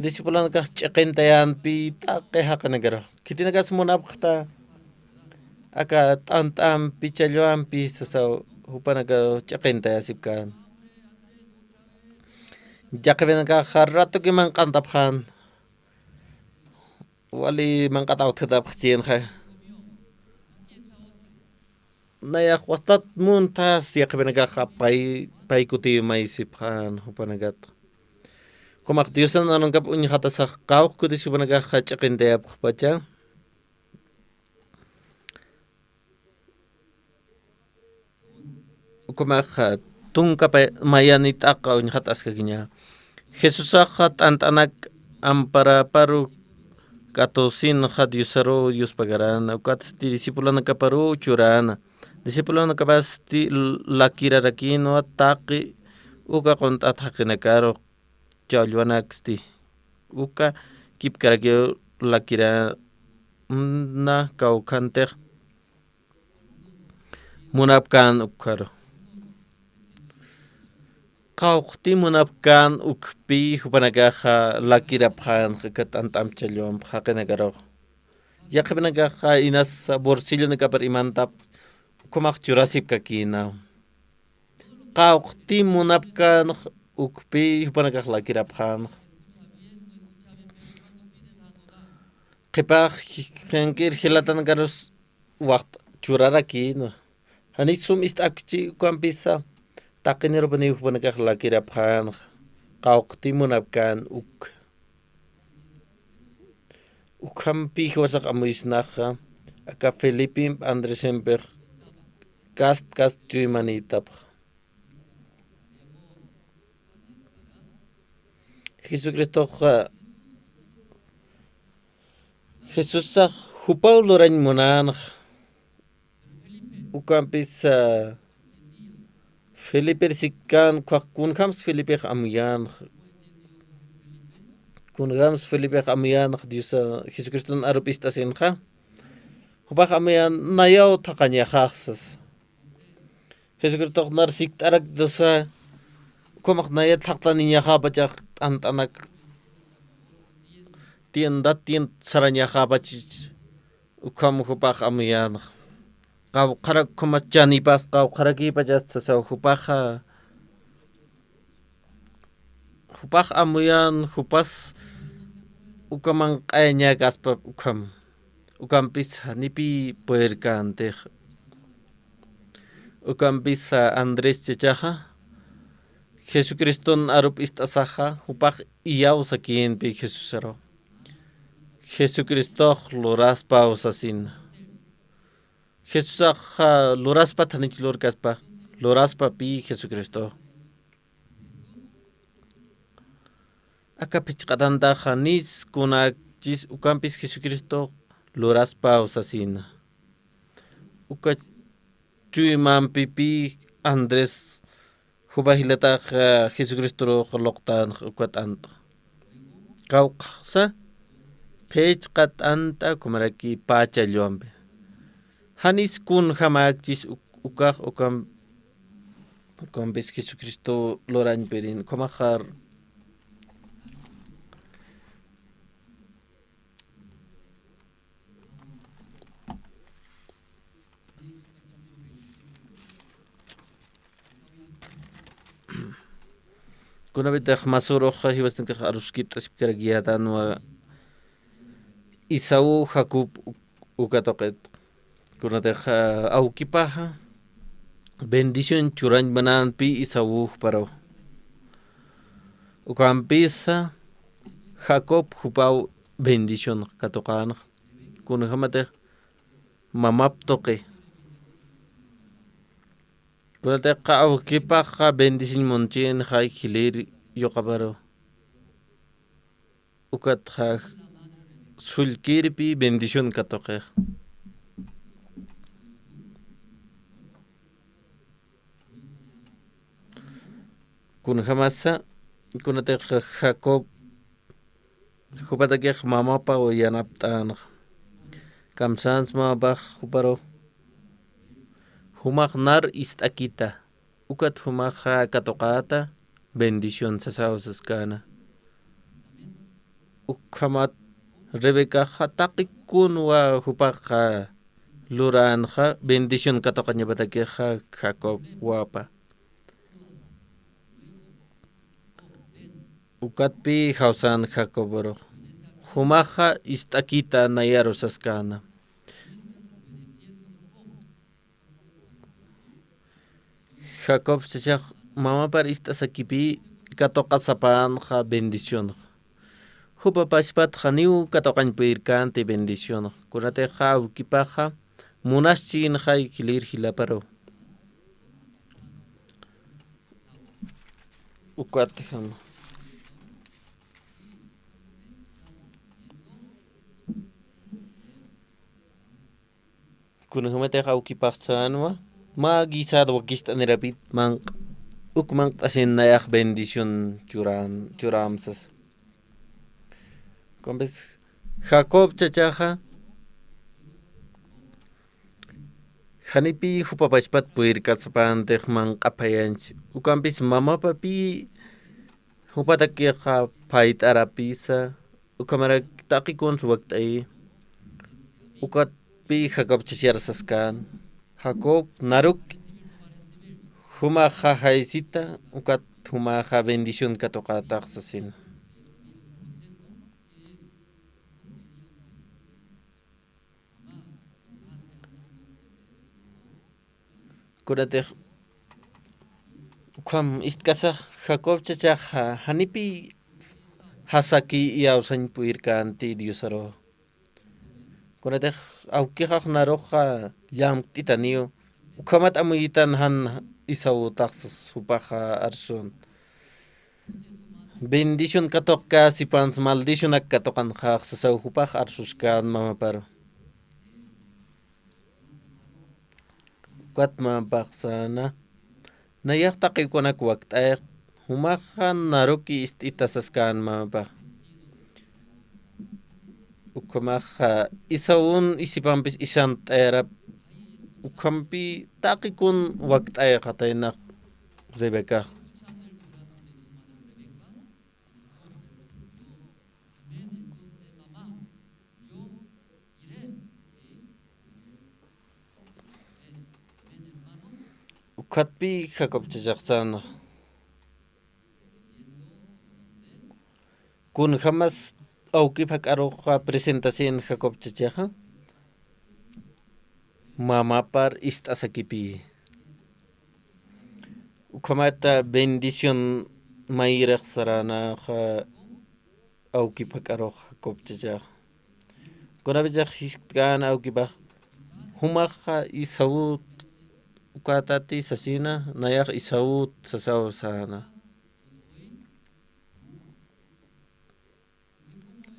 discipulonakax ch'iqintayänpi taqi jaqinakar. Khitinakas munapxta aka t'ant'ampi challwampi sasaw jupanakax ch'iqintayasipkän. Yaqhipinakaxa ratuki manq'antapxän. Wali manq'ataw utjatapxchinxa. Nayax wastat muntas yaqhipinakaxa pay, pay kutiw maysipxän jupanakat. Ukhamax Diosan arunkap uñjatasax qawqha kutis jupanakaxa ch'iqintayapxpacha. Ukhamaxa tunka pay-, mayani t'aqa uñjat'askakiña. Jesusaxa t'ant'anak amparaparu katusinxa Diosaru yuspagarana, ukatsti discipulonakaparu churana. Discipulonakapasti lakirarakïnwa taqi uka qunt'at jaqinakaru challwanaksti. Uka kipkarakiw lakirana kawkhantix munapkän ukkharu. Qawqti munapkän ukpi jupanakaxa lakirapxänxa aka t'ant'amp challwamp jaqinakarux. Yaqhipinakaxa inasa bolsillonakapar imantap ukhamax churasipkakïna. Qawqti munapkänx ukpi jupanakax lakirapxänxa. Qhipax qhink'ir jilatanakarus waxt'a churarakïna. Janich sum ist'akchi ukampisa taqinirupaniw jupanakax lakirapxänxa. Qawqti munapkän uk. Ukhampi jiwasax amuysnaxa, aka Felipimp Andresimpix kast kast chuymanïtapxa. Jesucristoxa, Jesusax jupaw lurañ munänxa. Ukampisa Feliper sikkän, ukkhax kunjams Felipex amuyänxa. Kunjams Felipex amuyänxa Diosa, Jesucriston arup ist'asinxa. Jupax amuyän nayaw thaqañaxax sas. Jesucristox nar sikt'arak Diosa, ukhamax nayat thaqtaniñaxapachax t'ant'anak. Tiendat tient sarañaxapachich. Ukham jupax amuyänxa. Qawqharak ukhamas chanipas, qawqharakipachas sasaw jupaxa. Jupax amuyän, jupas uka manq'ayañäkaspa ukham. Ukampis janipï purirkäntix. Ukampis Andrés chachaxa, Jesucriston arup ist'asaxa, jupax iyaw sakïnpi Jesusaru. Jesucristox luraspaw sasina. Jesusax luraspat janich lurkaspa, luraspapï Jesucristo. Aka phichqatantaxa janis kunakchis ukampis Jesucristo luraspaw sasina. Uka chuymampipï Andrés jupa jilatax Jesucristoru luqtän uka t'ant'a. Qawqhasa phichqa t'ant'a ukhamaraki pä challwampi. Janis kunjamäkchis uk-, ukax ukam-, ukampis Jesucristo lurañpirin, ukhamaxar. Kunapitix masürux jiwasankax aruskipt'asipkarakiyätanwa Esaú Jacob u-, uka tuqit. Kunatix, ah, awkipaxa bendición churañ munänpi Esaú juparu. Ukampisa Jacob jupaw bendición katuqänxa. Kunjamatix mamap tuqi. Kunatix awkipaxa bendición munchinxa jilïr yuqaparu. Ukatxa sullkïrpi bendición katuqix. Kunjamasa, kunatix Jacob, jupatakix mamapaw yanapt'änxa. Kamsans mamapax juparu. Jumax nar ist'akita. Ukat jumaxa katuqäta bendición sasaw saskäna. Ukhamat Rebecaxa taqi kunwa jupaxa luränxa bendición katuqañapatakixa Jacob wapa. Ukatpï jawsän Jacob urux. Jumaxa ist'akita nayaru saskäna. Jacob chachax mamapar ist'asakipï katuqasapänxa bendicionxa. Jupa pachpat janiw katuqañ purirkänti bendicionxa. Kunatixa awkipaxa munaschinxay jilïr jilaparu. Ukatjama. Kunjamatix awkipax sänwa, mä guisado wakicht'anirapït manq', uk manq't'asin nayax bendición churan, churäm sasa. Kumpis Jacob chachaxa, janipï jupa pachpat purirkasapantix manq'apayañch, ukampis mamapapï jupatakixa phayt'arapisa, ukhamarak taqi kuns wakt'ayi. Ukatpï Jacob chachar saskän. Jacob naruk jumaxa jaysita, ukat jumaxa bendición katuqätax sasina. Kunatix ukham ist'kasax Jacob chachaxa janipï jasaki iyawsañ purirkänti Diosaru. Kunatix awkixax naruxa llamkt'itaniw, ukhamat amuyitan jan Esautax sas jupaxa arsun. Bendición katuqkäsipans maldicionak katuqanxax sasaw jupax arsuskän mamaparu. Ukat mamapax säna, nayax taqi kunak wakt'ayax, jumaxa naruki ist'ita saskän mamapax. Ukhamaxa Esaun isipampis isant'ayarap, ukhampi taqi kun wakt'ayxataynax Rebecax. Ukatpi Jacob chachaxsana. Kunjamas awkip jak'aruxa presentación Jacob chachaxa. Mamapar ist'asakipi. Ukhamata bendición mayrix saranaxa awkip jak'arux Jacob chachaxa. Kunapachix jiskt'kän awkipax, jumaxa Esaut ukatati sasina, nayax Esaut sasaw säna.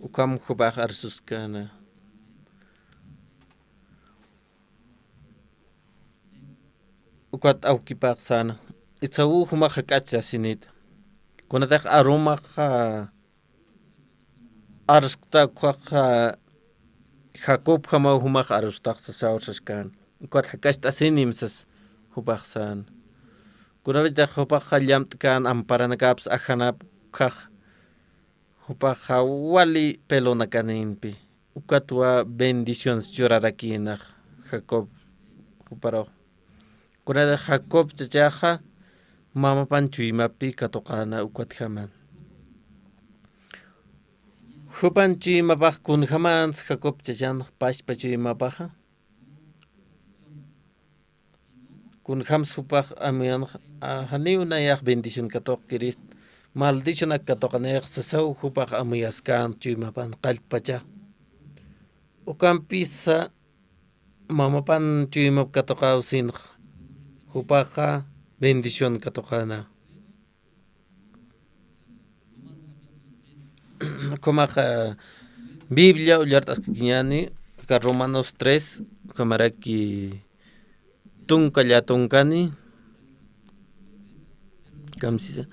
Ukham jupax arsuskäna. Ukat awkipax säna, Esaú jumax jak'ach sasinit. Kunatix arumaxa arskta ukkhaxa Jacobjamaw jumax arustax sasaw saskäna. Ukat jak'acht'asinim sas jupax säna. Kunapachatix jupaxa llamt'kän amparanakapsa ajanap ukkhax jupaxa wali pelonakaninpi. Ukatwa bendiciones churarakïnax Jacob juparux. Kunatix Jacob chachaxa mamapan chuymapi katuqäna ukatjaman. Jupan chuymapax kunjamansa Jacob chachanx pachpa chuymapaxa. Kunjamsa jupax amuyanxa, a, janiw nayax bendición katuqkirist, maldicionak katuqanix sasaw jupax amuyaskän chuymapan qallpacha. Ukampisa mamapan chuymap katuqawsinxa, jupaxa bendición katuqäna. Ukhamaxa Biblia ullart'askakiñäni, aka Romanos tres, ukhamaraki tunka llätunkani, kamsisa.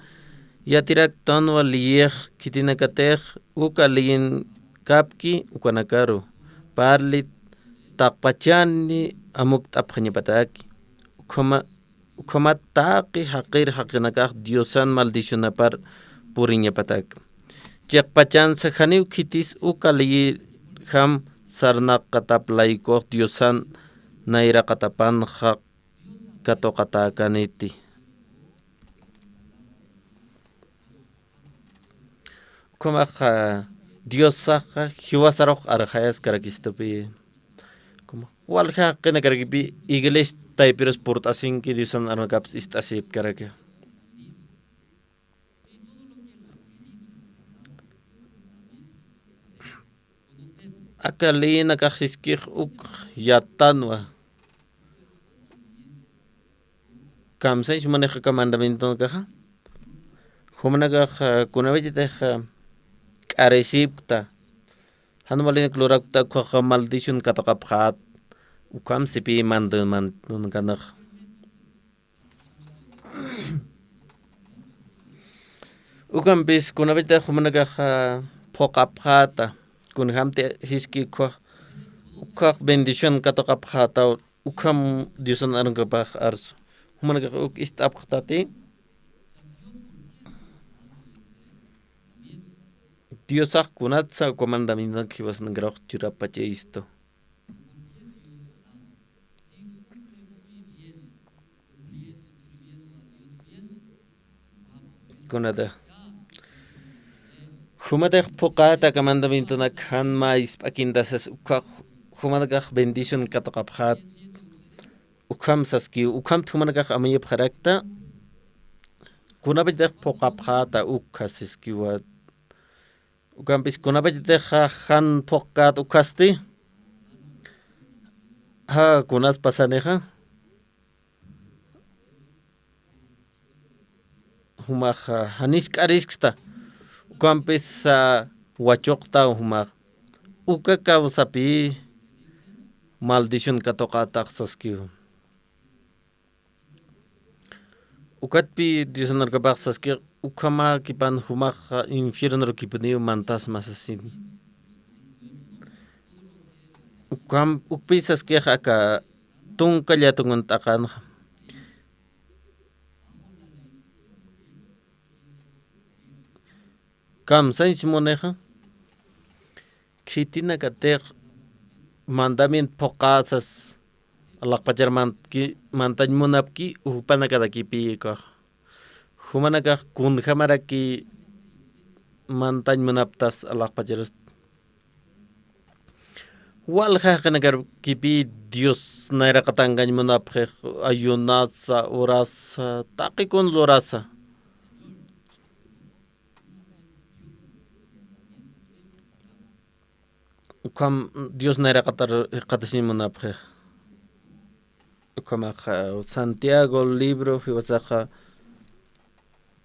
Yatiraktanwa leyix khitinakatix uka leyinkapki ukanakaru, parli taqpachani amukt'apxañapataki. Ukhama, ukhamat taqi jaqir jaqinakax Diosan maldicionapar puriñapatak. Chiqpachansa janiw khitis uka leyijam sarnaqatap laykux Diosan nayraqatapanxa katuqatäkaniti. Ukhamaxa Diosaxa jiwasarux arxayaskarakistupi. Walja jaqinakarakipi iglesia taypirus purt'asinki Diosan arunakaps ist'asipkaraki. Aka leyinakax siskix uk yattanwa. Kamsañ jumanix aka mandamientonakaxa. Jumanakax, ah, kunapachatix, ah, k'arisipkta. Jan walinak lurakta ukkhaxa maldición katuqapxät. Ukham sipi mandamientonakanax. Ukampis kunapachatix jumanakaxa phuqapxäta, kunjamti siski ukkhax, ukkhax bendición katuqapxätaw, ukham Diosan arunakapax arsu. Jumanakax uk ist'apxtati, Diosax kunatsa uka mandamientonak jiwasanakaruw churapachayistu. Kunata. Jumatix phuqäta aka mandamientonak jan mä isp'akintasas ukkhax jumanakax bendición katuqapxät. Ukham saskiw, ukhamt jumanakax amuyapxarakta. Kunapachatix phuqapxäta ukkha saskiwa. Ukampis kunapachatix jan phuqkät ukhasti. Ja, kunas pasanixa. Jumaxa janis k'arisksta. Ukampis, ah, wachuqta jumax. Uka kawsapi maldición katuqätax saskiw. Ukatpi Diosan arunakapax saskix, ukhamakipan jumaxa infiernoru kipuniw mantasma sasin. Ukam, ukpï saskix aka tunka llatunkan t'aqanxa. Kamsañs munixa, khitinakatix mandamiento phuqasas, alaxpachar mant-, ki-, mantañ munapki, jupanakatakipï ukax. Jumanakax kunjämaraki mantañ munaptas alaxpacharust. Walja jaqinakar kipï Dios nayraqatankañ munapxix, ayunasa, orasa, taqi kun lurasa. Ukham Dios nayraqatar jikxatasiñ munapxix. Ukhamaxa Santiago libro jiwasaxa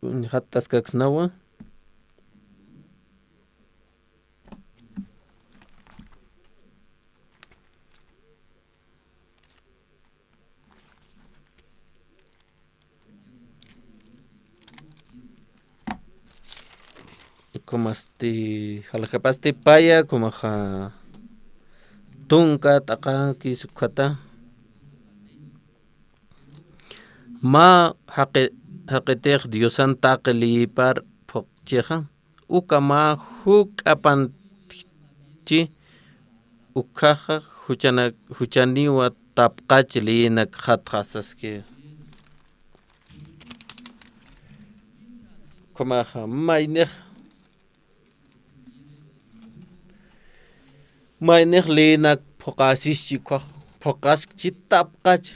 uñjataskaksnawa. Ukhamaxa, jalxapasti paya, ukhamaxa tunka t'aqakis ukhata. Mä jaqi-, jaqitix Diosan taqi liyipar phuqchixa, uka mä juk'apanchi, ukhaxa juchana-, juchaniwa tapqach liyinakxatxa saski. Ukhamaxa maynix Maynix liyinak phuqasischi ukhax, phuqaskchi tapqach,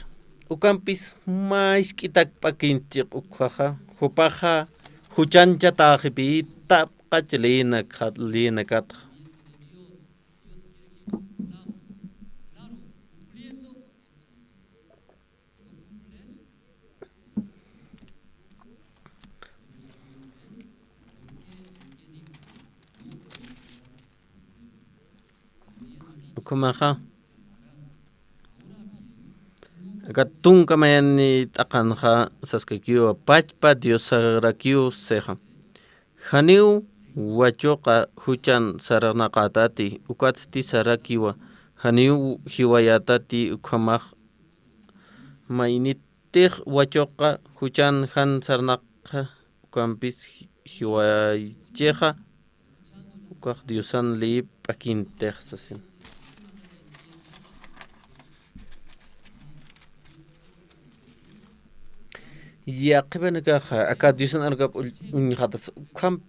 ukampis maysk'itak p'akinchix ukhaxa, jupaxa juchanchatäxipï tapqach liyinakxa, liyinakatxa. Ukhamaxa, aka tunka mayani t'aqanxa saskakiwa, pachpa Diosarakiw sixa. Janiw wachuqa juchan sarnaqätati, ukatsti sarakiwa, janiw jiwayätati, ukhamax maynitix wachuqa juchan jan sarnaqxa, ukampis ji-, jiwaychixa, ukax Diosan liyip p'akintix sasin. Yaqhipanakaxa, aka Diosan arunakap uñ-, uñxatas, ukham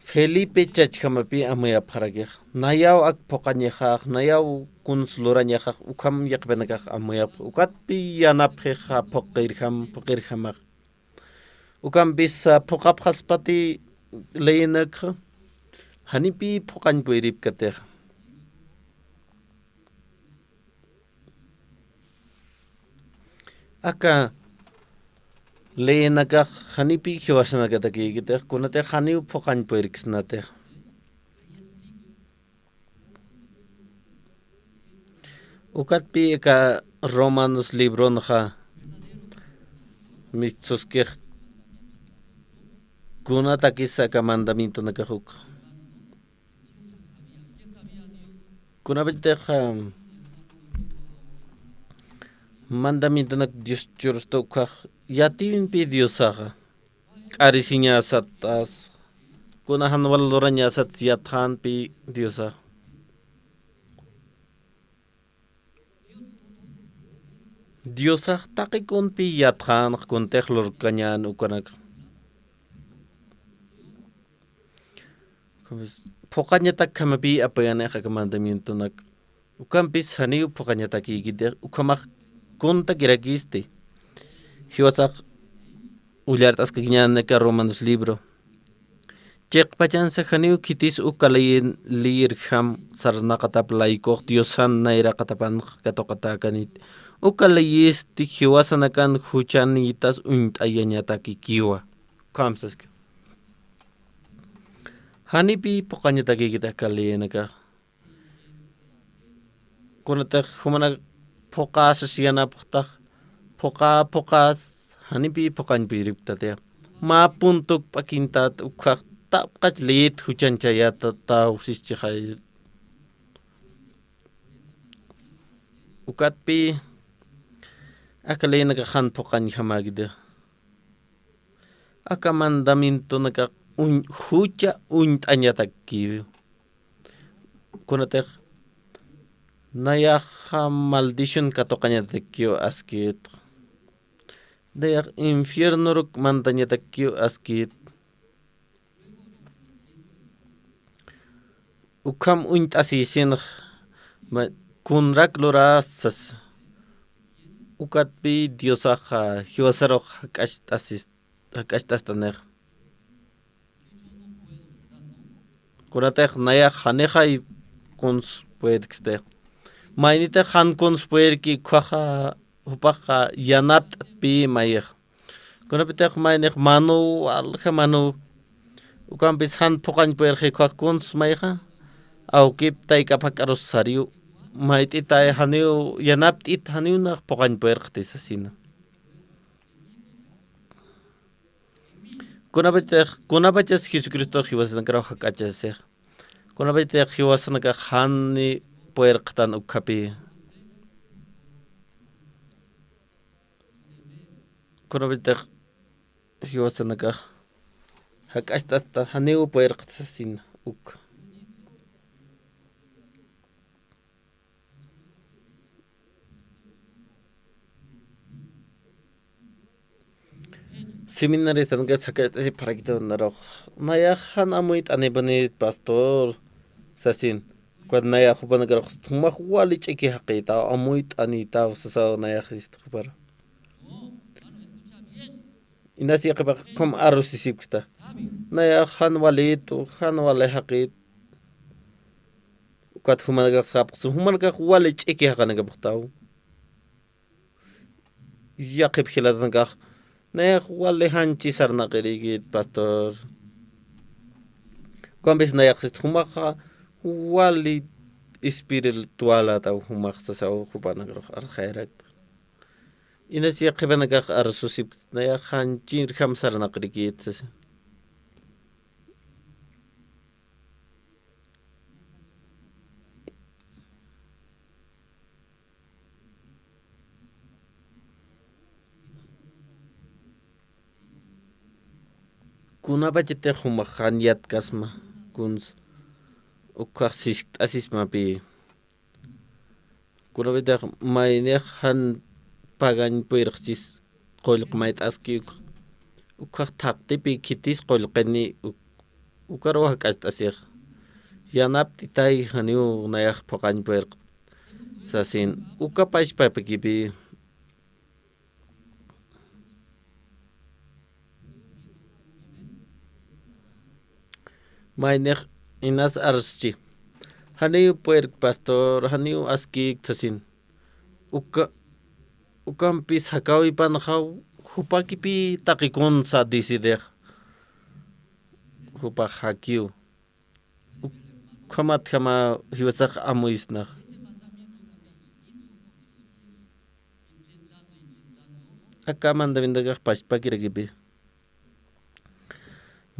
Felipe chachjamapï amuyapxarakix. Nayaw ak phuqañaxax, nayaw kuns lurañaxax, ukham yaqhipanakax amuyapx. Ukatpï yanapxixa phuqirjam, phuqirjamax. Ukampis, ah, phuqapxaspati leyinakxa, janipï phuqañ puyripkatixa. Aka leyinakax janipï jiwasanakatakïkitix, kunatix janiw phuqañ puyrksnatix. Ukatpï aka Romanos libronxa mistsuskix kunatakis aka mandamientonakax uk. Kunapachatix, am, mandamientonak Dios churstu ukhax yatïwinpï Diosaxa. K'arisiñasatas, kuna jan wal lurañasat yatxänpï Diosax. Diosax taqi kunpï yatxänx kuntix lurkañän ukanak. Phuqañatakjamapï apuyänix aka mandamientonak. Ukampis janiw phuqañatakïkitix, ukhamax kuntakirakisti. Jiwasax ullart'askakiñäni aka Romanos libro. Chiqpachansa janiw khitis uka leyin, leyirjam sarnaqatap laykux Diosan nayraqatapanx katuqatäkaniti. Uka leyisti jiwasanakan juchanïtas uñt'ayañatakikiwa. Ukham saski. Janipï phuqañatakïkitix aka leyinakax. Kunatix jumanak phuqäsas yanapxtax, phuqä, phuqäs, janipï phuqañ puyripktatixa. Mä puntuk p'akintat ukhax tapqach leyit juchanchayätatäw sischixay. Ukatpï aka leynakax jan phuqañjamäkiti. Aka mandamientonakax uñ-, jucha uñt'añatakiw. Kunatix nayaxa maldición katuqañatakiw askit. Nayax infiernoruk mantañatakiw askit. Ukham uñt'asïsinx, ma-, kunrak luräsas. Ukatpï Diosaxa jiwasarux jak'acht'asis-, jak'acht'astanix. Kunatix nayax janixay kuns puedksti. Maynitix jan kuns puedki ukkhaxa jupaxa yanapt'atpï mayix. Kunapitix maynix manuw, walja manuw. Ukampis jan phuqañ puedxi ukkhax kuns mayxa. Awkip tayk'ap jak'arus sariw. Mayt'itay janiw, yanapt'it janiw nax phuqañ puedxti sasina. Kunapachas, kunapachas Jesucristox jiwasanakaruw jak'achasix. Kunapachas jiwasanakax jani puerqtan ukkhapi. Kunapachas jiwasanakax jak'acht'asta janiw puerqtasina uk. Seminaristanakax jak'acht'asipxarakitwa narux. Nayax jan amuyt'anipanit pastor sasin. Ukat nayax jupanakarux jumax wali ch'iki jaqïtaw, amuyt'anïtaw sasaw nayax jistxapar. Inas yaqhipax ukham arusisipksta. Nayax jan walit, jan wali jaqït. Ukat jumanakax sapxsa, jumanakax wali ch'iki jaqanakapxtaw. Yaqhip jilatanakax, nayax wali janchi sarnaqirïkit, pastor. Ukampis nayax sist jumaxa wali espiritualataw jumax sasaw jupanakarux arxayarakta. Inas yaqhipanakax arsusipkta, nayax janchinjam sarnaqirïkit sasa. Kunapachatix jumax jan yatkasma, kuns ukkhax siskt'asismapï. Kunapitix maynix jan pagañ puyrxchis qullq mayt'aski uk, ukkhax thaqtipi khitis qullqini uk, ukaruw jak'acht'asix. Yanapt'itay janiw nayax phuqañ puyrq sasin, uka pachpapakipï. Maynix inas arschi. Janiw puerk pastor, janiw askïk sasin. Uka, ukampis jakäwipanxa jupakipï taqi kunsa decidix. Jupax jakiw. Ukhamatjama jiwasax amuyisnax. Aka mandamientokax pachpakirakipï.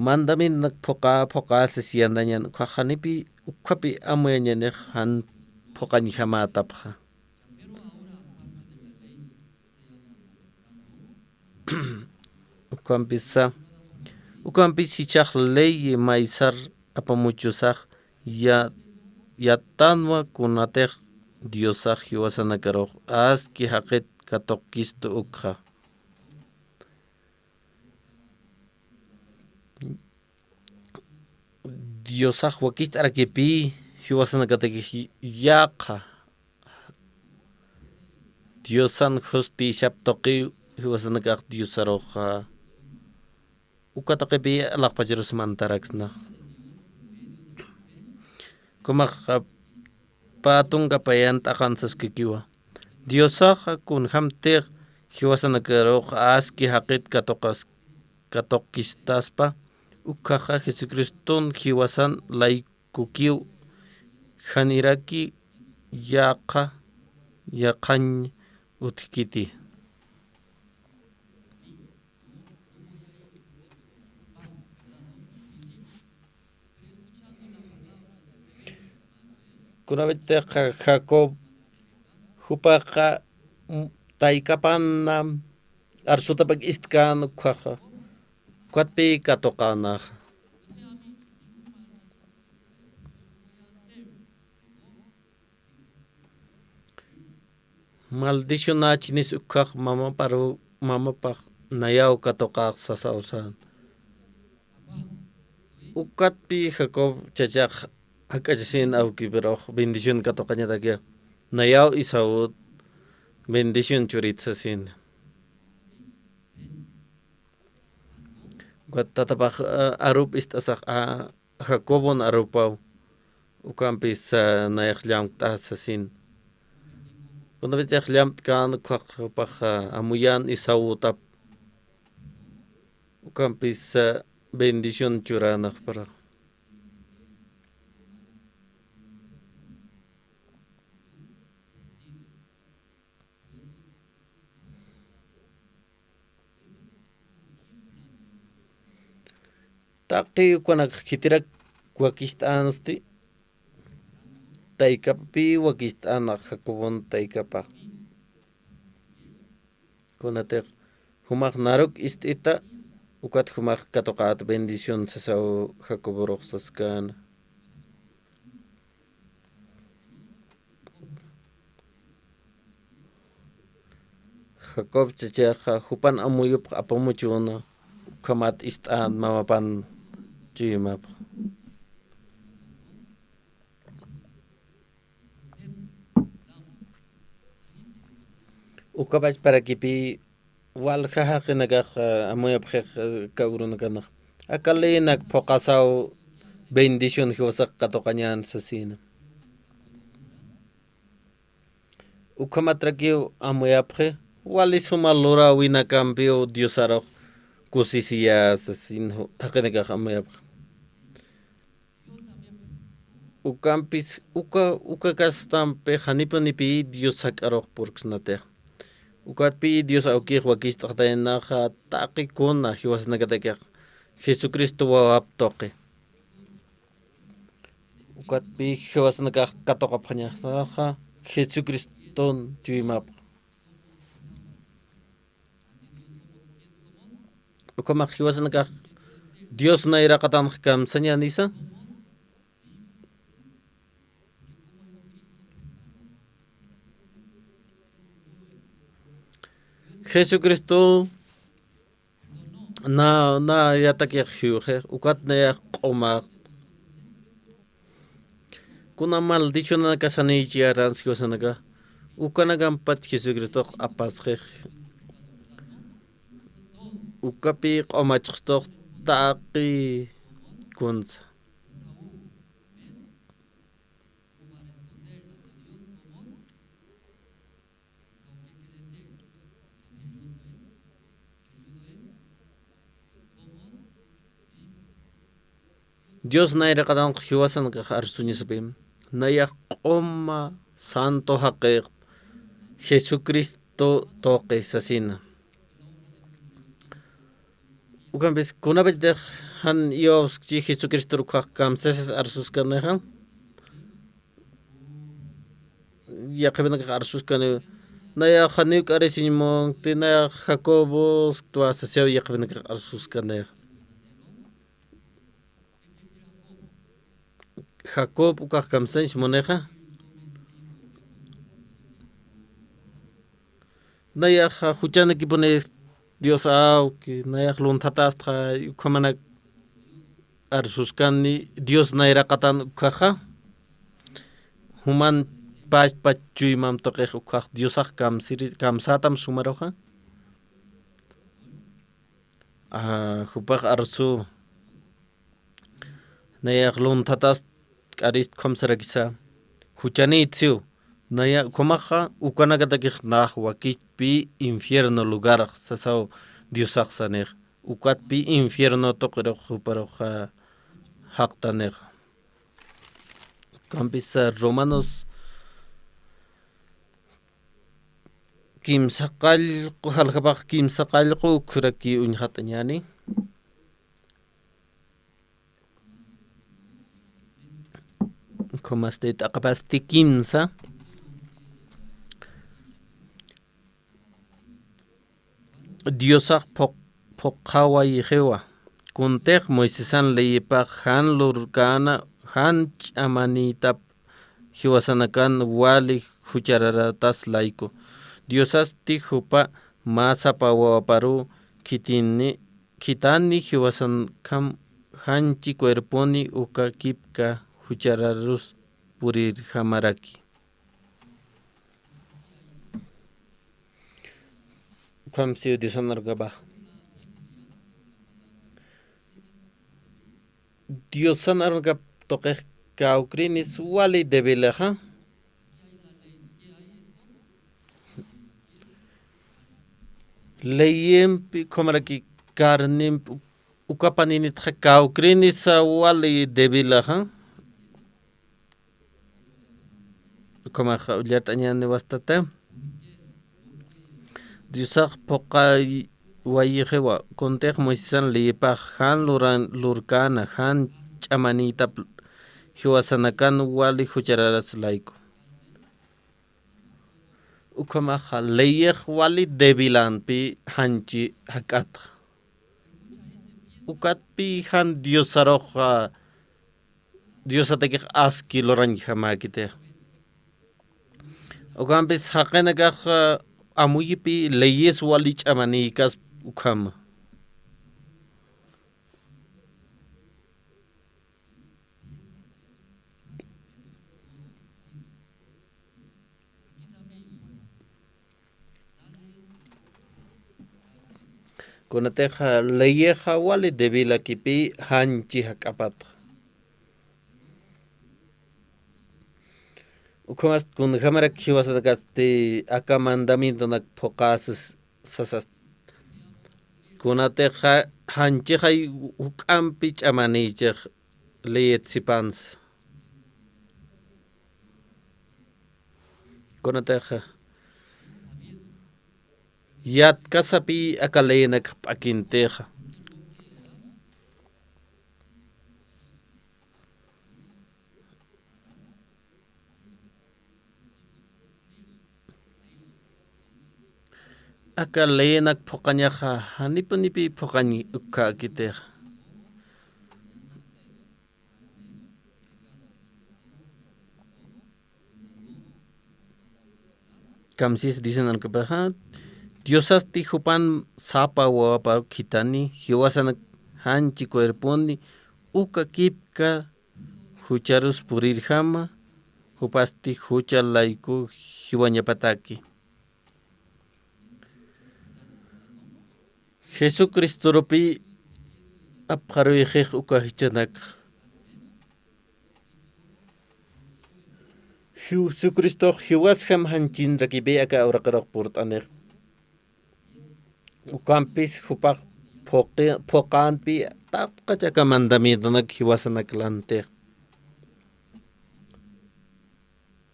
Mandamientonak phuqa, phuqa sas yandañan, ukkhax janipï, ukkhapi amuyañanix jan phuqañjamätapxa. Ukampisa, ukampis jichhax ley maysar apamuchusax ya-, yattanwa kunatix Diosax jiwasanakarux aski jaqit katuqkistu ukxa. Diosax wakicht'arakipï jiwasanakatakix yaqha. Diosan justiciap tuqiw jiwasanakax Diosaruxa. Uka tuqipï alaxpacharus mantaraksna. Kumax pä tunka payan t'aqan saskikiwa. Diosaxa kunjämtix jiwasanakarux aski jaqit katuqas-, katuqkistaspa, ukkhaxa Jesucriston jiwasan laykukiw, janiraki yaqha, yaqhañ utjkiti. Kunapachatix Jacob Jupaxa, mm, taykapana arsutapak ist'kän ukkhaxa, ukatpï katuqänaxa. Maldicionächinis ukkhax mamaparu, mamapax nayaw katuqax sasaw sän. Ukatpï Jacob chachax jak'achasin awkipirux bendición katuqañataki, nayaw Esaut bendición churit sasin. Ukat tatapax, a, arup ist'asax, a, Jacobon arupaw, ukampis, a, nayax llamkt'as sasin. Kunapachix llamt'kän ukkhax jupax, a, amuyän Esautap, ukampis, a, bendición churänxpara. Taqi ukanak khitirak wakicht'änsti, taykapï wakicht'äna Jacobon taykapa. Kunatix jumax naruk ist'ita, ukat jumax katuqät bendición sasaw Jacoborux saskäna. Jacob chachaxa jupan amuyupx apamuchuna, ukhamat ist'än mamapan chuymapx. Ukapach parakipï walja jaqinakax, a, amuyapxix, a, aka urunakanax. Aka leynak phuqasaw bendición jiwasax katuqañän sasïna. Ukhamatarakiw amuyapxi, wali suma luräwinakampiw Diosarux kusisiyä sasin ju-, jaqinakax amuyapxi. Ukampis, uka, uka kastampi janipunipï Dios jak'arux purksnatix. Ukatpï Dios awkix wakicht'xataynaxa taqi kuna jiwasanakatakix Jesucristo wawap tuqi. Ukatpï jiwasanakax katuqapxañasaxa Jesucriston chuymapx. Ukhamax jiwasanakax Dios nayraqatanx kamsañänisa. Jesucristo na, nayatakix jiwxix, ukat nayax q'umax. Kuna maldicionanakasanïchi aransi jiwasanakax, ukanakampat Jesucristox apasxix. Ukapï q'umachxtux taqi kunsa. Dios nayraqatanx jiwasanakax arsuñasipï, nayax q'uma santo jaqix Jesucristo tuqi sasina. Ukampis kunapachatix jan iyawskchi Jesucristor ukkhax kamsasas arsuskanixa. Yaqhipinakax arsuskaniw, nayax janiw k'arisiñ munkti, nayax Jacobo sktwa sasiw yaqhipinakax arsuskanixa. Jacob ukax kamsañs munixa. Nayaxa juchanakipuni Dios awki, nayax lunthatastxa, ukhamanak arsuskani Dios nayraqatan ukkhaxa. Juman pachpach chuymam tuqix ukkhax Diosax kamsiri, kamsätam sumaruxa. A, jupax arsu. Nayax lunthatas k'arist ukham sarakisa. Juchanït siw. Naya ukhamaxa ukanakatakix nax wakichtpï infierno lugarax sasaw Diosax sanix. Ukatpï infierno tuqirux juparux, a, jaqtanix. Ukampis, a, Romanos kimsa qallqu, jaljapax kimsa qallqu ukkhuraki uñjat'añäni. Ukhamasti t'aqapasti kimsa. Diosax phuq-, phuqhawayixiwa. Kuntix Moisesan leyipax jan lurkäna, jan ch'amanïtap jiwasanakan wali juchararatas layku. Diosasti jupa mä sapa wawaparuw khitini, khitani jiwasankham janchi cuerponi uka kipka juchararus purirjamaraki. Ukham siw Diosan arunkapax. Diosan arunkap tuqix kawkrinis wali debilaxa. Leyimpi ukhamaraki karnimpi ukapaninitxa kawkrinisa wali debilaxa. Ukhamaxa ullart'añäni wastata. Diosax phuqhawayixiwa, kuntix Moisesan leyipax jan luran-, lurkäna, jan ch'amanïtap jiwasanakan wali juchararas layku. Ukhamaxa leyix wali debilanpi janchi jak'atxa. Ukatpi jan Diosarux, ah, Diosatakix aski lurañjamäkiti. Ukampis jaqinakax, ah, amuyipi leyes wali ch'amanïkaspa ukhama. Kunatixa leyixa wali debilakipï janchi jak'apatxa. Ukhamasti kunjamarak jiwasanakasti aka mandamientonak phuqhäsis sasasti. Kunatixa janchixa juk'ampi ch'amanïchix leyit sipansa. Kunatixa yatkasapï aka leyinak p'akintixa. Aka leyinak phuqhañaxa, janipunipi phuqhañ ukakitixa. Kamsis dicen arunkapaxa, Diosasti jupan sapa wawapar khithani, jiwasanak janchi cuerponi, uka kipka jucharus purirjama, jupasti jucha layku jiwañapataki. Jesucristorupi apxaruyxix uka jichhanak. Jesucristox jiwasjam janchinrakipï aka uraqirux purt'anix. Ukampis jupax phuqi-, phuqhanpi taqpach aka mandamientonak jiwasanak lantix.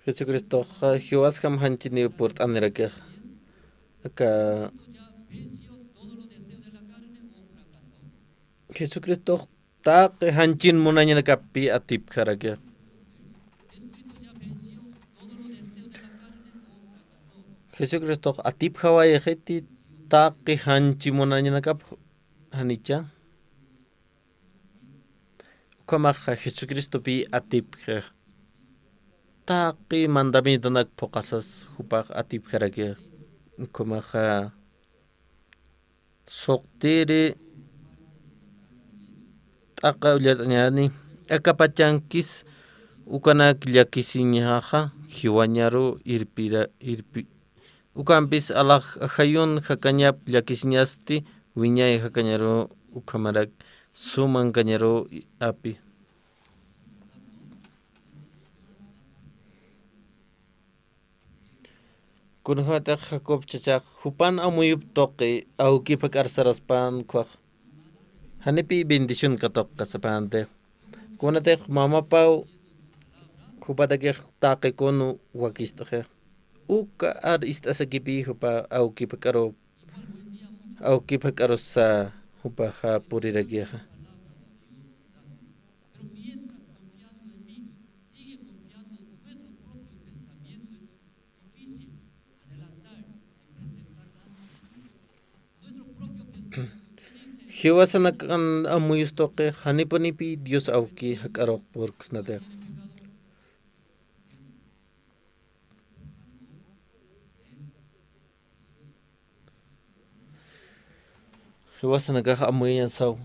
Jesucristox jiwasjam janchiniw purt'anirakix. Aka Jesucristox taqi janchin munañanakapï atipjarakix. Jesucristox atipjawayxiti taqi janchi munañanakap janicha. Ukhamaxa Jesucristopï atipjix. Taqi mandamientonak phuqhasas jupax atipjarakix. Ukhamaxa suqtiri t'aqa ullart'añäni, aka pachankis ukanak llakisiñaxa jiwañaru irpira-, irpi-, ukampis alax ajayun jakañap llakisiñasti wiñay jakañaru ukhamarak sumankañaru api. Kunjämatix Jacob chachax jupan amuyup tuqi awkip jak'ar saraspan ukkhax. Janipï bendición katuqkasapänti. Kunatix mamapaw jupatakix taqi kun wakist'xix. Uka ar ist'asakipï jupa awkip jak'aru, awkip jak'arusa jupaxa purirakixa. Pero mientras confiando en mí, sigue confiando en nuestro propio pensamiento, es difícil adelantar sin presentar ante Dios nuestro Jiwasanakan amuyus tuqi janipunipi Dios awki jak'arux purksnatix. Jiwasanakax amuyañasaw.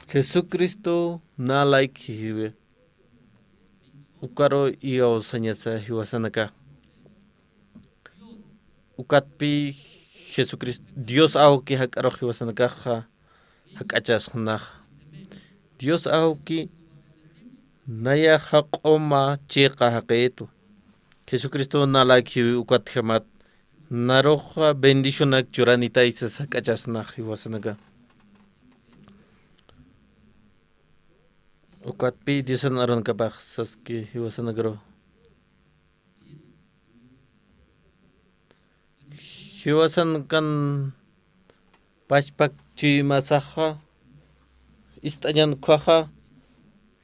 Jesucristo na layki jiwi. Ukaru iyawsañasa jiwasanakax. Ukatpi Jesucristo, Dios awki jak'arux jiwasanakaxa jak'achasnax. Dios awki nayaxa q'uma chiqa jaqitu. Jesucristo na layki jiwi ukatjamat. Naruxa bendicionak churanitaysa jak'achasnax jiwasanaka. Ukatpi Diosan arunakapax saski jiwasanakaru. Jiwasanakan pachpak chuymasaxa, ist'añan ukkhaxa,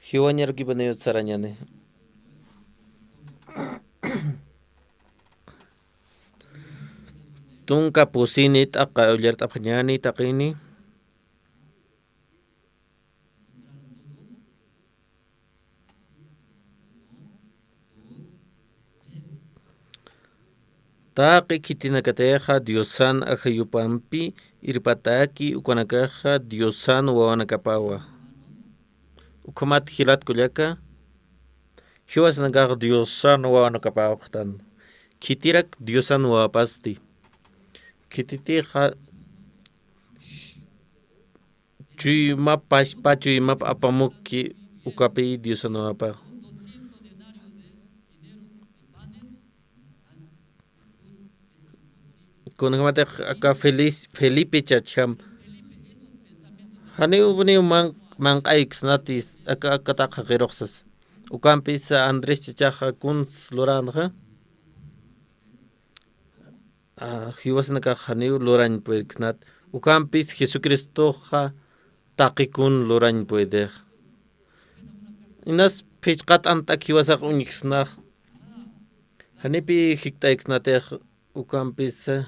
jiwañarukipuniw sarañani. Tunka pusini t'aqa ullart'apxañani taqini. Taqi khitinakatixa Diosan ajayupampi irpataki ukanakaxa Diosan wawanakapawa. Ukhamat jilat kullaka, jiwasanakax Diosan wawanakapawapxtan. Khitirak Diosan wawapasti. Khititixa chuymap, pachpa chuymap apamukki ukapi Diosan wawapax. Kunjamatix aka Felis-, Felipe chachjam. Janiw, janiw man-, manq'ayksnatis, aka, aka taqi jaqiruxsas. Ukampis Andrés chachaxa kuns luranxa. Ah, jiwasanakax janiw lurañ puedksnat. Ukampis Jesucristoxa taqi kun lurañ puedix. Inas phichqat ant'ak jiwasax uñjksnax. Janipi jikt'ayksnatix ukampis, eh,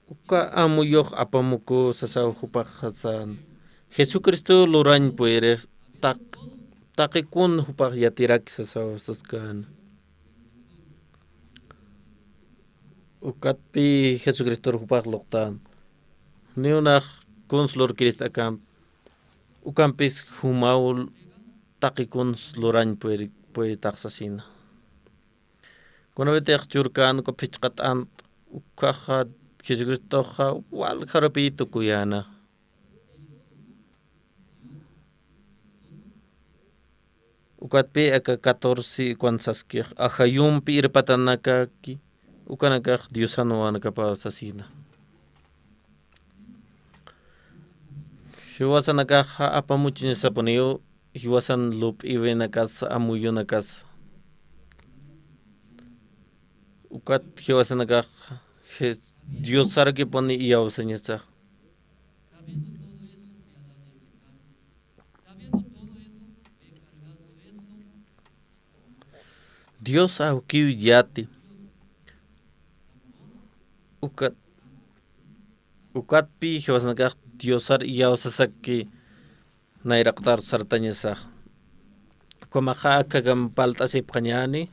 uka amuyux apamuku sasaw jupax sasän. Jesucristo lurañ puedix taq-, taqi kun jupax yatirak sasaw saskan. Ukatpi Jesucristor jupax luqtän. Janiw nax kuns lurkirist akamp. Ukampis jumaw taqi kuns lurañ puedi-, pueditax sasina. Kunawitix churkän uka phichqat ant'a, ukkhaxa Jesucristoxa waljarupi tukuyäna. Ukatpi aka catorce ukan saskix, ajayumpi irpatanakaki, ukanakax Diosan wawanakapaw sasina. Jiwasanakaxa apamuchiñasapuniw, jiwasan lup'iwinakas, amuyunakas. Ukat jiwasanakax Je-, Diosarukipuni iyawsañasa. Dios awkiw yati. Ukat, ukatpi jiwasanakax Diosar iyawsasaki nayraqatar sartañasax. Ukhamaxa akakamp palt'asipxañäni.